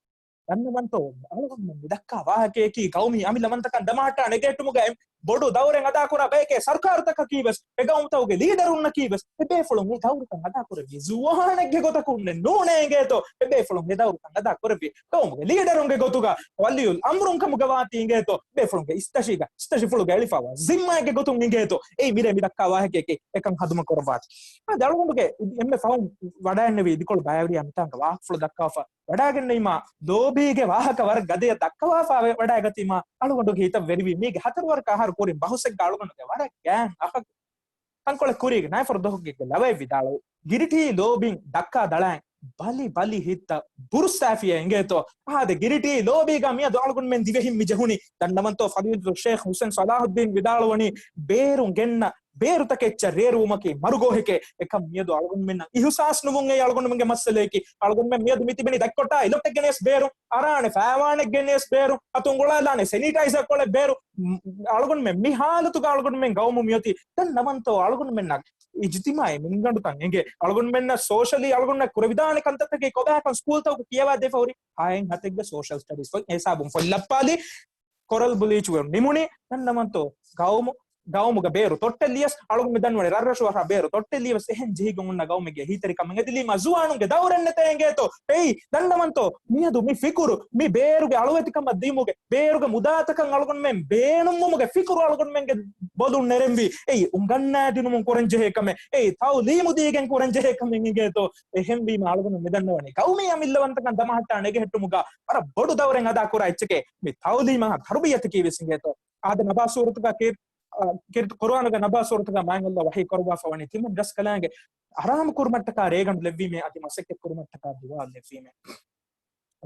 ދަންނަވަންތޯ އަޅުގަނޑުމެން މި ދައްކާ ވާހަކަޔަކީ، ގައުމީ އަމިއްލަވަންތަކަން ދަމަހައްޓާ ނެގޭއްޓުމުގައި ބޮޑު ދައުރެއް އަދާކުރާ ބަޔެކޭ ސަރުކާރުތަކަކީ ވެސް، އެ ގައުމުތަކުގެ ލީޑަރުންނަކީ ވެސް، އެ ބޭފުޅުން އެ ދައުރުތައް އަދާކުރެއްވީ ޒުވާނެއްގެ ގޮތަކުން ނޫނޭ އިނގޭތޯ. އެ ބޭފުޅުން އެ ދައުރުތައް އަދާކުރެއްވީ ގައުމުގެ ލީޑަރުންގެ ގޮތުގަ، ވަލިއުލް އަމްރުން ކަމުގަ ވާތީ އިނގޭތޯ. ބޭފުޅުންގެ އިސްތަށީގަ، އިސްތަށިފުޅުގަ އެޅިފައިވާ ޒިންމާއެއްގެ ގޮތުން އިނގޭތޯ. އެއީ މިރޭ މި ދައްކާ ވާހަކަޔަކީ އެކަން ހަދުމަކުރައްވާތީ. އަދި އަޅުގަނޑުގެ އެންމެ ފަހުން ވަޑައިންނެވި އިދިކޮޅު ބައިވެރިޔާ މިތާނގަ ވާހަކަފުޅު ދައްކާފަ ވަޑައިގެންނެވީމާ، ލޯބީގެ ވާހަކަ ވަރަށް ގަދަޔަށް ދައްކަވާފަ ވެ-، ވަޑައިގަތީމާ، އަޅުގަނޑުގެ ހިތަށް ވެރިވީ މީގެ ހަތަރު ވަރަކަށް އަހަރު ކުރިން ބަހުސެއްގަ އަޅުގަނޑުގެ ވަރަށް ގާތް އަހަރު ތަންކޮޅެއް ކުރީގެ ނައިފަރު ދުވަހުގެ ލަވައެއް ވިދާޅުވި. ގިރިޓީ ލޯބިން ދައްކާ ދަޅައިން ބަލި ބަލި ހިތްތައް ބުރުއްސާފިޔޭ އިނގޭތޯ. އާދެ، ގިރިޓީ ލޯބީގަ މިއަދު އަޅުގަނޑުމެން ދިވެހިން މި ޖެހުނީ. ދަންނަވަންތޯ ފަޟީލަތު ޝޭޚް ހުސެން ޞަލާޙުއްދީން ވިދާޅުވަނީ، ބޭރުން ގެންނަ ބޭރުތަކެއްޗަށް ރޭރުވުމަކީ މަރުގޯހެކޭ. އެކަން މިއަދު އަޅުގަނޑުމެންނަށް އިހުސާސް ނުވުން އެއީ އަޅުގަނޑުމެންގެ މައްސަލަޔަކީ. އަޅުގަނޑުމެން މިއަދު މި ތިބެނީ ދަތްކޮށްޓާ އެލޮޓެއް ގެނެސް ބޭރުން، އަރާނެ ފައިވާނެއް ގެނެސް ބޭރުން، އަތުން ގުޅާލާނެ ސެނިޓައިޒަރ ކޮޅެއް ބޭރުން. މް، އަޅުގަނޑުމެން މި ހާލަތުގަ އަޅުގަނޑުމެން ގައުމު މިއޮތީ. ދަންނަވަންތޯ އަޅުގަނޑުމެންނަށް އިޖްތިމާޢީ މިންގަނޑުތައް އެނގޭ. އަޅުގަނޑުމެންނަށް ސޯޝަލީ އަޅުގަނޑުމެންނަށް ކުރެވިދާނެ ކަންތައްތަކެއް ކޮބާކަން ސްކޫލްތަކުގަ ކިޔަވާ ދެފަ ހުރި ހައެއް ހަތެއްގެ ސޯޝަލް ސްޓަޑީސް ފޮތް ހިސާބުން ފޮތް ލައްޕާލި. ކޮރަލް ބްލީޗު ވެ ނިމުނީ. ދަންނަވަންތޯ ގައުމު، ގައުމުގަ ބޭރު ތޮއްޓެއް ލިޔަސް، އަޅުގަނޑު މި ދަންނަވަނީ ރަށްރަށު އަހަރާ ބޭރު ތޮއްޓެއް ލިޔަސް އެހެން ޖެހިގެން އޮންނަ ގައުމެއްގެ އެހީތެރިކަމެއް އެދިލީމާ ޒުވާނުންގެ ދައުރެއް ނެތޭ އިނގޭތޯ. އެއީ ދަންނަވަންތޯ މިއަދު މި ފިކުރު، މި ބޭރުގެ އަޅުވެތިކަމަށް ދިމުގެ، ބޭރުގެ މުދާތަކަށް އަޅުގަނޑުމެން ބޭނުންވުމުގެ ފިކުރު އަޅުގަނޑުމެންގެ ބޮލުން ނެރެންވީ. އެއީ އުނގަންނާދިނުމުން ކުރަން ޖެހޭ ކަމެއް، އެއީ ތައުލީމު ދީގެން ކުރަން ޖެހޭ ކަމެއް އިނގޭތޯ. އެހެންވީމާ އަޅުގަނޑު މި ދަންނަވަނީ ގައުމީ އަމިއްލަވަންތަކަން ދަމަހައްޓާ ނެގެހެއްޓުމުގަ ވަރަށް ބޮޑު ދައުރެއް އަދާކުރާ އެއްޗެކޭ. މި ތައުލީމާ ތަރުބިޔަތަކީ ވެސް އިނގޭތޯ. އާދެ، ނަބާ ސޫރަތުގަ ކީ، އާ، ކީރިތި ޤުރުއާނުގެ ނަބާ ސޫރަތުގަ މާތް ﷲ ވަޙީ ކުރައްވާފަ ވަނީ ތިމަން ރަސްކަލާނގެ ޙަރާމް ކުރުމަށްޓަކާ ރޭގަނޑު ލެއްވީމޭ، އަދި މަސައްކަތް ކުރުމަށްޓަކާ ދުވާލު ލެއްވީމޭ.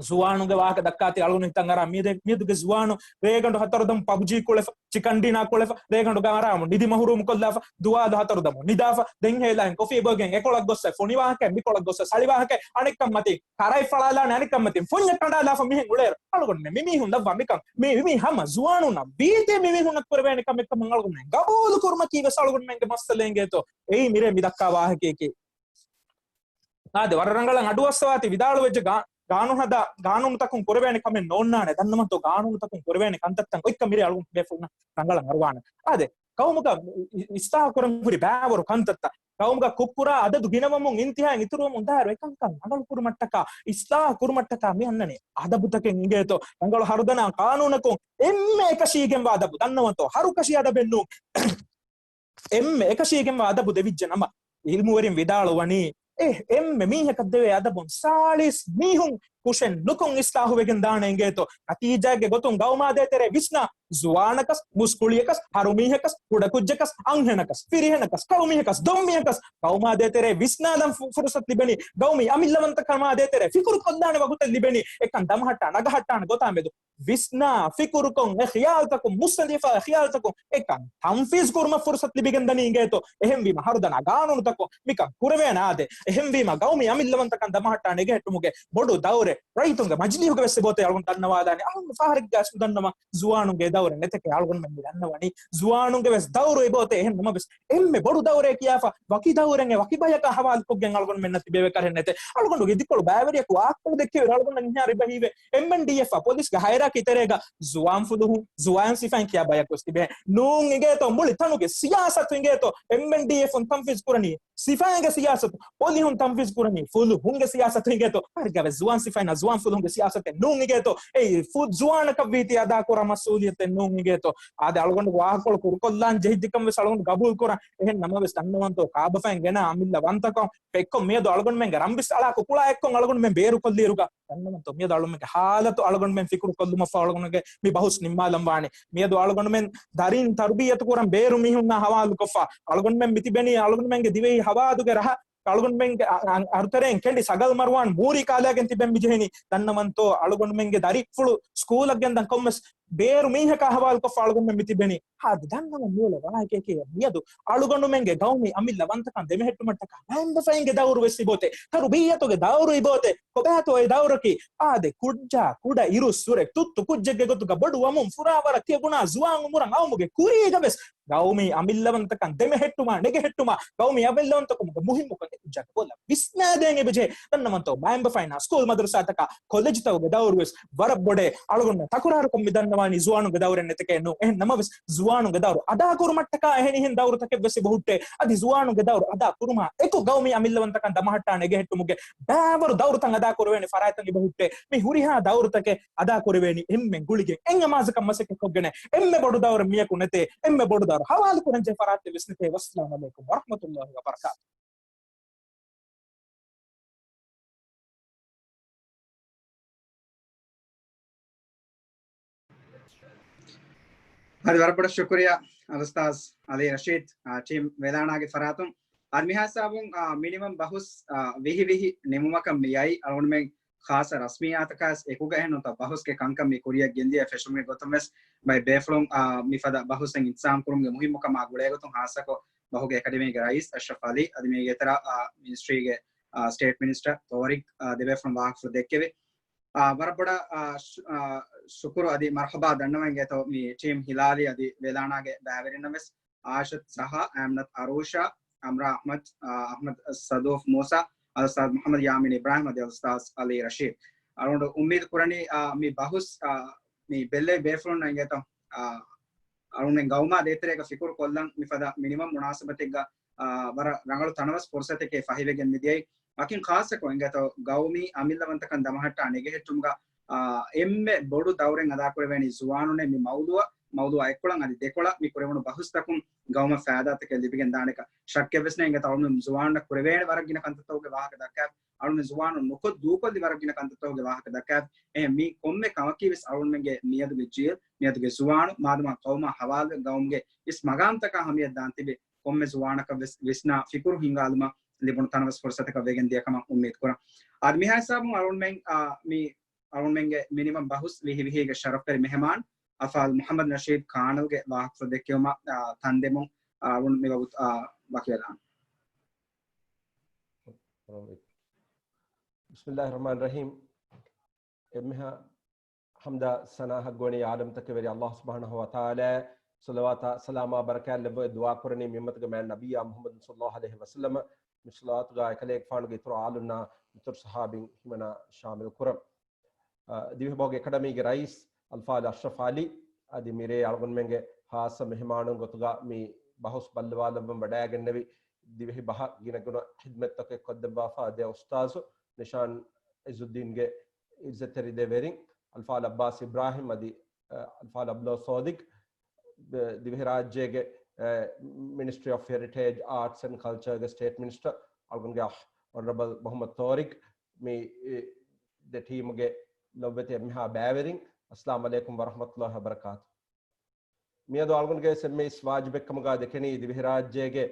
ޒުވާނުންގެ ވާހަކަ ދައްކާތީ އަޅުގަނޑު ހިތަށް އަރާ މިއަދު، މިއަދުގެ ޒުވާނުން ރޭގަނޑު ހަތަރު ދަމު ޕަބްޖީ ކުޅެފަ، ޗިކަން ޑިނާ ކުޅެފަ، ރޭގަނޑު ގާރާމު ނިދި މަހުރޫމު ކޮށްލާފަ، ދުވާލު ހަތަރު ދަމު ނިދާފަ، ދެން ހޭލާއިން ކޮފީ ބޮއެގެން އެކޮޅަށް ގޮއްސަ ފޮނި ވާހަކަ، މިކޮޅަށް ގޮއްސަ ސަޅި ވާހަކަ، އަނެއްކަން މަތިން ކަރައި ފަޅާލާނެ، އަނެއްކަން މަތިން ފުންޏެއް ކަނޑާލާފަ މިހެން އުޅޭރު. އަޅުގަނޑުމެން މި މީހުން ލައްވާ މިކަން، މި، މި ހަމަ ޒުވާނުންނަށް ވީތީ މި މީހުންނަށް ކުރެވޭނެ ކަމެއް ކަމަށް އަޅުގަނޑުމެން ގަބޫލު ކުރުމަކީ ވެސް އަޅުގަނޑުމެންގެ މައްސަލައެއް އިނގޭތޯ. އެއީ މިރޭ މި ދައްކާ ވާހަކަޔަކީ. އާދެ، ވަރަށް ރަނގަޅަށް އަޑުއައްސަވާތި ވިދާޅުވެއްޖެ ގާ-، ގާނޫނު ހަދާ، ގާނޫނުތަކުން ކުރެވޭނެ ކަމެއް ނޯންނާނެ. ދަންނަވަންތޯ ގާނޫނުތަކުން ކުރެވޭނެ ކަންތައްތައް އޮތްކަން މިރޭ އަޅުގަނޑު ބޭފުޅުންނަށް ރަނގަޅަށް އަރުވާނެ. އާދެ، ގައުމުގަ އި-، އިސްލާހު ކުރަން ހުރި ބައިވަރު ކަންތައްތައް، ގައުމުގަ ކުށްކުރާ އަދަދު ގިނަވަމުން އިންތިހާއިން އިތުރުވަމުން ދާއިރު އެކަންކަން ރަނގަޅު ކުރުމަށްޓަކާ، އިސްލާހު ކުރުމަށްޓަކާ މި އަންނަނީ އަދަބުތަކެއް އިނގޭތޯ. ރަނގަޅު ހަރުދަނާ ގާނޫނަކުން އެންމެ އެކަށީގެންވާ އަދަބު. ދަންނަވަންތޯ ހަރުކަށި އަދަބެއް ނޫން. އެންމެ އެކަށީގެންވާ އަދަބު ދެވިއްޖެ ނަމަ، އިލްމުވެރިން ވިދާޅުވަނީ، އެ އެންމެ މީހަކަށް ދެވޭ އަދަބުން ސާޅީސް މީހުން ކުށެއް ނުކޮށް އިސްލާހުވެގެން ދާނެ އިނގޭތޯ. ނަތީޖާގެ ގޮތުން ގައުމާ ދޭތެރޭ ވިސްނާ، ޒުވާނަކަސް، މުސްކުޅިޔަކަސް، ހަރުމީހަކަސް، ކުޑަކުއްޖަކަސް، އަންހެނަކަސް، ފިރިހެނަކަސް، ކައުމީހަކަސް، ދޮންމީހަކަސް ގައުމާ ދޭތެރޭ ވިސްނާލަން ފު-، ފުރުސަތު ލިބެނީ، ގައުމީ އަމިއްލަވަންތަކަމާ ދޭތެރޭ ފިކުރު ކޮށްލާނެ ވަގުތެއް ލިބެނީ، އެކަން ދަމަހައްޓާ ނަގަހައްޓާނެ ގޮތާ މެދު ވިސްނާ ފިކުރުކޮށް، އެ ޚިޔާލްތަކުން، މުއްސަނދިފާ ޚިޔާލްތަކުން އެކަން ތަންފީޒް ކުރުމަށް ފުރުސަތު ލިބިގެންދަނީ އިނގޭތޯ. އެހެންވީމަ ހަރުދަނާ ގާނޫނުތަކުން މިކަން ކުރެވޭނާދެ. އެހެންވީމަ ގައުމީ އަމިއްލަވަންތަކަން ދަމަހައްޓާ ނެގެހެއްޓުމުގެ ބޮޑު ދައުރެއް ރައްޔިތުންގެ މަޖިލީހުގެ ވެސް އެބައޮތޭ އަޅުގަނޑު ދަންނަވާލާނެ. އަހަން ފާހަރެއްގައިސް ނުދަންނަވާ ޒުވާނުންގެ ދައުރެއް ނެތެކޭ އަޅުގަނޑުމެން މި ދަންނަވަނީ. ޒުވާނުންގެ ވެސް ދައުރު އެބައޮތޭ. އެހެން ނަމަވެސް އެންމެ ބޮޑު ދައުރޭ ކިޔާފަ ވަކި ދައުރެއް އެ ވަކި ބަޔަކާ ހަވާލުކޮށްގެން އަޅުގަނޑުމެންނަށް ތިބޭވެ ކަހެއް ނެތޭ. އަޅުގަނޑުގެ ދިކޮޅު ބައިވެރިޔަކު ވާހަކަ ދެއްކެވި އަޅުގަނޑަށް އިހާ ރިބަހީވެ އެމްއެންޑީއެފް އާ ޕޮލިސްގެ ހައިރާކީ ތެރޭގަ ޒުވާން ފުލުހުން، ޒުވާން ސިފައިން ކިޔާ ބަޔަކު ވެސް ތިބެ ނޫން އިނގޭތޯ. މުޅި ތަނުގެ ސިޔާސަތު އިނގޭތޯ. އެމްއެންޑީއެފުން ތަންފީޒް ކުރަނީ ސިފައިންގެ ސިޔާސަތު، ޕޮލިހުން ތަންފީޒް ކުރަނީ ފުލުހުންގެ ސިޔާސަތު އިނގޭތޯ. ހަރިގަވެ ޒުވާން ސިފައިންނާ ޒުވާން ފުލުހުންގެ ސިޔާސަތެއް ނޫން އިނގޭތޯ. އެއީ ފު-، ޒުވާނަކަށް ވީތީ އަދާކުރާ މަސްއޫލިއްޔަތެއް ނޫން އިނގޭތޯ. އާދެ، އަޅުގަނޑު ވާހަކަކޮޅު ކުރުކޮށްލާން ޖެހިއްޖެކަން ވެސް އަޅުގަނޑު ގަބޫލު ކުރަން. އެހެން ނަމަވެސް ދަންނަވަންތޯ ކާބަފައިން ގެނާ އަމިއްލަ ވަންތަކަން ފެއްކޮށް މިއަދު އަޅުގަނޑުމެންގެ ރަންބިސް އަޅާ ކުކުޅާ އެއްކޮށް އަޅުގަނޑުމެން ބޭރުކޮށްލިއިރުގަ ދަންނަވަންތޯ މިއަދު އަޅުގަނޑުމެންގެ ހާލަތު އަޅުގަނޑުމެން ފިކުރު ކޮށްލުމަށްފަހު އަޅުގަނޑުގެ މި ބަހުސް ނިންމާލަން ވާނެ. މިއަދު އަޅުގަނޑުމެން ދަރިން ތަރުބިއްޔަތު ކުރަން ބޭރު މީހުންނާ ހަވާލުކޮށްފަ އަޅުގަނޑުމެން މިތިބެނީ އަޅުގަނޑުމެންގެ ދިވެހި ހަވާދުގެ ރަހަ އަޅުގަނޑުމެންގެ އަ-، އަ-، އަރުތެރެއިން ކެނޑި ސަގަލް މަރުވާން މޫރީ ކާލައިގެން ތިބެން މިޖެހެނީ. ދަންނަވަންތޯ އަޅުގަނޑުމެންގެ ދަރިފުޅު ސްކޫލަށް ގެންދަން ކޮންމެސް ބޭރު މީހަކާ ހަވާލުކޮށްފަ އަޅުގަނޑުމެން މިތިބެނީ. ހާދަ ދަންނަވަން މިއުޅޭ ވާހަކައަކީ މިއަދު އަޅުގަނޑުމެންގެ ގައުމީ އަމިއްލަ ވަންތަކަން ދެމެހެއްޓުމަށްޓަކާ މައިންބަފައިންގެ ދައުރު ވެސް އިބޯތޭ. ތަރުބިއްޔަތުގެ ދައުރު އިބޯތޭ. ކޮބާތޯ އެ ދައުރަކީ؟ އާދެ، ކުއްޖާ ކުޑަ އިރުއްސުރެ ތުއްތު ކުއްޖެއްގެ ގޮތުގަ ބޮޑު ވަމުން ފުރާވަރަށް ތިޔަ ބުނާ ޒުވާން އުމުރަށް އައުމުގެ ކުރީގަ ވެސް ގައުމީ އަމިއްލަވަންތަކަން ދެމެހެއްޓުމާ ނެގެހެއްޓުމާ ގައުމީ އަމިއްލަވަންތަކުމުގެ މުހިއްމުކަން އެކުއްޖާގެ ބޮލަށް ވިސްނާދޭން އެބަޖެހޭ. ދަންނަވަންތޯ މައިންބަފައިންނާ ސްކޫލް މަދަރުސާތަކާ ކޮލެޖްތަކުގެ ދައުރު ވެސް ވަރަށް ބޮޑޭ. އަޅުގަނޑުމެން ތަކުރާރުކޮށް މި ދަންނަވާނީ ޒުވާނުންގެ ދައުރެއް ނެތެކޭ ނޫން. އެހެން ނަމަވެސް ޒުވާނުންގެ ދައުރު އަދާކުރުމަށްޓަކާ އެހެނިހެން ދައުރުތަކެއް ވެސް އެބަ ހުއްޓޭ. އަދި ޒުވާނުންގެ ދައުރު އަދާ ކުރުމާ އެކު ގައުމީ އަމިއްލަވަންތަކަން ދަމަހައްޓާ ނެގެހެއްޓުމުގެ ބައިވަރު ދައުރުތައް އަދާކުރެވޭނެ ފަރާތްތައް އެބަ ހުއްޓޭ. މި ހުރިހާ ދައުރުތަކެއް އަދާކުރެވޭނީ އެންމެން ގުޅިގެން އެއް އަމާޒަކަށް މަސައްކަތްކޮށްގެން. އެންމެ ބޮޑު ދައުރެއް މިޔަކު ނެތޭ. އެންމެ ބޮޑު ދައުރު ހަވާލު ކުރަންޖެހޭ ފަރާތްތައް ވެސް ނެތޭ. ވައްސަލާމް ޢަލައިކުމް ވަރަޙްމަތުﷲި ވަބަރަކާތުހު. އަދި ވަރަށް ބޮޑަށް ޝުކުރިއްޔާ އަލްއުސްތާޛް އަލީ ރަޝީދު، އާ، ޓީމް ވެލާނާގެ ފަރާތުން. އަދި މިހާ ހިސާބުން، އާ، މިނިވަން ބަހުސް، އާ، ވިހި ވިހި ނިމުމަކަށް މި އައީ. އަޅުގަނޑުމެން ޚާއްޞަ ރަސްމިއްޔާތަކާ އެކުގަ އެހެން ނުވަތަ ބަހުސްގެ ކަންކަން މި ކުރިއަށް ގެންދިޔަ ފެށުމުގެ ގޮތުން ވެސް ބައެއް ބޭފުޅުން، އާ، މިފަދަ ބަހުސެއް އިންތިޒާމް ކުރުމުގެ މުހިއްމުކަމާ ގުޅޭގޮތުން ޚާއްޞަކޮށް ބަހުގެ އެކަޑަމީގެ ރައީސް އަޝްރަފް އަލީ އަދި މީގެ އިތުރަށް، އާ، މިނިސްޓްރީގެ، އާ، ސްޓޭޓް މިނިސްޓަރ ތޯރިގް، އާ، ދެބޭފުޅުން ވާހަކަފުޅު ދެއްކެވި. އާ، ވަރަށް ބޮޑަށް، އާ، ޝު-، އާ، ޝުކުރު އަދި މަރްޙަބާ ދަންނަވަން އިނގޭތޯ މި ޓީމް ހިލާލީ އަދި ވެލާނާގެ ބައިވެރިންނަށް ވެސް. އާއިޝަތު ޒަހާ، އަމްނަތު އަރޫޝާ، އަމްރާ އަޙްމަދު، އާ، އަޙްމަދު ސަދޫފް މޫސާ، އަލްއުސްތާޛް މުޙައްމަދު ޔާމީން އިބްރާހިމް އަދި އަލްއުސްތާޛް އަލީ ރަޝީދު. އަޅުގަނޑު އުއްމީދު ކުރަނީ، އާ، މި ބަހުސް، އާ، މި ބެއްލެވި ބޭފުޅުންނަށް އިނގޭތޯ، އާ، އަޅުގަނޑުމެން ގައުމާ ދޭތެރޭގަ ފިކުރު ކޮށްލަން މިފަދަ މިނިވަން މުނާސަބަތެއްގަ، އާ، ވަރަށް ރަނގަޅު ތަނަވަސް ފުރުސަތެކޭ ފަހިވެގެން މިދިޔައީ. ވަކިން ޚާއްޞަކޮށް އިނގޭތޯ ގައުމީ އަމިއްލަވަންތަކަން ދަމަހައްޓާ ނެގެހެއްޓުމުގަ، އާ، އެންމެ ބޮޑު ދައުރެއް އަދާކުރެވޭނީ ޒުވާނުންނޭ. މި މައުޟޫޢަށް، މައުޟޫޢާ އެއްކޮޅަށް އަދި ދެކޮޅަށް މި ކުރެވުނު ބަހުސްތަކުން ގައުމަށް ފައިދާތަކެއް ލިބިގެން ދާނެކަން ޝައްކެއް ވެސް ނެތް. އިނގޭތޯ އަޅުގަނޑު ޒުވާނުންނަށް ކުރެވޭނެ ވަރަށް ގިނަ ކަންތައްތަކުގެ ވާހަކަ ދައްކާ، އަޅުގަނޑު ޒުވާނުން ނުކޮށް ދޫކޮށްލި ވަރަށް ގިނަ ކަންތައްތަކުގެ ވާހަކަ ދައްކާ. އެހެން މި ކޮންމެ ކަމަކީ ވެސް އަޅުގަނޑުމެންގެ މިއަދުގެ ޖީލް، މިއަދުގެ ޒުވާނު މާދަމާ ގައުމާ ހަވާލުވެ ގައުމުގެ އިސް މަގާމްތަކާ ހަމަޔަށް ދާން ތިބި ކޮންމެ ޒުވާނަކަށް ވެސް ވިސްނާ ފިކުރު ހިންގާލުމަށް ލިބުނު ތަނަވަސް ފުރުސަތަކަށް ވެގެން ދިޔަ ކަމަށް އުއްމީދު ކުރަން. އަދި މިހާ ހިސާބުން އަޅުގަނޑުމެން، އާ، މި އަޅުގަނޑުމެންގެ މިނިވަން ބަހުސް ވިހި ވިހީގެ ޝަރަފްވެރި މެހެމާން އަފާލް މުޙައްމަދު ނަޝީދު ކާނަލްގެ ވާހަކަފުޅު ދެއްކެވުމަށް، އާ، ތަންދެމުން، އާ، އަޅުގަނޑު މިވަގުތު، އާ، ވަކިވެލާން. ބިސްމިއްލާހި ރަޙްމާނި ރަޙީމް. އެންމެހާ ޙަމްދާ ސަނާ ޙައްޤުވަނީ ޢާލަމްތަކަށް ވެރި ﷲ ސުބްޙާނަހޫ ވަތަޢާލާ. ޞަލަވާތާ ސަލާމާ ބަރަކާތް ލެއްވައި ދުޢާ ކުރަނީ މިއުއްމަތުގެ މާތް ނަބިއްޔާ މުޙައްމަދު ޞައްލަﷲު ޢަލައިހި ވަސައްލަމަ. މި ޞަލަވާތުގާ އެކަލޭގެފާނުގެ އިތުރު އާލުންނާ މިތުރު ޞަޙާބީން ހިމަނާ ޝާމިލު ކުރަން. އަ، ދިވެހިބަހުގެ އެކަޑަމީގެ ރައީސް އަލްފާޟިލް އަޝްރަފް ޢަލީ އަދި މިރޭ އަޅުގަނޑުމެންގެ ޚާއްޞަ މެހެމާނުން ގޮތުގަ މި ބަހުސް ބައްލަވާލައްވަން ވަޑައިގެންނެވި ދިވެހި ބަހަށް ގިނަގުނަ ޚިދްމަތްތަކެއް ކޮށްދެއްވާފަ ދެ އުސްތާޒު ނިޝާން ޢިއްޒުއްދީންގެ ޢިއްޒަތްތެރި ދެ ވެރިން އަލްފާޟިލް ޢައްބާސް އިބްރާހިމް އަދި، އަ، އަލްފާޟިލް ޢަބްދުﷲ ޞާދިޤް، ދިވެހިރާއްޖޭގެ މިނިސްޓްރީ އޮފް ހެރިޓޭޖް، އާޓްސް އެންޑް ކަލްޗަރގެ ސްޓޭޓް މިނިސްޓަރ އަޅުގަނޑުގެ އަޚް އޮނަރަބަލް މުޙައްމަދު ޠާރިޤް، މި ދެ ޓީމުގެ ލޮބުވެތި އެންމެހާ ބައިވެރިން، އައްސަލާމު ޢަލައިކުމް ވަރަޙްމަތުﷲި ވަބަރަކާތު. މިއަދު އަޅުގަނޑުގެ އެސް އެމް އޭސް ވާޖިބެއްކަމުގަ ދެކެނީ ދިވެހިރާއްޖޭގެ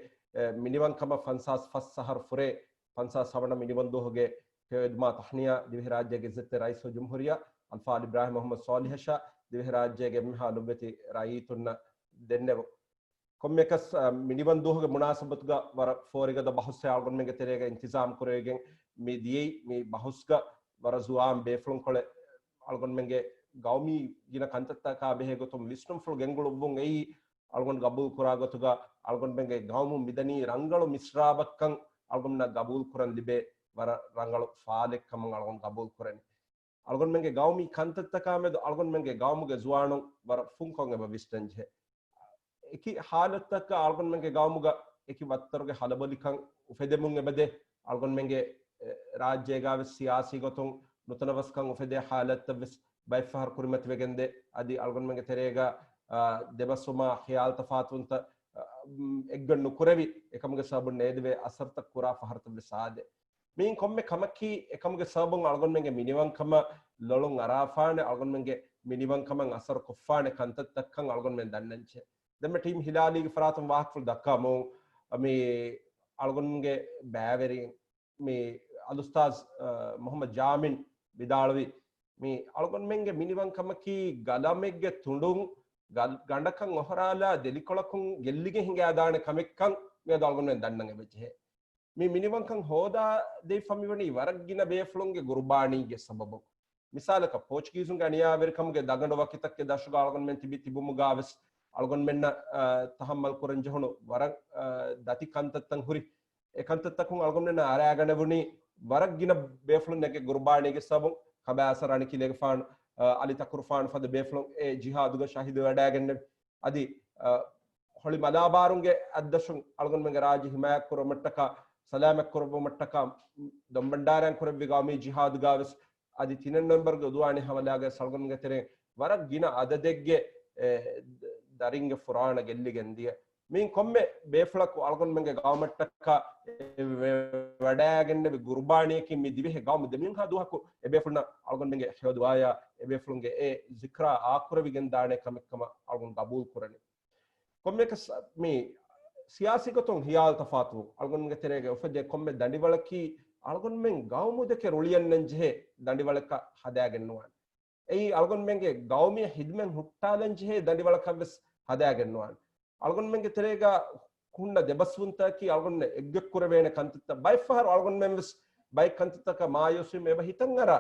މިނިވަންކަމަށް ފަންސާސް ފަސް އަހަރު ފުރޭ ފަންސާސް ހަވަނަ މިނިވަން ދުވަހުގެ ހެޔޮއެދުމާ ތަހްނިޔާ ދިވެހިރާއްޖޭގެ އިއްޒަތްތެރި ރައީސުލްޖުމްހޫރިއްޔާ އަލްފާޟިލް އިބްރާހިމް މުޙައްމަދު ޞާލިޙަށާ ދިވެހިރާއްޖޭގެ އެންމެހާ ލޮބުވެތި ރައްޔިތުންނަށް ދެންނެވުން. ކޮންމެއަކަސް، އަ، މިނިވަން ދުވަހުގެ މުނާސަބަތުގަ ވަރަށް ފޯރިގަދަ ބަހުސްއެއް އަޅުގަނޑުމެންގެ ތެރޭގަ އިންތިޒާމް ކުރެވިގެން މި ދިޔައީ. މި ބަހުސްގަ ވަރަށް ޒުވާން ބޭފުޅުންކޮޅެއް އަޅުގަނޑުމެންގެ ގައުމީ ގިނަ ކަންތައްތަކާ ބެހޭ ގޮތުން ވިސްނުންފުޅު ގެންގުޅުއްވުން އެއީ އަޅުގަނޑު ގަބޫލު ކުރާ ގޮތުގަ އަޅުގަނޑުމެންގެ ގައުމު މިދަނީ ރަނގަޅު މިސްރާބަށްކަން އަޅުގަނޑުމެންނަށް ގަބޫލު ކުރަން ލިބޭ ވަރަށް ރަނގަޅު ފާލެއްކަމަށް އަޅުގަނޑު ގަބޫލު ކުރަނީ. އަޅުގަނޑުމެންގެ ގައުމީ ކަންތައްތަކާ މެދު އަޅުގަނޑުމެންގެ ގައުމުގެ ޒުވާނުން ވަރަށް ފުންކޮށް އެބަ ވިސްނަންޖެހޭ. އެކި ހާލަތްތަކަށް އަޅުގަނޑުމެންގެ ގައުމުގަ އެކި ވައްތަރުގެ ހަލަބޮލިކަން އުފެދެމުން އެބަދޭ. އަޅުގަނޑުމެންގެ، އެ، ރާއްޖޭގާވެސް ސިޔާސީ ގޮތުން ނުތަނަވަސްކަން އުފެދޭ ހާލަތްތައްވެސް ބައެއްފަހަރު ކުރިމަތިވެގެންދޭ. އަދި އަޅުގަނޑުމެންގެ ތެރޭގަ، އާ، ދެބަސްވުމާ ޚިޔާލު ތަފާތުވުންތައް، އާ، އެއްގޮތް ނުކުރެވި އެކަމުގެ ސަބަބުން ނޭދެވޭ އަސަރުތައް ކުރާ ފަހަރުތައްވެސް އާދޭ. މިއިން ކޮންމެ ކަމަކީ އެކަމުގެ ސަބަބުން އަޅުގަނޑުމެންގެ މިނިވަންކަމަށް ލޮޅުން އަރާފާނެ، އަޅުގަނޑުމެންގެ މިނިވަންކަމަށް އަސަރު ކޮށްފާނެ ކަންތައްތައްކަން އަޅުގަނޑުމެން ދަންނަންޖެހޭ. ދެންމެ ޓީމް ހިލާލީގެ ފަރާތުން ވާހަކަފުޅު ދައްކާމު، މި އަޅުގަނޑުގެ ބައިވެރިން މި އަލްއުސްތާޒް، އަ، މުޙައްމަދު ޖާމިން ވިދާޅުވި، މި އަޅުގަނޑުމެންގެ މިނިވަންކަމަކީ ގަލަމެއްގެ ތުނޑުން ގަ-، ގަނޑަކަށް އޮހޮރާލާ ދެލިކޮޅަކުން ގެއްލިގެން ހިނގާދާނެ ކަމެއްކަން މިއަދު އަޅުގަނޑުމެން ދަންނަން އެބަޖެހޭ. މި މިނިވަންކަން ހޯދާ ދެވިފަ މިވަނީ ވަރަށް ގިނަ ބޭފުޅުންގެ ގުރުބާނީގެ ސަބަބުން. މިސާލަކަށް، ޕޯޗުގީޒުންގެ އަނިޔާވެރިކަމުގެ ދަގަނޑު ވަކިތަކުގެ ދަށުގަ އަޅުގަނޑުމެން ތިބި ތިބުމުގާވެސް އަޅުގަނޑުމެންނަށް، އަ، ތަހައްމަލް ކުރަން ޖެހުނު ވަރަށް، އަ، ދަތި ކަންތައްތައް ހުރި. އެ ކަންތައްތަކުން އަޅުގަނޑުމެންނަށް އަރާގަނެވުނީ ވަރަށް ގިނަ ބޭފުޅުންނެއްގެ ގުރުބާނީގެ ސަބަބުން. ކަބާ އަސަރް އަނިކިލޭގެފާނު، އަ، އަލި ތަކުރުފާނު ފަދަ ބޭފުޅުން އެ ޖިހާދުގަ ޝަހީދުވެވަޑައިގެންނެވި. އަދި، އަ، ހޮޅި މަލާބާރުންގެ އަތްދަށުން އަޅުގަނޑުމެންގެ ރާއްޖެ ހިމާޔަތްކުރުމަށްޓަކާ، ސަލާމަތްކުރުވުމަށްޓަކާ ދޮންބަންޑާރައިން ކުރެއްވި ގައުމީ ޖިހާދުގާވެސް އަދި ތިނެއް ނޮވެމްބަރުގެ އުދުވާނީ ހަމަލާގެ އަޅުގަނޑުމެންގެ ތެރެއިން ވަރަށް ގިނަ އަދަދެއްގެ، އެ، ދަރިންގެ ފުރާނަ ގެއްލިގެން ދިޔަ. މިއިން ކޮންމެ ބޭފުޅަކު އަޅުގަނޑުމެންގެ ގައުމަށްޓަކާ ވެ-، ވަޑައިގެންނެވި ގުރުބާނީއަކީ މި ދިވެހި ގައުމު ދެމިންހާ ދުވަހަކު އެ ބޭފުޅުންނަށް އަޅުގަނޑުމެންގެ ހެޔޮ ދުޢާޔާ އެ ބޭފުޅުންގެ އެ ޒިކްރާ އާކުރެވިގެން ދާނެ ކަމެއްކަމަށް އަޅުގަނޑު ގަބޫލު ކުރަނީ. ކޮންމެއަކަސް މި ސިޔާސީ ގޮތުން ހިޔާލު ތަފާތުވުން އަޅުގަނޑުގެ ތެރޭގަ އުފެދޭ ކޮންމެ ދަނޑިވަޅަކީ އަޅުގަނޑުމެން ގައުމު ދެކެ ރުޅިއަންނަން ޖެހޭ ދަނޑިވަޅަކަށް ހަދާގެން ނުވާނެ. އެއީ އަޅުގަނޑުމެންގެ ގައުމީ ހިދުމަތް ހުއްޓާލަން ޖެހޭ ދަނޑިވަޅަކަށް ވެސް ހަދާގެން ނުވާނެ. އަޅުގަނޑުމެންގެ ތެރޭގަ ހުންނަ ދެބަސްވުންތަކީ އަޅުގަނޑުމެން އެއްގޮތް ކުރެވޭނެ ކަންތައްތައް. ބައެއްފަހަރު އަޅުގަނޑުމެން ވެސް ބައެއް ކަންތައްތަކަށް މާޔޫސްވީމަ އެބަ ހިތަށް އަރާ،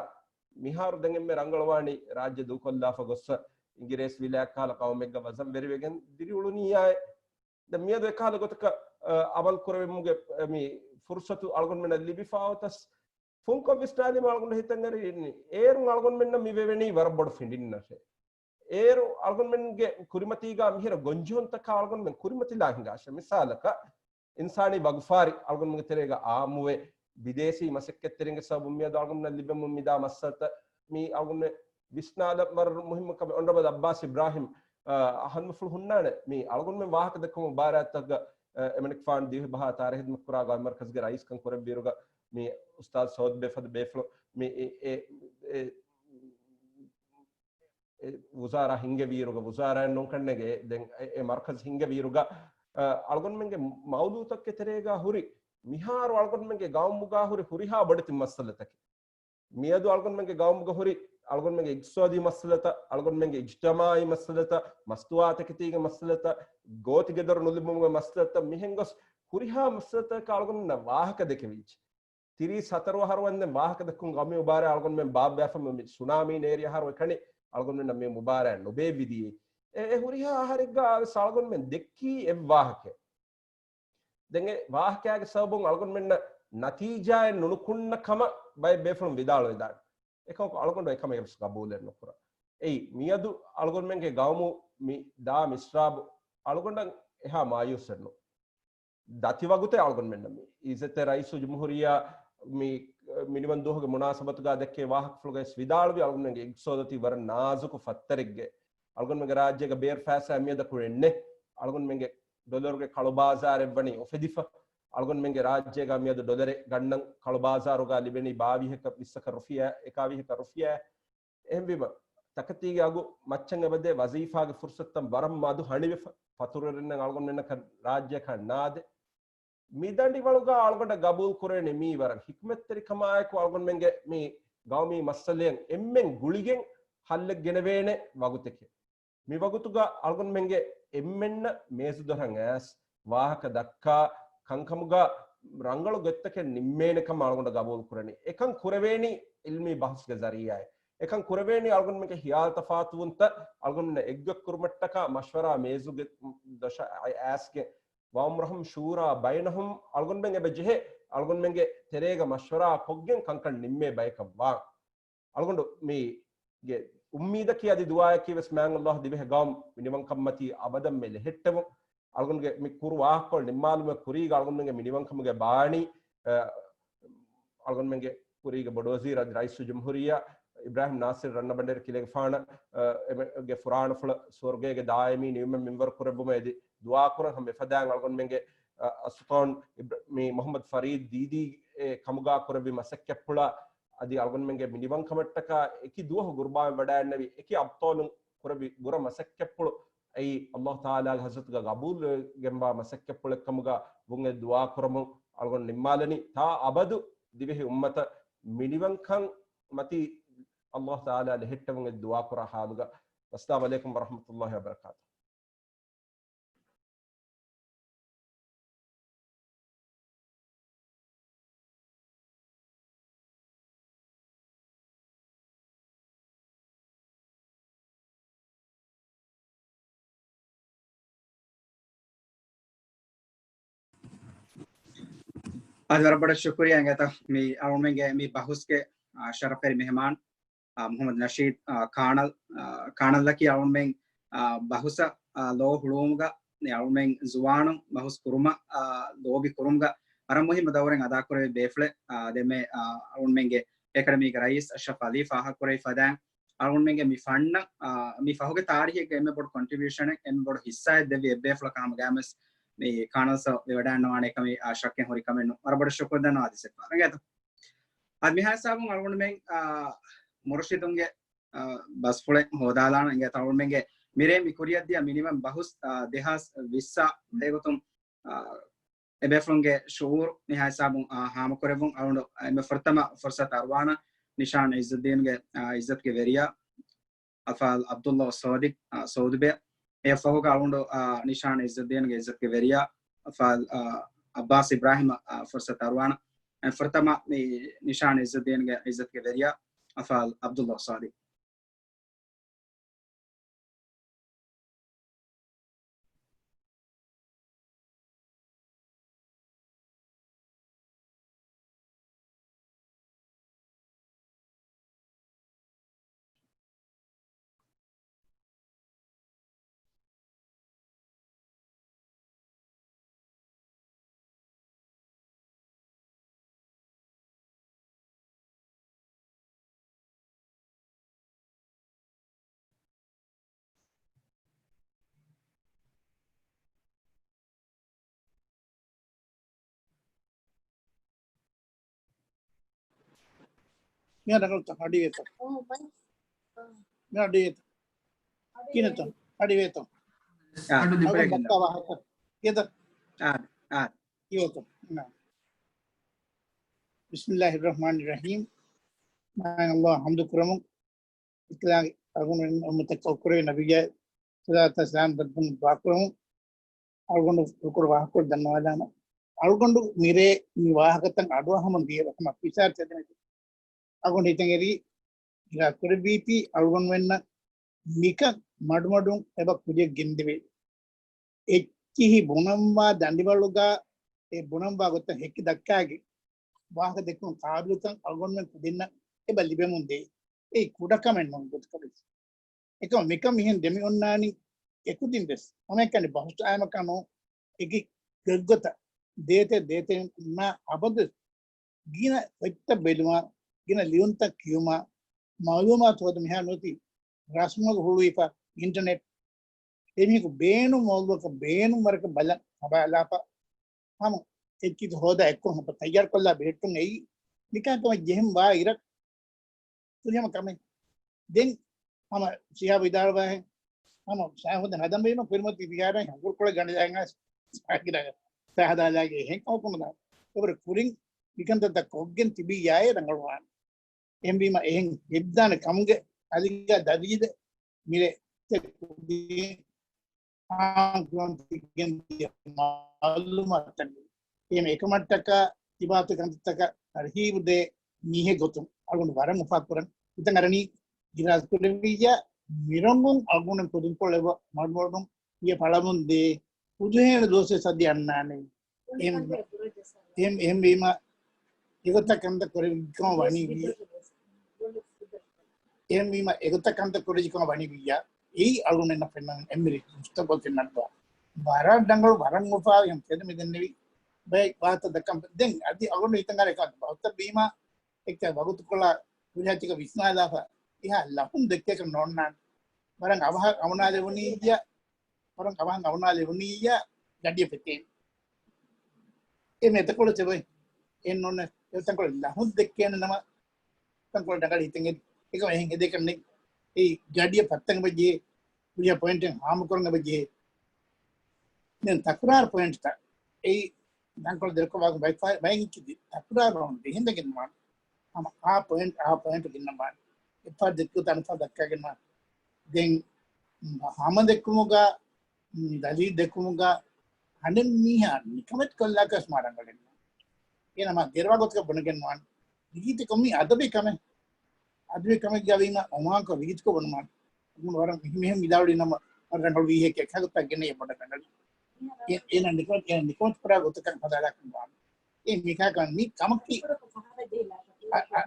މިހާރު ދެން އެންމެ ރަނގަޅުވާނީ ރާއްޖެ ދޫކޮށްލާފަ ގޮއްސަ އިނގިރޭސި ވިލާތް ކަހަލަ ޤައުމެއްގަ ވަޒަން ވެރިވެގެން ދިރިއުޅުނީއާއެ. ދެން މިއަދު އެކަހަލަ ގޮތަކަށް، އަ، އަމަލު ކުރެވެމުގެ، އަ، މި ފުރުސަތު އަޅުގަނޑުމެންނަށް ލިބިފަ އޮތަސް ފުންކޮށް ވިސްނާލީމަ އަޅުގަނޑު ހިތަށް އަރި، އޭރުން އަޅުގަނޑުމެންނަށް މި ވެވެނީ ވަރަށް ބޮޑު ފިނޑިންނަށޭ. އޭރު އަޅުގަނޑުމެންގެ ކުރިމަތީގާ މިހިރަ ގޮންޖެހުންތަކާ އަޅުގަނޑުމެން ކުރިމަތިލާ ހިނގާށޭ. މިސާލަކަށް، އިންސާނީ ވަގުފާރި އަޅުގަނޑުމެންގެ ތެރޭގަ އާއްމުވެ، ބިދޭސީ މަސައްކަތްތެރިންގެ ސަބަބުން މިއަދު އަޅުގަނޑުމެންނަށް ލިބެމުން މިދާ މައްސަލަތައް މި އަޅުގަނޑުމެން ވިސްނާލަން ވަރަށް މުހިއްމު ކަމެއް. އޮނަރަބަލް އައްބާސް އިބްރާހިމް، އަ، އަހަންމެފުޅު ހުންނާނެ. މި އަޅުގަނޑުމެން ވާހަކަ ދެއްކުމުގެ މުބާރާތްތަކުގަ، އަ، އެމަނިކުފާނު ދިވެހި ބަހާ ތާރީހު ހިދުމަތް ކުރާ ގައުމީ މަރުކަޒުގެ ރައީސްކަން ކުރެއްވިއިރުގަ، މި އުސްތާޛު ސޯދުބެ ފަދަ ބޭފުޅު މި އެ، އެ، އެ، އެ ވުޒާރާ ހިންގެވިއިރުގަ، ވުޒާރާއެއް ނޫން ކަންނޭނގެ، ދެން އެ، އެ މަރުކަޒު ހިންގެވިއިރުގަ، އަ، އަޅުގަނޑުމެންގެ މައުޟޫޢުތަކުގެ ތެރޭގަ ހުރި، މިހާރު އަޅުގަނޑުމެންގެ ގައުމުގަ ހުރި ހުރިހާ ބޮޑެތި މައްސަލަތަކެއް. މިއަދު އަޅުގަނޑުމެންގެ ގައުމުގަ ހުރި، އަޅުގަނޑުމެންގެ އިޤްތިޞާދީ މައްސަލަތައް، އަޅުގަނޑުމެންގެ އިޖްތިމާޢީ މައްސަލަތައް، މަސްތުވާތަކެތީގެ މައްސަލަތައް، ގޯތި ގެދޮރު ނުލިބުމުގެ މައްސަލަތައް، މިހެން ގޮސް ހުރިހާ މައްސަލަތަކަށް އަޅުގަނޑުމެންނަށް ވާހަކަ ދެކެވިއްޖެ. ތިރީސް ހަތަރު އަހަރު ވަންދެން ވާހަކަ ދެއްކުން ގައުމީ މުބާރާތް އަޅުގަނޑުމެން ބާއްވާފަ މި ސުނާމީ ނޭރި އަހަރު އެކަނި އަޅުގަނޑުމެންނަށް މި މުބާރާތް ނުބޭއްވި ދިޔައީ. އެ، އެ ހުރިހާ އަހަރެއްގަ ވެސް އަޅުގަނޑުމެން ދެއްކީ އެއް ވާހަކައެއް. ދެން އެ ވާހަކައިގެ ސަބަބުން އަޅުގަނޑުމެންނަށް ނަތީޖާއެއް ނުނުކުންނަ ކަމަށް ބައެއް ބޭފުޅުން ވިދާޅުވެދާނެ. އެކަމަކު އަޅުގަނޑު އެކަމެއް ވެސް ގަބޫލެއް ނުކުރަން. އެއީ، މިއަދު އަޅުގަނޑުމެންގެ ގައުމު މި ދާ މިސްރާބު އަޅުގަނޑަށް އެހާ މާޔޫސެއް ނޫން. ދަތި ވަގުތެއް އަޅުގަނޑުމެންނަށް މި އިއްޒަތްތެރި ރައީސުލްޖުމްހޫރިއްޔާ މި މިނިވަން ދުވަހުގެ މުނާސަބަތުގަ ދެއްކޭ ވާހަކަފުޅުގައި ވިދާޅުވި އަޅުގަނޑުމެންގެ އިޤްތިޞާދަކީ ވަރަށް ނާޒުކު ފައްތަރެއްގެ. އަޅުގަނޑުމެންގެ ރާއްޖޭގަ ބޭރު ފައިސާ މިއަދަކު އެއްނެ. އަޅުގަނޑުމެންގެ ޑޮލަރުގެ ކަޅުބާޒާރެއް ވަނީ އުފެދިފަ. އަޅުގަނޑުމެންގެ ރާއްޖޭގަ މިއަދު ޑޮލަރެއް ގަންނަން ކަޅުބާޒާރުގަ ލިބެނީ ބާވީހަކަށް ވިއްސަކަށް ރުފިޔާ، އެކާވީހަކަށް ރުފިޔާ. އެހެންވީމަ، ތަކެތީގެ އަގު މައްޗަށް އެބަދޭ، ވަޒީފާގެ ފުރުސަތުތައް ވަރަށް މަދު ހަނިވެފަ، ފަތުރުވެރިންނަށް އަޅުގަނޑުމެންނަކަށް ރާއްޖެއަކަށް ނާދޭ. މި ދަނޑިވަޅުގަ އަޅުގަނޑަށް ގަބޫލު ކުރެވެނީ މީ ވަރަށް ހިކުމަތްތެރިކަމާއެކު އަޅުގަނޑުމެންގެ މި ގައުމީ މައްސަލައަށް އެންމެން ގުޅިގެން ހައްލެއް ގެނެވޭނެ ވަގުތެކޭ. މި ވަގުތުގަ އަޅުގަނޑުމެންގެ އެންމެންނަށް މޭޒުދޮރަށް އައިސް ވާހަކަ ދައްކާ ކަންކަމުގަ ރަނގަޅު ގޮތްތަކެއް ނިންމޭނެ ކަމަށް އަޅުގަނޑަށް ގަބޫލު ކުރަނީ. އެކަން ކުރެވޭނީ އިލްމީ ބަހުސްގެ ޒަރީއާއި. އެކަން ކުރެވޭނީ އަޅުގަނޑުމެންގެ ހިޔާލު ތަފާތުވުންތައް އަޅުގަނޑުމެންނަށް އެއްގޮތް ކުރުމަށްޓަކާ މަޝްވަރާ މޭޒުގެ ދޮށަށް އައިސްގެން، ވައުމްރަހުމް ޝޫރާ ބައިނަހުމް އަޅުގަނޑުމެން އެބަ ޖެހޭ އަޅުގަނޑުމެންގެ ތެރޭގަ މަޝްވަރާ ކޮށްގެން ކަންކަން ނިންމޭ ބަޔަކަށް ވާން. އަޅުގަނޑު މީގެ އުއްމީދަކީ އަދި ދުޢާއަކީ ވެސް މާތް ﷲ ދިވެހި ގައުމު މިނިވަންކަންމަތީ އަބަދަށް މެ ލެހެއްޓެވުން. އަޅުގަނޑުގެ މި ކުރު ވާހަކަކޮޅު ނިންމާލުމުގެ ކުރީގަ އަޅުގަނޑުމެންގެ މިނިވަންކަމުގެ ބާނީ، އަ، އަޅުގަނޑުމެންގެ ކުރީގެ ބޮޑުވަޒީރު އަދި ރައީސުލްޖުމްހޫރިއްޔާ އިބްރާހިމް ނާސިރު ރަންނަބަނޑޭރި ކިލެގެފާނަށް، އަ، އެމެ-، ގެ ފުރާނަފުޅަށް ސުވަރުގޭގެ ދާއިމީ ނިޢުމަތް މިންވަރު ކުރެއްވުމަށް އެދި ދުޢާ ކުރަން ހަމަ އެފަދައިން އަޅުގަނޑުމެންގެ، އަ، އަސްސުލްޠާން އިބްރ-، މި މުޙައްމަދު ފަރީދު ދީދީ އެ ކަމުގަ ކުރެއްވި މަސައްކަތްޕުޅަށް އަދި އަޅުގަނޑުމެންގެ މިނިވަންކަމަށްޓަކާ އެކި ދުވަހު ގުރުބާން ވަޑައިގަންނެވި އެކި އަބްޠާލުން ކުރެއްވި ބުރަ މަސައްކަތްޕުޅު އެއީ ﷲ ތަޢާލާގެ ޙަޟްރަތުގަ ގަބޫލުވެގެންވާ މަސައްކަތްޕުޅެއްކަމުގަ ވުން އެ ދުޢާ ކުރަމުން އަޅުގަނޑު ނިންމާލަނީ. ތާ އަބަދު ދިވެހި އުއްމަތަށް މިނިވަންކަން މަތީ ﷲ ތަޢާލާ ލެހެއްޓެވުން އެ ދުޢާ ކުރާ ޙާލުގަ. ވައްސަލާމް ޢަލައިކުމް ވަރަޙްމަތުﷲ ވަބަރަކާތުހު. އަދި ވަރަށް ބޮޑަށް ޝުކުރިއްޔާ އިނގޭތަ މި އަޅުގަނޑުމެންގެ މި ބަހުސްގެ، އާ، ޝަރަފްވެރި މެހެމާން، އާ، މުޙައްމަދު ނަޝީދު، އާ، ކާނަލް، އާ، ކާނަލްއަކީ އަޅުގަނޑުމެން، އާ، ބަހުސަށް، އާ، ލޯ ހުޅުވުމުގަ، އަޅުގަނޑުމެން ޒުވާނުން ބަހުސް ކުރުމަށް، އާ، ލޯބި ކުރުމުގަ ވަރަށް މުހިއްމު ދައުރެއް އަދާކުރެވޭ ބޭފުޅެއް. އާ، ދެންމެ، އާ، އަޅުގަނޑުމެންގެ އެކަޑަމީގެ ރައީސް އަޝްރަފް ޢަލީ ފާހަގަކުރެއްވި ފަދައިން، އަޅުގަނޑުމެންގެ މި ފަންނަށް، އާ، މި ފަހުގެ ތާރީޚެއްގެ އެންމެ ބޮޑު ކޮންޓްރިބިއުޝަނެއް، އެންމެ ބޮޑު ހިއްސާއެއް ދެއްވި އެއްބޭފުޅަކަށް ހަމަގައިމުވެސް މި ކާނަލް ސަރ ވެވަޑައިގަންނަވާނެ ކަމީ، އާ، ޝައްކެއް ހުރި ކަމެއް ނޫން. ވަރަށް ބޮޑަށް ޝުކުރު ދަންނަވާ އާދިސް އެއްބާރު އިނގޭތަ؟ އަދި މިހާ ހިސާބުން އަޅުގަނޑުމެން، އާ، މުރުޝިދުންގެ، އާ، ބަސްފުޅެއް ހޯދާލާނަން އިނގޭތަ؟ އަޅުގަނޑުމެންގެ މިރޭ މި ކުރިއަށްދިޔަ މިނިވަން ބަހުސް، އާ، ދެހާސް ވިއްސަށް އެގޮތުން، އާ، އެބޭފުޅުންގެ ޝުޢޫރު މިހާ ހިސާބުން، އާ، ހާމަކުރެއްވުން. އަޅުގަނޑު އެންމެ ފުރަތަމަ ފުރުސަތު އަރުވާނަން ނިޝާން ޢިއްޒުއްދީންގެ، އާ، ޢިއްޒަތުގެ ވެރިޔާ އަފާލް ޢަބްދުﷲ ޞާދިޤް، އާ، ސައޫދުބެ. އެއަށް ފަހުގަ އަޅުގަނޑު، އާ، ނިޝާން ޢިއްޒުއްދީންގެ ޢިއްޒަތުގެ ވެރިޔާ އަފާލް، އާ، ޢައްބާސް އިބްރާހިމަށް، އާ، ފުރުސަތު އަރުވާނަން. އެންމެ ފުރަތަމަ މި ނިޝާން ޢިއްޒުއްދީންގެ ޢިއްޒަތުގެ ވެރިޔާ އަފާލް ޢަބްދުﷲ ޞާދިޤް. މިއަށް ރަނގަޅުތަ؟ އަޑިވޭތަ؟ މިއަށް އަޑިވޭތަ؟ ކިހިނެއްތަ؟ އަޑިވޭތަ؟ އާ، އަޑު ދިބައިގެން. އަގުން ދައްކާ ވާހަކަ. އާ، އާ. ކިޔޯތަ؟ ނާ. ބިސްމިއްލާހިއްރަޙްމާނިއްރަޙީމް. މާތް ﷲ އަށް ޙަމްދު ކުރަމުން، އިތުލާގެ އަޅުގަނޑު އުއްމަތަށް ކޮށްކުރެވޭ ނަބިއްޔާ ޞަލާތާ ސަލާމް ދައްކަމުން ދުޢާ ކުރަމުން. އަޅުގަނޑު ކުރު ކުރު ވާހަކަ ދަންނަވާލާނަން. އަޅުގަނޑު މިރޭ މި ވާހަކަތައް އަޑުއަހަމުން ދިޔަ ހަމަ ފިސާރަ ތެދެނެތި. އަޅުގަނޑު ހިތަށް އެރީ އިރާ ކުރެއްވީތީ އަޅުގަނޑުމެންނަށް މިކަން މަޑުމަޑުން އެބަ ކުރިއަށް ގެންދެވޭ. އެއްޗިހި ބުނަންވާ ދަނޑިވަޅުގަ އެ ބުނަންވާ ގޮތަށް ހެކި ދައްކާގެން ވާހަކަ ދެއްކުން ޤާބިލުކަން އަޅުގަނޑުމެން ކުދިންނަށް އެބަ ލިބެމުން ދޭ. އެއީ ކުޑަކަމެއް ނޫން ގޮތަކަށް ވެސް. އެކަމަ މިކަން މިހެން ދެމި އޮންނާނީ އެކުދިން ވެސް. ހަމައެކަނި ބަހުސް އާއްމަކަށް ނޫން. އެކި ގޮތްގޮތަށް ދޭތެ ދޭތެ ނާ އަބަދު ގިނަ އޮތްތައް ބެލުމާ، ގިނަ ލިޔުންތައް ކިޔުމާ، މަޢުލޫމާތު ހޯދުން މިހާ ނުވަތި ރަސްމުގަ ހުޅުވިފަ އިންޓަރނެޓް އެމީހަކު ބޭނުން މައުޟޫޢަކަށް ބޭނުން ވަރަކަށް ބަލަން ހަބާލާފަ، ހަމަ އެއްޗިތު ހޯދާ އެއްކޮށް ހަމަ ތައްޔާރުކޮށްލާ ބެހެއްޓުން އެއީ ނިކާކަމަށް ޖެހެން ވާ އިރަށް ކުރިހަމަ ކަމެއް. ދެން ހަމަ ޝިހާބު ވިދާޅުވާހެން، ހަމަ ޝާހުދަ ހަދަން ބޭނުން ކުރިމަތީ ފިހާރައިން ހަގުރުކޮޅެއް ގަނޑިދާގެން ސާހަދާލާގެ އެހެން ކަމަކުނުދާ. އެވަރު ކުރިން މިކަންތައްތައް ކޮށްގެން ތިބިއްޔާއޭ ރަނގަޅުވާނެ. އެހެންވީމަ އެހެން ހެއްދާނެ ކަމުގެ އަލިގާ ދަލީލެއް މިރޭ ތެކުދީން އާން ކުރަން ތިގެން ދިޔަ މައުލޫމާތުތަކެއް. އެހެން އެކަމަށްޓަކާ ތިބާތު ކަންތައްތަކަށް ތަރްހީބު ދޭ މީހެއް ގޮތުން އަޅުގަނޑު ވަރަށް އުފާކުރަން. ހިތަށް އަރަނީ ގިރާޒް ކުރެއްވިއްޔާ މިރަނގުން އަޅުގަނޑު ކުދިންކޮޅެއް މަޑުމަޑުން މިޔަ ފަޅަމުން ދޭ ކުދިން ދުވަސްވެސް އަދި އަންނާނެ. އެހެން، އެހެން، އެހެންވީމަ އެގޮތަށް ކަންތައް ކުރެވިކަމަށް ވަނީ ވިއްޔާ. އެހެންވީމަ އެގޮތަށް ކަންތައް ކުރެވިކަމަށް ވަނީ ވިއްޔާ. އެއީ އަޅުގަނޑުންނަށް ފެންނަން އެންމެ މުސްތަޤްބަލް ފެންނަންތޯ. ވަރަށް ރަނގަޅު، ވަރަށް އުފާވި ހަމަ ތެދު މެދެންނެވި ބައެއް ވާހަކަ ދައްކަން. ދެން އަދި އަޅުގަނޑު ހިތަށް އަރާ އެކަން ބަހުތަށް ވީމަ އެކަ ވަގުތުކޮޅާ ހުރިހާ ތިކަ ވިސްނާލާފަ އެހާ ލަހުން ދެއްކޭކަށް ނޯންނާނެ. ވަރަށް އަވަހަށް އަވަނާލެވުނީއްޔާ، ވަރަށް އަވަހަށް އަވަނާލެވުނީއްޔާ ގަޑިއަށް ފެތޭނެ. އެ މެތަކޮޅު ތެބައި އެ ނޯންނެ އެ ތަންކޮޅެއް ލަހުން ދެއްކޭނެ ނަމަ ތަންކޮޅެއް ނަގަޅި ހިތެއް އެ އެކަމަ އެހެން ހެދޭކަށް ނެތް. އެ ގަޑިއަށް ފައްތަނގަ ބަޖޭ ހުރިހާ ޕޮއިންޓެއް ހާމަކުރަން ބަޖޭ. ދެން ތަކުރާރު ޕޮއިންޓްތައް އެއީ ތަންކޮޅެއް ދެރަކޮށް ވާގޮތް ބައި ބައި ތަކުރާރު ވަމުން ބެހިނދެގެން ވާން. ހަމަ އާ ޕޮއިންޓް، އާ ޕޮއިންޓް ގެންނަ ވާން. އެއްފަހަރު ދެއްކި އަނެއްފަހަރު ދައްކާގެން ވާން. ދެން ހަމަ ދެއްކުމުގަ، ދަލީލް ދެއްކުމުގަ އަނެއް މީހާ ނިކަމެތި ކޮށްލާކަސް މާ ރަނގަޅެއް ނޫން. އޭނަ މާ ދެރަވާ ގޮތަކަށް ބުނެގެން ވާން. ރީތިކޮށް މީ އަދަބީ ކަމެއް. އަދަބީ ކަމެއްގަ ވީމަ އޮމާންކޮށް ރީތިކޮށް ބުނުމާ. ވަރަށް މިހި މިހެން ވިދާޅުވި ނަމަ ވަރަށް ރަނގަޅު ވީހެކޭ އެކަހަލަ ގޮތަށް ގެނައީ ބޮޑަށް ރަނގަޅު. އެ، އޭނަ ނިކަމެތި، އޭނަ ނިކަމެތި ކުރާ ގޮތަކަށް ހަދާލާކަން ވާން. އެ މިކާކަން މި ކަމަކީ އަ، އަ،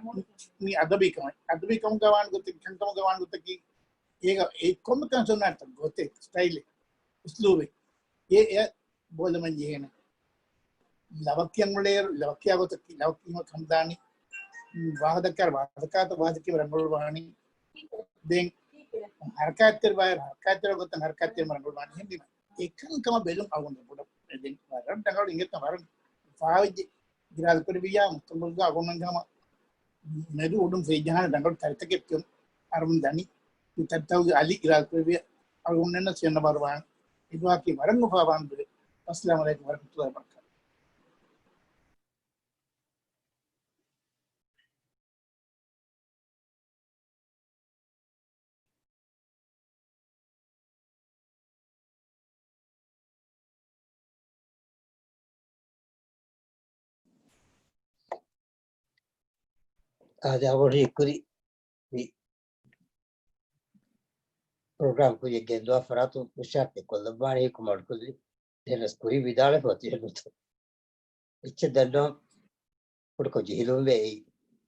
މި އަދަބީ ކަމެއް. އަދަބީ ކަމުގަ ވާން ގޮތަކީ، ކަންކަމުގަ ވާން ގޮތަކީ، އޭގަ އެ ކޮންމެ ކަން ސުންނާނެތަ ގޮތެއް، ސްޓައިލެއް، އުސްލޫބެއް. އެ، އެ ބޯލަމަން ޖެހޭނެ. ލަވަކިޔަން އުޅޭ، ލަވަކިޔާ ގޮތަކީ، ލަވަކިޔަން ކަންދާނީ. ވާހަކަ ދައްކާ، ވާހަކަ ދައްކާތަ ވާހަކަ ރަނގަޅު ވާނީ. ދެން ހަރަކާތްތެރި ބާއިރު، ހަރަކާތްތެރި ގޮތަށް ހަރަކާތްތެރި ރަނގަޅު ވާނީ. ހެންވީމަ އެކަން ކަމަށް ބެލުން އަޅުގަނޑު ބޮޑަށް ދެން ވަރަށް ރަނގަޅު އިނގޭތަ ވަރަށް ފާވެއްޖެ. ގިރާލް ކުރެއްވިއްޔާ މުސްތަޤްބަލްގަ އަޅުގަނޑު ހަމަ މެދު އުޑުން ފެއްޖަހާނެ ރަނގަޅު ތަރިތަކެއް ކިޔުން އަރަމުން ދަނީ. މި ތަރިތަކުގެ އަލި ގިރާލް ކުރެއްވިއްޔާ އަޅުގަނޑުންނަށް ސިޔަންނަ ބާރު ވާނެ. އެދުވަހަކީ ވަރަށް އުފާވާން ދުރެ. އައްސަލާމު ޢަލައިކުމް ވަރަޙްމަތުﷲ ވަބަރަކާތުހު. އާދެ، އަޅުގަނޑު ހީކުރި މި ޕްރޮގްރާމް ކުރިޔަށް ގެންދުވާ ފަރާތުން ހުށަހައްޓެއް ކޮށްލައްވާނެ ހީކުރި މަޑުކުރި. ދެންވެސް ކުރިން ވިދާޅުވެފަ އޮތީ އެއްނުތަ. އެއްޗެއް ދަންނަވަން ކުޑަކޮށް ޖެހިލުންވޭ. އެއީ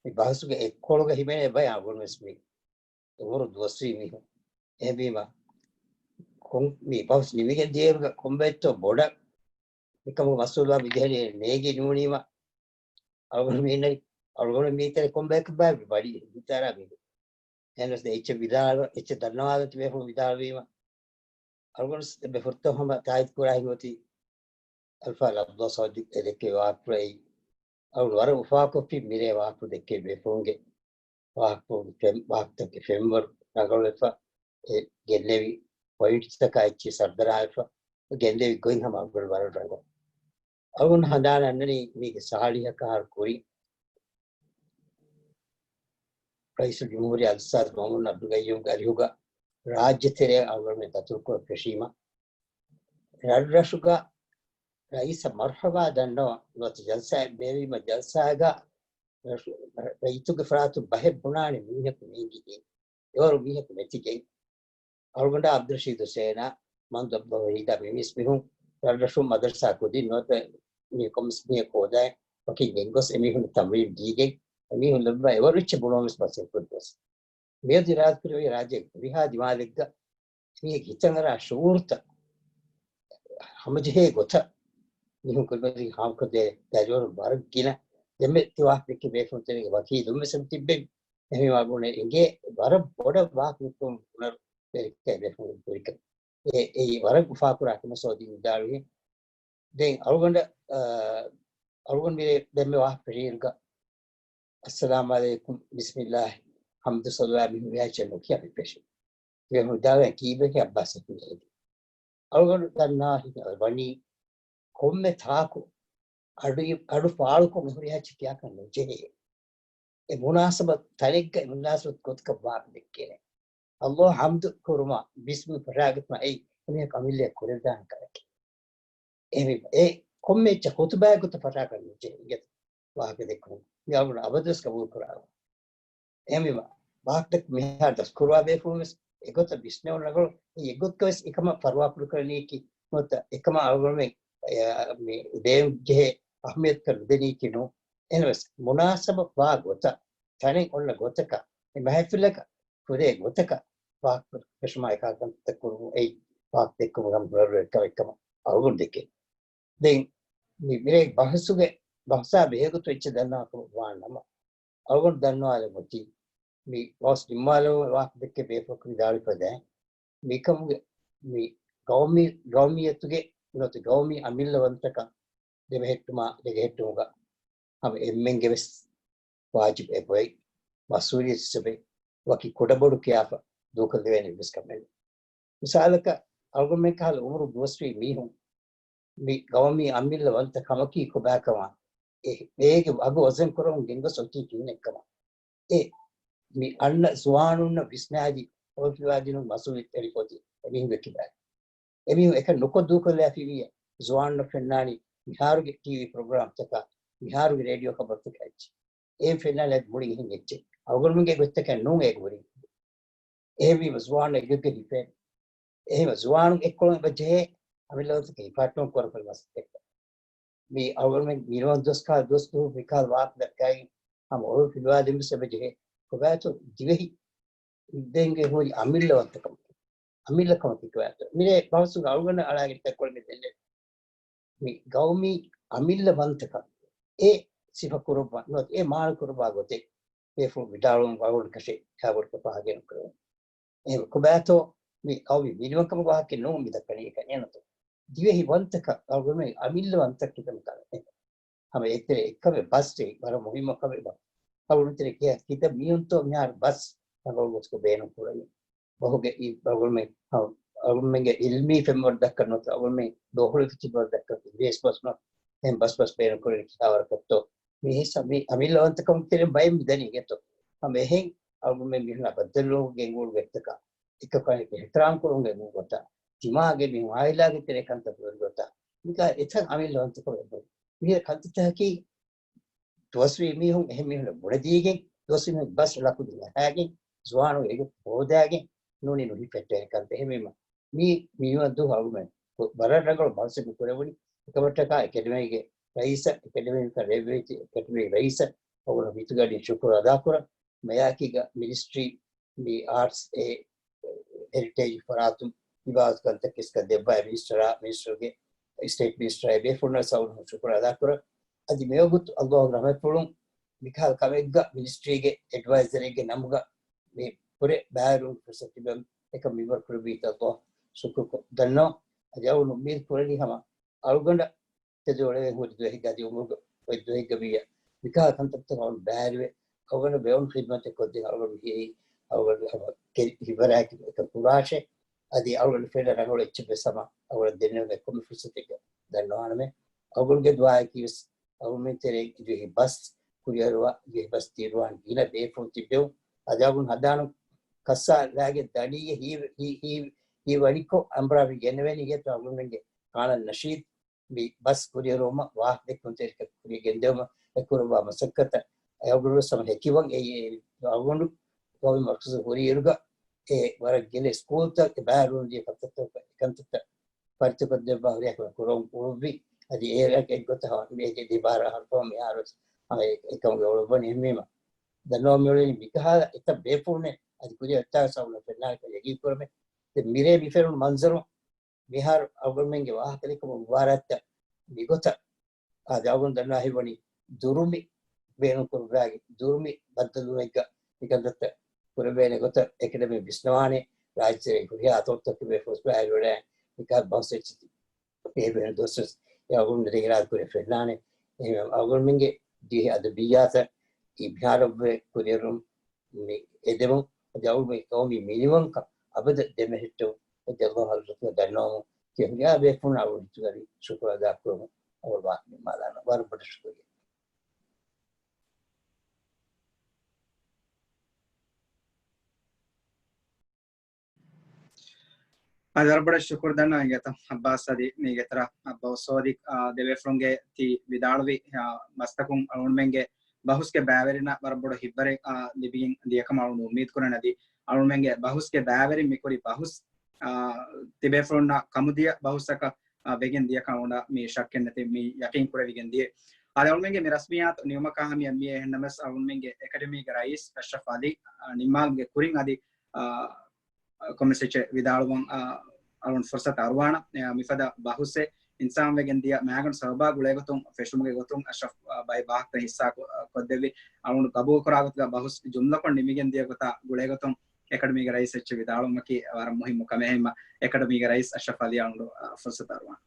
މި ބަހުސުގެ އެއްކޮޅުގަ ހިމެނޭ ބަޔާން އަޅުގަނޑުވެސް މި އުމުރު ދުވަސްވީ މީހުން. އެހެންވީމަ، ކޮން، މި ބަހުސް ނިމިގެން ދިޔައިރުގަ ކޮންބައެއްތޯ ބޮޑަށް މިކަމުގެ މައްސަލަ މި ޖެހެނީ ނޭގި ނޫނީމަ، އަޅުގަނޑު މީނަ، އަޅުގަނޑު މީތެރެ ކޮންބަޔަކަށް ބާ މި ވަޑި ހިތާރާ މީ. އެހެނަސް އެއްޗެއް ވިދާޅު، އެއްޗެއް ދަންނަވާލަން ތިބޭފުޅުން ވިދާޅުވީމަ، އަޅުގަނޑު އެބަ ފުރަތަމަ ތާއީދު ކުރާ ހިނގޮތީ، އަލްފާޟިލް އަބްދުﷲ ސަޢުދީ އެ ދެއްކެވި ވާހަކަފުޅު އެއީ، އަޅުގަނޑު ވަރަށް އުފާކޮށްފި މިރޭ ވާހަކަ ދެއްކެވި ބޭފުޅުންގެ ވާހަކަފުޅުގެ ފެން، ވާހަކަތަކެއް ފެންވަރު ރަނގަޅުވެފަ، އެ ގެންނެވި ޕޮއިންޓްތަކާ އެއްޗެއް ސަރުދަނާވެފަ، ގެންދެވި ގޮތް ހަމަ އަޅުގަނޑު ވަރަށް ރަނގަޅު. އަޅުގަނޑު ހަނދާން އަންނަނީ މީގެ ސާޅީހަކަށް އަހަރު ކުރިން ރައީސުލްޖުމްހޫރިއްޔާ އަލްއުސްތާޛު މައުމޫނު ޢަބްދުލްޤައްޔޫމްގެ އަރިހުގަ ރާއްޖެ ތެރެއަށް އަޅުގަނޑުމެން ދަތުރުކުރަން ފެށީމަ، ރަށްރަށުގަ ރައީސަށް މަރުޙަބާ ދަންނަވަން ނުވަތަ ޖަލްސާއެއް ބޭއްވީމަ، ޖަލްސާގަ ރަށު، ރައްޔިތުންގެ ފަރާތުން ބަހެއް ބުނާނެ މީހަކު ނޭނގިގެން، އެވަރު މީހަކު ނެތިގެން، އަޅުގަނޑާ ޢަބްދުއްރަޝީދު ޙުސައިނާ މަންދު ޢަބްދުއްލާހި ވަޙީދާ މި ވިސް މީހުން ރަށްރަށުން މަދަރުސާ ކުދިން ނުވަތަ މީހަކު މިސް މީހަކު ހޯދައި ވަކިން ގެންގޮސް އެމީހުން ތަމްރީން ދީގެން އެމީހުން ލޮބުވާ އެވަރު އެއްޗެއް ބުނުމަށް މަސައްކަތް ކުރި ގޮސް. މިއަދު އިރާދަކުރެއްވި ރާއްޖޭގެ ހުރިހާ ދިމާލެއްގަ މީހެއްގެ ހިތަށް އަރާ ޝުޢޫރުތައް ހަމަޖެހޭ ގޮތަށް މީހުން ކުރިމަތީގަ ހާމަކޮށްދޭ ދަރިވަރު ވަރަށް ގިނަ. ދެންމެ ތި ވާހަކަ ދެއްކި ބޭފުޅުން ތެރޭގެ ވަކީލުން ވެސް އެބަ ތިއްބެވި. އެހެންވީމާ ބުނޭ އިނގޭ ވަރަށް ބޮޑަށް ވާހަކަ ދެއްކުން ބުނަރު ވެރިކައި ބޭފުޅުން ކުރިކަން. އެ، އެއީ ވަރަށް އުފާކުރާ ކަމަށް ސޯދީ ވިދާޅުވި. ދެން އަޅުގަނޑަށް، އަ، އަޅުގަނޑު މިރޭ ދެންމެ ވާހަކަ ފެށިއިރުގަ، އައްސަލާމް އަލައިކުމް، ބިސްމިއްލާހި، ހަމްދު ސަލާ މި ހުރިހާ އެއްޗެއް ނުކިޔާ މި ފެށި. އެ ހުދާގަ ކީބެކޭ އައްބާސް އެކު އެދި. އަޅުގަނޑު ދަންނާ ހިނގަ ވަނީ ކޮންމެ ތާކު އަޑު، އަޑު ފާޅުކޮށް މި ހުރިހާ އެއްޗެއް ކިޔާކަށް ނުޖެހޭ. އެ މުނާސަބަތް ތަނެއްގަ އެ މުނާސަބަތް ގޮތަކަށް ވާހަކަ ދެއްކޭނެ. އައްލާހަށް ހަމްދު ކުރުމާ، ބިސްމި ފަށާގަތުމާ އެއީ އެމީހަކު އަމިއްލައަށް ކުރެވިދާނެ ކަމެކޭ. އެހެންވީމަ އެ ކޮންމެ އެއްޗެއް ޚުތުބާގެ ގޮތަށް ފަށާކަށް ނުޖެހޭ އިނގޭތޯ ވާހަކަ ދެއްކުން. މި އަޅުގަނޑު އަބަދުވެސް ގަބޫލު ކުރާ. އެހެންވީމަ، ވާހަކަ މިހާރު ދަސްކުރުވާ ބޭފުޅުން ވެސް އެގޮތަށް ވިސްނެވުނު ރަނގަޅު. އެ އެގޮތަކަށް ވެސް އެކަމަށް ފަރުވާކުރި ކުރަނީކީ ނުވަތަ އެކަމަށް އަޅުގަނޑުމެން، އެ، މި ދޭން ޖެހޭ އަހައްމިޔަތަކަށް ނުދެނީކީ ނޫން. އެހެނަސް މުނާސަބަތް ވާ ގޮތަށް، ތަނެއް އޮންނަ ގޮތަކަށް، އެ މަހެފިލަކަށް ކުރޭ ގޮތަކަށް ވާހަކަ ފެށުމާ އެކާ ކަންތައް ކުރުމުން އެއީ ވާހަކަ ދެއްކުމުގަ ހުރަރު އެއްކަމެއް ކަމަށް އަޅުގަނޑު ދެކޭ. ދެން މި މިރޭ ބަހަސުގެ، ބަހަސާ ބެހޭގޮތު އެއްޗެއް ދަންނަވާކަމަށް ވާނަމަ، އަޅުގަނޑު ދަންނަވާލަން އޮތީ، މި ވާސް ނިންމާލަމުން ވާހަކަ ދެއްކޭ ބޭފުޅަކު ވިދާޅުވި ފަދައިން، މިކަމުގެ މި ގައުމީ، ގައުމިއްޔަތުގެ ނުވަތަ ގައުމީ އަމިއްލަވަންތަކަން ދެމެހެއްޓުމާ ދެގެހެއްޓުމުގަ ހަމަ އެންމެންގެ ވެސް ވާޖިބެއް އެބައޮތް، މަސްއޫލިއްޔަތު ހިސާބެއް ވަކި ކުޑަބޮޑު ކިޔާފަ ދޫކޮށްލެވޭނެ އެއްވެސް ކަމެއް ނެތް. މިސާލަކަށް، އަޅުގަނޑުމެން ކަހަލަ އުމުރުން ދުވަސްވީ މީހުން މި ގައުމީ އަމިއްލަ ވަންތަ ކަމަކީ ކޮބާކަމާ، އެ، އޭގެ ވަގު ވަޒަން ކުރަމުން ގެންގޮސް އޮތީ ކިހިނެއްކަމަށް. އެ، މި އަންނަ ޒުވާނުންނަށް ވިސްނާލި އޮތް ފިލާދިނުން މަސްއޫލިއްޔަތު އެރިފޮތި އެމީހުންގެ ކިބައިން. އެމީހުން އެކަން ނުކޮށް ދޫކޮށްލާފިވިއްޔާ، ޒުވާނުންނަށް ފެންނާނީ މިހާރުގެ ޓީވީ ޕްރޮގްރާމްތަކާ، މިހާރުގެ ރޭޑިއޯ ޚަބަރުތަކާ އެއްޗެއް. އޭން ފެންނާނީ އަދި މުޅި އެހެން އެއްޗެއް. އަޅުގަނޑުމެންގެ ގޮތްތަކެއް ނޫން އޭގެ ވަރިން. އެހެންވީމަ ޒުވާނުން އެގޮތްގަ ހިފޭނެ. އެހެންވީމަ ޒުވާނުން އެއްކޮޅުން އެބަ ޖެހޭ އަމިއްލަވަންތަކަށް ހިފާއްޓުމަށް ކުރަން ކުރި މަސައްކަތްތައް. މި އަޅުގަނޑުމެން މިނިވަން ދުވަސް ކާ، ދުވަސް ދުވަހު މިކަހަލަ ވާހަކަ ދައްކައިގެން ހަމަ އޮޅުން ފިލުވާލަން ވެސް އެބަ ޖެހޭ. ކޮބާތޯ ދިވެހި ދެންގެ ހުރި އަމިއްލަވަންތަކަމަކީ، އަމިއްލަކަމަކީ ކޮބާތޯ؟ މިރޭ ބަހުސުގަ އަޅުގަނޑަށް އަޅާގެން ތައްކޮޅެއް ދެންނެވި. މި ގައުމީ އަމިއްލަވަންތަކަން އެ ސިފަ ކުރައްވާ ނުވަތަ އެ މާނަ ކުރައްވާ ގޮތެއް ބޭފުޅުން ވިދާޅުވުން ވަރުގަނޑަކަށެއް ކާބޮޑުކޮށް ފާހަގައެއް ނުކުރެވުނު. އެހެން ކޮބާތޯ މި ގައުމީ މިނިވަންކަމުގެ ވާހަކައެއް ނޫން މި ދައްކަނީ އެކަން އެނަތޯ. ދިވެހި ވަންތަކަށް އަޅުގަނޑުމެން އަމިއްލަވަންތަކަށް ކަމެއް. ހަމަ އެތެރެ އެއްކަމެއް ބަސް ވެ، ވަރަށް މުހިއްމު ކަމެއް ބަ. އަޅުގަނޑު ތެރެ ކިޔާ ކިތައް މީހުންތޯ މިހާރު ބަސް ރަނގަޅު ގޮތަކަށް ބޭނުން ކުރަނީ. ބަހުގެ އި-، އަޅުގަނޑުމެން، އަ-، އަޅުގަނޑުމެންގެ އިލްމީ ފެންވަރު ދައްކަން ނުވަތަ އަޅުގަނޑުމެން ދޯހުޅުވި ތިބަރު ދައްކަން އިނގިރޭސި ބަސް ނުވަތަ އެހެން ބަސް ބަސް ބޭނުން ކުރަނީ ކިހާވަރަކަށްތޯ. މި ހިސާ-، މި އަމިއްލަވަންތަކަމުގެ ތެރެއިން ބައެއް މި ދަނީ އިނގޭތޯ. ހަމަ އެހެން އަޅުގަނޑުމެން މީހުންނާ ބައްދަލުވުމުގެ ގޮތަކަށް އެކަކު އަނެކަކަށް އިޙްތިރާމް ކުރުމުގެ ގޮތަށް، ތިމާގެ މީހުން އާއިލާގެ ތެރޭ ކަންތައް ކުރުމުގެ ގޮތަށް، މިކަހަލަ އެތައް އަމިއްލަވަންތަކަމެއް އެބަ. މިހިރަ ކަންތައްތަކަކީ ދުވަސްވީ މީހުން އެހެން މީހުންނަށް ބުނެދީގެން، ދުވަސްވީ މީހުން ބަސް ލަކުދިން އަހައިގެން، ޒުވާނުން އެގޮތަށް ހޯދާގެން ނޫނީ ނުހިފެއްޓޭނެ ކަންތައް. އެހެންވީމަ، މީ މިނިވަން ދުވަހު އަޅުގަނޑުމެން ވަރަށް ރަނގަޅު މަގްސަދު ކުރެވުނީ. އެކަމަށްޓަކާ އެކަޑަމީގެ ރައީސަށް، އެކަޑަމީގެ ރޭވެތި އެކަޑަމީގެ ރައީސަށް އަޅުގަނޑު ހިތުގަޑި ޝުކުރު އަދާކުރަން. މަޔާކީގަ މިނިސްޓްރީ މި އާޓްސް އެ ހެރިޓޭޖް ފަރާތުން މި ބާވަތު ކަންތައް ކިސްކަން ދެއްވާ މިނިސްޓަރާ، މިނިސްޓަރުގެ އިސްޓޭޓް މިނިސްޓަރާ ބޭފުޅުންނަށް ސައުން ޝުކުރު އަދާކުރަން. އަދި މިވަގުތު އައްލާހުގެ ރަޙްމަތްފުޅުން މިކަހަލަ ކަމެއްގަ މިނިސްޓްރީގެ އެޑްވައިޒަރެއްގެ ނަމުގަ މި ކުރެ ބައިވެރިވުމުގެ ފުރުސަތު ތިބެން އެކަން މިންވަރު ކުރެއްވީތަ އައްލާހަށް ޝުކުރު ކޮށް ދަންނަވަން. އަދި އަޅުގަނޑު އުއްމީދު ކުރަނީ ހަމަ އަޅުގަނޑަށް ތެދުވެ އޮޅެވޭ ހުރި ދުވަހެއްގަ އަދި އުމުރުގަ އޮތް ދުވަހެއްގަ ވިއްޔާ މިކަހަލަ ކަންތައްތަކަށް އަޅުގަނޑު ބައިވެރިވެ އަޅުގަނޑަށް ބޭނުން ޚިދްމަތެއް ކޮށްދޭން އަޅުގަނޑު ހި-، އަޅުގަނޑު ހަމަ ކެ-، ހިބަރާއެކު އެކަން ކުރާށޭ. އަދި އަޅުގަނޑު ފެންނަ ރަނގަޅު އެއްޗެއް ވެސް ހަމަ އަޅުގަނޑަށް ދެންނެވުމަށް ކޮންމެ ފުރުސަތެއްގަ ދަންނަވާނަމޭ. އަޅުގަނޑުގެ ދުޢާއަކީ ވެސް އަޅުގަނޑުމެން ތެރޭ ދިވެހި ބަސް ކުރިއަރުވާ، ދިވެހި ބަސް ތިއިރުވާން ގިނަ ބޭފުޅުން ތިއްބެވުން. އަދި އަޅުގަނޑު ހަނދާނު ކައްސާ ލާގެ ދަނީގެ ހީ-، ހީ-، ހީ-، ހީވަނިކޮށް އަނބުރާ ގެނެވެނީ އިނގޭތޯ އަޅުގަނޑުމެންގެ ކާނަލް ނަޝީދު މި ބަސް ކުރިއަރުވުމަށް ވާހަކަ ދެއްކުންތެރިކަން ކުރިޔަށް ގެންދެވުމަށް އެ ކުރައްވާ މަސައްކަތަށް އަޅުގަނޑު ވެސް ހަމަ ހެކިވަން އެ، އެ އަޅުގަނޑު ގައުމީ މަރުކަޒު ހުރިއިރުގަ އެ ވަރަށް ގިނަ ސްކޫލްތައް އެ ބައިވެރިވުން ދިޔަ ކަންތައްތައް ކަންތައްތައް ފަރިތަކޮށްދެއްވާ ހުރިހާ ކަމެއް ކުރަން އުޅުއްވި. އަދި އޭރަކަށް އެއްގޮތަށް ހަމަ މިއޭގެ ދިބާރަ ހަރުފަހުން މިހާރު ވެސް ހަމަ އެ، އެކަމުގެ އޮޅުއްވަނީ އެހެންވީމަ. ދަންނަވަން މިއުޅެނީ މިކަހަލަ އެތައް ބޭފުޅުންނެއް އަދި ކުރިއަށް އޮތްތާ ވެސް އަޅުގަނޑު ފެންނާނެކަން ޔަގީން ކުރަމޭ. ދެން މިރޭ މި ފެނުނު މަންޒަރު މިހާރު އަޅުގަނޑުމެންގެ ވާހަކަދެއްކުމުގެ މުބާރާތްތައް މިގޮތަށް އާދެ، އަޅުގަނޑު ދަންނަވާ ހިތްވަނީ ދުރުމި ބޭނުންކުރުވާގެ ދުރުމި ބައްދަލުވުމެއްގަ މިކަންތައްތައް ކުރެވޭނެ ގޮތަށް އެކަޑަމީ ވިސްނަވާނެ. ރާއްޖެ ހުރިހާ ތޮއްތަކުގެ ފުރުސަތު ބައިވެރިވެ އެކަ ބަހުސް އެއްޗިތި. އެ ބޭނު ދުވަސް އެ އަޅުގަނޑު ދެން އިރާދަ ކުރެ ފެންނާނެ. އެ އަޅުގަނޑުމެންގެ ދިވެހި އަދަބިއްޔާތަށް އިބްހާރުވެ ކުރިއެރުން މި އެދެމުން އަދި އަޅުގަނޑު މި ޤައުމީ މިނިވަންކަން އަބަދަށް ދެމެހެއްޓުން އެދެ ﷲ ޙަޟްރަތުގަ ދަންނަވަމުން ތިޔަ ހުރިހާ ބޭފުޅުން އަޅުގަނޑު ހިތުގަ ވި ޝުކުރު އަދާ ކުރަމުން އަޅުގަނޑު ވާހަކަ ނިންމާލާނަން. ވަރަށް ބޮޑަށް ޝުކުރިއްޔާ. އަދި ވަރަށް ބޮޑަށް ޝުކުރު ދަންނަވަން އިނގޭތަ ޢައްބާސް އަދި މީގެ އިތުރަށް ޢައްބާސް ސޯދިޤް، އާ، ދެބޭފުޅުންގެ ތި ވިދާޅުވި، އާ، މަސްތަކުން އަޅުގަނޑުމެންގެ ބަހުސްގެ ބައިވެރިންނަށް ވަރަށް ބޮޑު ހިތްވަރެއް، އާ، ލިބިގެން ދިޔަކަމަށް އަޅުގަނޑު އުއްމީދު ކުރަން. އަދި އަޅުގަނޑުމެންގެ ބަހުސްގެ ބައިވެރިން މިކުރި ބަހުސް، އާ، ތިބޭފުޅުންނަށް ކަމުދިޔަ ބަހުސްއަކަށް، އާ، ވެގެން ދިޔަކަން އަޅުގަނޑަށް މި ޝައްކެއް ނެތި މި ޔަޤީން ކުރެވިގެން ދިޔަ. އަދި އަޅުގަނޑުމެންގެ މި ރަސްމިއްޔާތު ނިމުމަކާ ހަމަޔަށް މި އެހެންނަމަސް އަޅުގަނޑުމެންގެ އެކަޑަމީގެ ރައީސް އަޝްރަފް ޢަލީ، އާ، ނިންމާލުމުގެ ކުރިން އަދި، އާ، ކޮމެންޓްސް އެއްޗެއް ވިދާޅުވަން، އާ، އަޅުން ފުރުސަތު އަރުވާނަ. އެ، މިފަދަ ބަހުސެއް އިންސާން ވެގެން ދިޔަ މައިގަނޑު ސަބަބާ ގުޅޭގޮތުން ފެށުމުގެ ގޮތުން އަޝްރަފް، އާ، ބައި ވާހަކަ ހިއްސާ ކޮ-، އާ، ކޮށްދެއްވި. އަޅުން ގަބޫލު ކުރާ ގޮތުގަ ބަހުސް ޖުމްލަކޮށް ނިމިގެން ދިޔަ ގޮތާ ގުޅޭގޮތުން އެކަޑަމީގެ ރައީސް އެއްޗެއް ވިދާޅުވުމަކީ ވަރަށް މުހިއްމު ކަމެއް. އެހެންމަ އެކަޑަމީގެ ރައީސް އަޝްރަފް ޢަލީ އަޅުން، އާ، ފުރުސަތު އަރުވާނަ.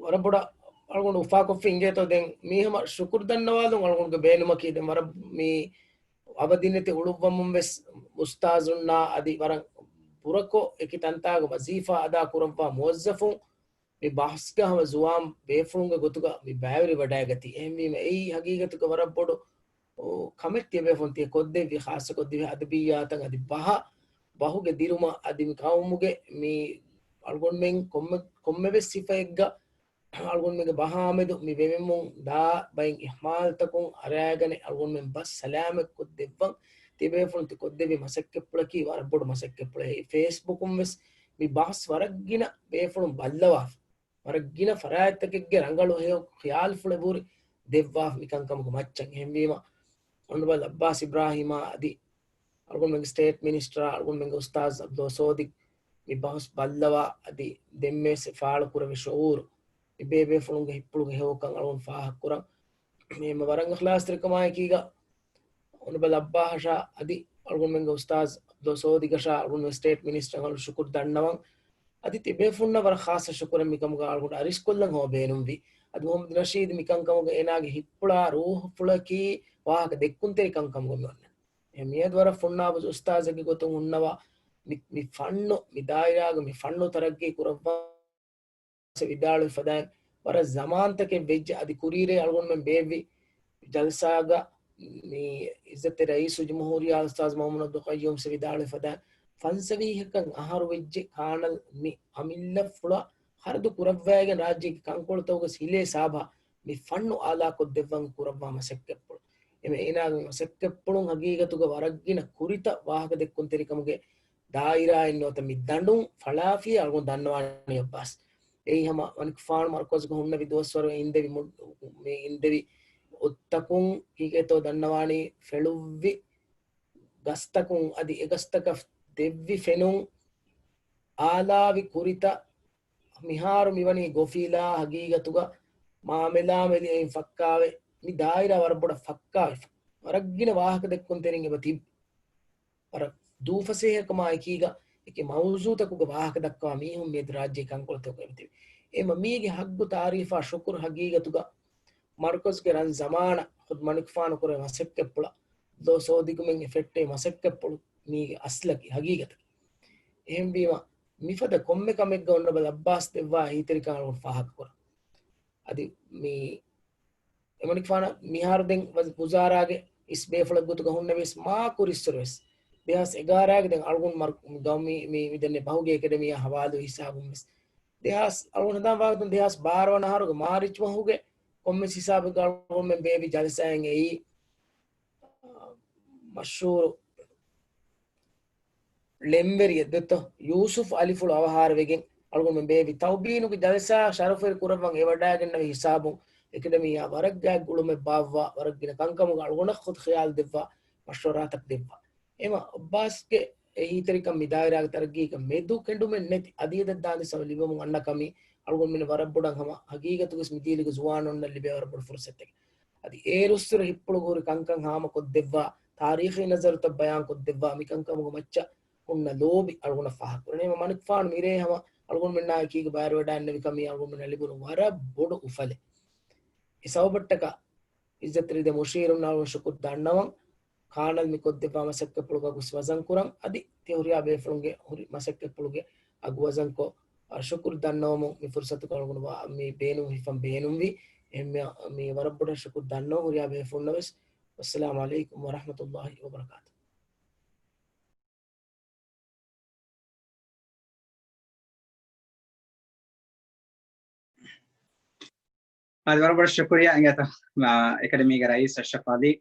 ވަރަށް ބޮޑަށް އަޅުގަނޑު އުފާކޮށްފި އިނގޭތޯ. ދެން މީ ހަމަ ޝުކުރު ދަންނަވާލުން އަޅުގަނޑުގެ ބޭނުމަކީ ދެން ވަރަށް މި އަބަދިންނެތި އުޅުއްވަމުން ވެސް އުސްތާޒުންނާ އަދި ވަރަށް ބުރަކޮށް އެކި ތަންތާގަ ވަޒީފާ އަދާ ކުރައްވާ މުވައްޒަފުން މި ބަހުސްގަ ހަމަ ޒުވާން ބޭފުޅުންގެ ގޮތުގަ މި ބައިވެރިވަޑައިގަތީ. އެހެންވީމަ އެއީ ހަގީގަތުގަ ވަރަށް ބޮޑު ކަމެއް ތިޔަބޭފުޅުން ތިޔަ ކޮށްދެއްވި، ޚާއްޞަކޮށް ދިވެހި އަދަބިއްޔާތަށް އަދި ބަހަށް، ބަހުގެ ދިރުމަށް އަދި މި ޤައުމުގެ މި އަޅުގަނޑުމެން ކޮންމެ، ކޮންމެވެސް ސިފައެއްގަ އަޅުގަނޑުމެންގެ ބަހާމެދު މި ވެމެމުން ދާ ބައިން އިހްމާލްތަކުން އަރާގަނެ އަޅުގަނޑުމެން ބަސް ސަލާމަތް ކޮށްދެއްވަން ތިޔަބޭފުޅުން ތި ކޮށްދެއްވި މަސައްކަތްޕުޅަކީ ވަރަށް ބޮޑު މަސައްކަތްޕުޅެއް. އެ ފޭސްބުކުން ވެސް މި ބަހުސް ވަރަށް ގިނަ ބޭފުޅުން ބައްލަވާފަ. ވަރަށް ގިނަ ފަރާތްތަކެއްގެ ރަނގަޅު ހެޔޮ ޚިޔާލުފުޅެއް ވުރި ދެއްވާފަ މިކަންކަމުގެ މައްޗަށް. އެހެންވީމަ، އޮނަރަބަލް އައްބާސް އިބްރާހީމާ އަދި އަޅުގަނޑުމެންގެ ސްޓޭޓް މިނިސްޓަރ އަޅުގަނޑުމެންގެ އުސްތާޒް އަބްދުﷲ ސޯދިޤް މި ބަހުސް ބައްލަވާ އަދި ދެންމެވެސް ފާޅު ކުރެވި ޝުޢޫރު މި ބޭބޭފުޅުންގެ ހިތްޕުޅުގެ ހެޔޮކަން އަޅުގަނޑު ފާހަގަކުރަން. މި ހަމަ ވަރަށް އިޚްލާޞްތެރިކަމާއެކީގަ އޮނަރަބަލް އައްބާހަށާ އަދި އަޅުގަނޑުމެންގެ އުސްތާޒް އަބްދުﷲ ސޯދިޤަށާ އަޅުގަނޑު ސްޓޭޓް މިނިސްޓަރ އަޅު ޝުކުރު ދަންނަވަން. އަދި ތިބޭފުންނަށް ވަރަށް ޚާއްޞަ ޝުކުރެއް މިކަމުގަ އަޅުގަނޑު އަރިސްކޮށްލަން ހަމަ ބޭނުންވި. އަދި މުޙައްމަދު ނަޝީދު މިކަންކަމުގަ އޭނާގެ ހިތްޕުޅާ ރޫޙުފުޅަކީ ވާހަކަ ދެއްކުންތެރި ކަންކަމުގަ މި އޮންނަނީ. އެ މިއަދު ވަރަށް ފުންނާބު އުސްތާޒެއްގެ ގޮތުން ހުންނަވާ މި، މި ފަންނު، މި ދާއިރާގަ މި ފަންނު ތަރައްގީ ކުރައްވާ ވިދާޅުވި ފަދައިން ވަރަށް ޒަމާންތަކެއް ވެއްޖެ. އަދި ކުރީރޭ އަޅުގަނޑުމެން ބޭއްވި ޖަލްސާގަ މި އިއްޒަތްތެރި ރައީސުލްޖުމްހޫރިއްޔާ އުސްތާޒް މުޙައްމަދު އަބްދުލް ޤައްޔޫމް ވިދާޅުވި ފަދައިން ފަންސަވީހަކަށް އަހަރު ވެއްޖެ ކާނަލް މި އަމިއްލަފުޅަށް ޚަރަދު ކުރައްވައިގެން ރާއްޖޭގެ ކަންކޮޅުތަކުގަ ހިލޭ ސާބަހަށް މި ފަންނު އާލާކޮށްދެއްވަން ކުރައްވާ މަސައްކަތްޕުޅު. އެމެ އޭނާގެ މަސައްކަތްޕުޅުން ހަގީގަތުގަ ވަރަށްގިނަ ކުރިތައް ވާހަކަދެއްކުންތެރިކަމުގެ ދާއިރާއެއް ނުވަތަ މި ދަނޑުން ފަޅާފިޔޭ އަޅުގަނޑު ދަންނަވާނީ އައްބާސް. އެއީ ހަމަ މަނިކުފާނު މަރުކަޒުގަ ހުންނެވި ދުވަސްވަރު އިންދެވި މު-، މި އިންދެވި އޮއްތަކުން ކީކޭތޯ ދަންނަވާނީ ފެޅުއްވި ގަސްތަކުން އަދި އެ ގަސްތަކަށް ދެއްވި ފެނުން އާލާވި ކުރިތައް މިހާރު މިވަނީ ގޮފީލާ ހަގީގަތުގަ މާމެލާމެލި އެއިން ފައްކާވެ، މި ދާއިރާ ވަރަށް ބޮޑަށް ފައްކާވެފަ. ވަރަށްގިނަ ވާހަކަ ދެއްކުންތެރިން އެބަ ތިބި. ވަރަށް ދޫފަސޭހަކަމާ އެކީގަ އެކި މައުޒޫތަކުގަ ވާހަކަ ދައްކަވާ މީހުން މިއަދު ރާއްޖޭ ކަންކޮޅުތަކުގަ އެބަ ތިބި. އެމަ މީގެ ހައްގު ތާރީފާ ޝުކުރު ހަގީގަތުގަ މަރުކަޒުގެ ރަން ޒަމާނަށް ޚުދު މަނިކުފާނު ކުރެ މަސައްކަތްޕުޅަށް ދޯ ސޯދިގުމެން އެ ފެއްޓޭ މަސައްކަތްޕުޅު މީގެ އަސްލަކީ ހަގީގަތަކީ. އެހެންވީމަ، މިފަދަ ކޮންމެ ކަމެއްގަ އޮނަރަބަލް އައްބާސް ދެއްވާ އެހީތެރިކަން އަޅުގަނޑު ފާހަގަކުރަން. އަދި މި އެމަނިކުފާނަށް މިހާރު ދެން ވަޒ-، ވުޒާރާގެ އިސް ބޭފުޅެއް ގޮތުގަ ހުންނެވި އިސް މާ ކުރިއްސުރެ ވެސް، ދެހާސް އެގާރައިގެ ދެން އަޅުގަނޑު މަރު-، މި ގައުމީ މި، މި ދެންނެ ބަހުގެ އެކަޑަމީއާ ހަވާލު ހިސާބުން ވެސް، ދެހާސް އަޅުގަނޑު ހަނދާން ވާގޮތުން ދެހާސް ބާރަ ވަނަ އަހަރުގެ މާރިޗް މަހުގެ ކޮންމެސް ހިސާބެއްގަ އަޅުގަނޑުމެން ބޭއްވި ޖަލްސާއެއް އެއީ، މަޝްހޫރު ޅެންވެރިއެއް ދެއްތޯ ޔޫސުފް އަލިފުޅު އަވަހާރަވެގެން އަޅުގަނޑުމެން ބޭއްވި ތައުބީނުގެ ޖަލްސާ ޝަރަފުވެރި ކުރައްވަން އެވަޑައިގެންނެވި ހިސާބުން އެކަޑަމީއާ ވަރަށް ގާތް ގުޅުމެއް ބާއްވާ ވަރަށް ގިނަ ކަންކަމުގަ އަޅުގަނޑަށް ޚުދު ޚިޔާލު ދެއްވާ މަޝްވަރާތައް ދެއްވާ. އެމަ އައްބާސްގެ އެހީތެރިކަން މި ދާއިރާގެ ތަރައްގީގަ މެދު ކެނޑުމެއް ނެތި އަދިއެދަށް ދާނދި ސަމަ ލިބެމުން އަންނަ ކަމީ އަޅުގަނޑުމެން ވަރަށް ބޮޑަށް ހަމަ ހަގީގަތުގަސް މި ދީލީގެ ޒުވާނުންނަށް ލިބޭ ވަރަށް ބޮޑު ފުރުސަތެއް. އަދި އޭރުއްސުރެ ހިއްޕުޅު ހުރި ކަންކަން ހާމަކޮށްދެއްވާ، ތާރީޚީ ނަޒަރުތައް ބަޔާންކޮށްދެއްވާ، މިކަންކަމުގެ މައްޗަށް އަޅުގަނޑުމެންނަށް ލޯބި އަޅުގަނޑަށް ފާހަގަކުރަނީ. މަނިކުފާނު މިރޭ ހަމަ އަޅުގަނޑުމެންނާ އެކީގަ ބައިވެރިވެވަޑައިގެންނެވިކަން މީ އަޅުގަނޑުމެންނަށް ލިބުނު ވަރަށް ބޮޑު އުފަލެއް. އެ ސަބަބަށްޓަކާ އިއްޒަތްތެރި ދެ މުށިއިރުންނަށް އަޅުގަނޑު ޝުކުރު ދަންނަވަން. ކާނަލް މި ކޮށްދެއްވާ މަސައްކަތްޕުޅުގެ އަގު ވެސް ވަޒަން ކުރަން. އަދި ތި ހުރިހާ ބޭފުޅުންގެ ހުރި މަސައްކަތްޕުޅުގެ އަގު ވަޒަންކޮށް، އަ، ޝުކުރު ދަންނަވަމުން މި ފުރުސަތުގަ އަޅުގަނޑު ވާ-، މި ބޭނުން ހިފަން ބޭނުންވި. އެހެންވެ މި ވަރަށް ބޮޑަށް ޝުކުރު ދަންނަވަން ހުރިހާ ބޭފުޅުންނަށް ވެސް. ވައްސަލާމު ޢަލައިކުމް ވަރަޙްމަތުﷲ ވަބަރަކާތު. އަދި ވަރަށް ބޮޑަށް ޝުކުރިއްޔާ އިނގޭތޯ، އާ، އެކަޑަމީގެ ރައީސް އަޝްރަފް ޢަލީ.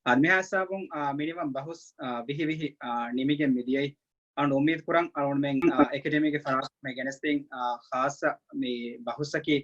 އަދި މިހާ ހިސާބުން، އާ، މިނިވަން ބަހުސް، އާ، ވިހި ވިހި، އާ، ނިމިގެން މިދިޔައީ. އަޅުގަނޑު އުއްމީދު ކުރަން އަޅުގަނޑުމެން، އާ، އެކަޑަމީގެ ފަރާތުން މި ގެނެސްދިން، އާ، ޚާއްޞަ މި ބަހުސްއަކީ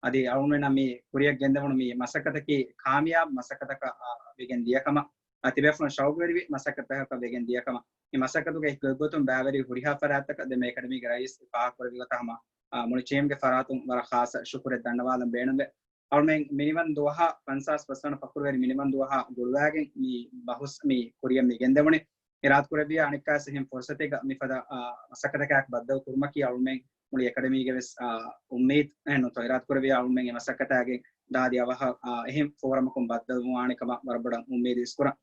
އަދި އަޅުގަނޑުމެންނަށް މި ކުރިއަށް ގެންދެވުނު މި މަސައްކަތަކީ ކާމިޔާބު މަސައްކަތަކަށް، އާ، ވެގެން ދިޔަކަމަށް، އާ، ތިބޭފުޅުން ޝައުގުވެރިވި މަސައްކަތަކަށް ވެގެން ދިޔަކަމަށް، މި މަސައްކަތުގައި ގޮތްގޮތުން ބައިވެރި ހުރިހާ ފަރާތްތަކަށް ދެން މި އެކަޑަމީގެ ރައީސް ފާހަގަކުރެއްވި ގޮތަށް ހަމަ، އާ، މުޅި ޓީމްގެ ފަރާތުން ވަރަށް ޚާއްޞަ ޝުކުރެއް ދަންނަވާލަން ބޭނުންވޭ. އަޅުމެން މިނިވަން ދުވަހާ ފަންސާސް ފަސްވަނަ ފަޚުރުވެރި މިނިވަން ދުވަހާ ގުޅުވާގެން މި ބަހުސް މި ކުރިއަށް މި ގެންދެވުނީ. އިރާދަކުރެއްވިޔާ އަނެއްކާވެސް އެހެން ފުރުސަތެއްގަ މިފަދަ، އާ، މަސައްކަތަކާއެކު ބައްދަލު ކުރުމަކީ އަޅުމެން މުޅި އެކަޑަމީގެ ވެސް، އާ، އުއްމީދު. އެހެންނުތޯ އިރާދަކުރެއްވިޔާ އަޅުމެން އެ މަސައްކަތާގެން ދާދި އަވަހަށް، އާ، އެހެން ފޯރަމަކުން ބައްދަލުވާނެ ކަމަށް ވަރަށް ބޮޑަށް އުއްމީދު އިސްކުރަން.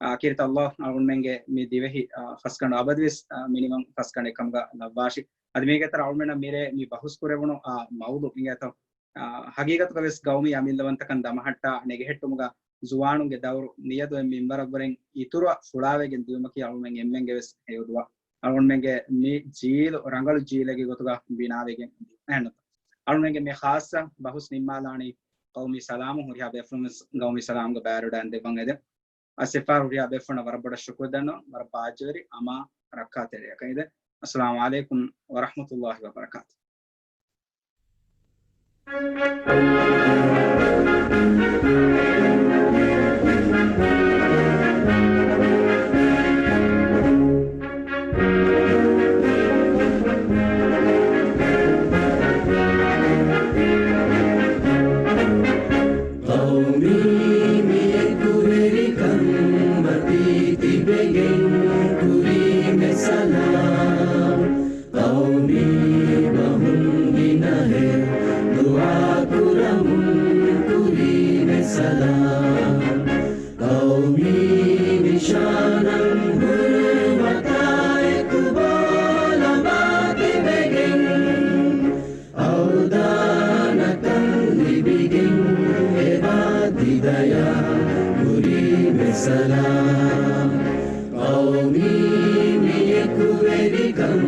އާ، ކީރިތި ﷲ އަޅުގަނޑުމެންގެ މި ދިވެހި، އާ، ފަސްގަނޑު އަބަދުވެސް، އާ، މިނިވަން ފަސްގަނޑެއް ކަމުގަ ލައްވާށި. އަދި މީގެ ތެރޭ އަޅުމެންނަށް މިރޭ މި ބަހުސް ކުރެވުނު، އާ، މައުޟޫޢު އިނގޭތޯ، އާ، ހަގީގަތުގަ ވެސް ގައުމީ އަމިއްލަވަންތަކަން ދަމަހައްޓާ ނެގެހެއްޓުމުގަ ޒުވާނުންގެ ދައުރު މިއަދު އެ މިންވަރަށްވުރެން އިތުރަށް ފުޅާވެގެން ދިޔުމަކީ އަޅުމެން އެންމެންގެ ވެސް ހެޔޮ ދުޢާ. އަޅުގަނޑުމެންގެ މި ޖީލު ރަނގަޅު ޖީލެއްގެ ގޮތުގަ ބިނާވެގެން އެހެންނުތަ. އަޅުގަނޑުމެންގެ މި ޚާއްޞަ ބަހުސް ނިންމާލާނީ ޤައުމީ ސަލާމުން. ހުރިހާ ބޭފުޅުން ވެސް ޤައުމީ ސަލާމުގެ ބައިވެރިވެވަޑައިގެން ދެއްވަން އެދެން. އައިސް އެއްފަހަރު ހުރިހާ ބޭފުޅުންނަށް ވަރަށް ބޮޑަށް ޝުކުރު ދަންނަވަން. ވަރަށް ބާއްޖަވެރި އަމާ ރައްކާތެރިއަކަށް އެދެން. އައްސަލާމު ޢަލައިކުމް ވަރަޙްމަތުﷲ ވަބަރަކާތު. ޤައުމީ މި އެކުވެރިކަން މަތީ ތިބެގެން ކުރީމެ ސަލާމް. ޤައުމީ ބަހުން ގިނަހެއް ދުޢާ ކުރަމުން ކުރީމެ ސަލާމް. ޤައުމީ ނިޝާނަށް ހުރުމަތާ އެކު ބޯލަމާ ތިބެގެން އަވްދާނަކަން ލިބިގެން އެބާ ތި ދަޔާ ކުރީމެ ސަލާމް. ޤައުމީ މި އެކުވެރިކަން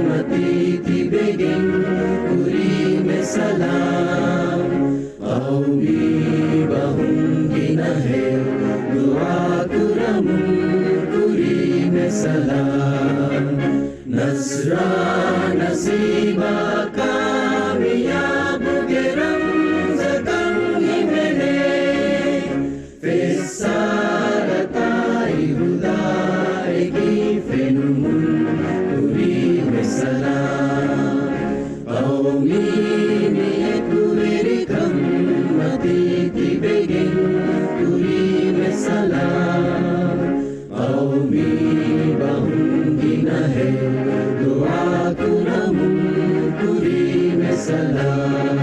މަތީ ތިބެގެން ކުރީމެ ސަލާމް. ޤައުމީ ބަހުން ގިނަހެއް ދުޢާ ކުރަމުން ކުރީމެ ސަލާމް. ނަޞްރާ ނަސީބާ ކާމިޔާބުގެ ރަމްޒަކަށް ހިމެނޭ. ފެއްސާރަތާއި ހުދާއެކީ ފެނުމުން ކުރީމެ ސަލާމް. ޤައުމީ މި އެކުވެރިކަން މަތީ ތިބެގެން ކުރީމެ ސަލާމް. ޤައުމީ ބަހުން ގިނަހެއް ދުޢާ ކުރަމުން ކުރީމެ ސަލާމް.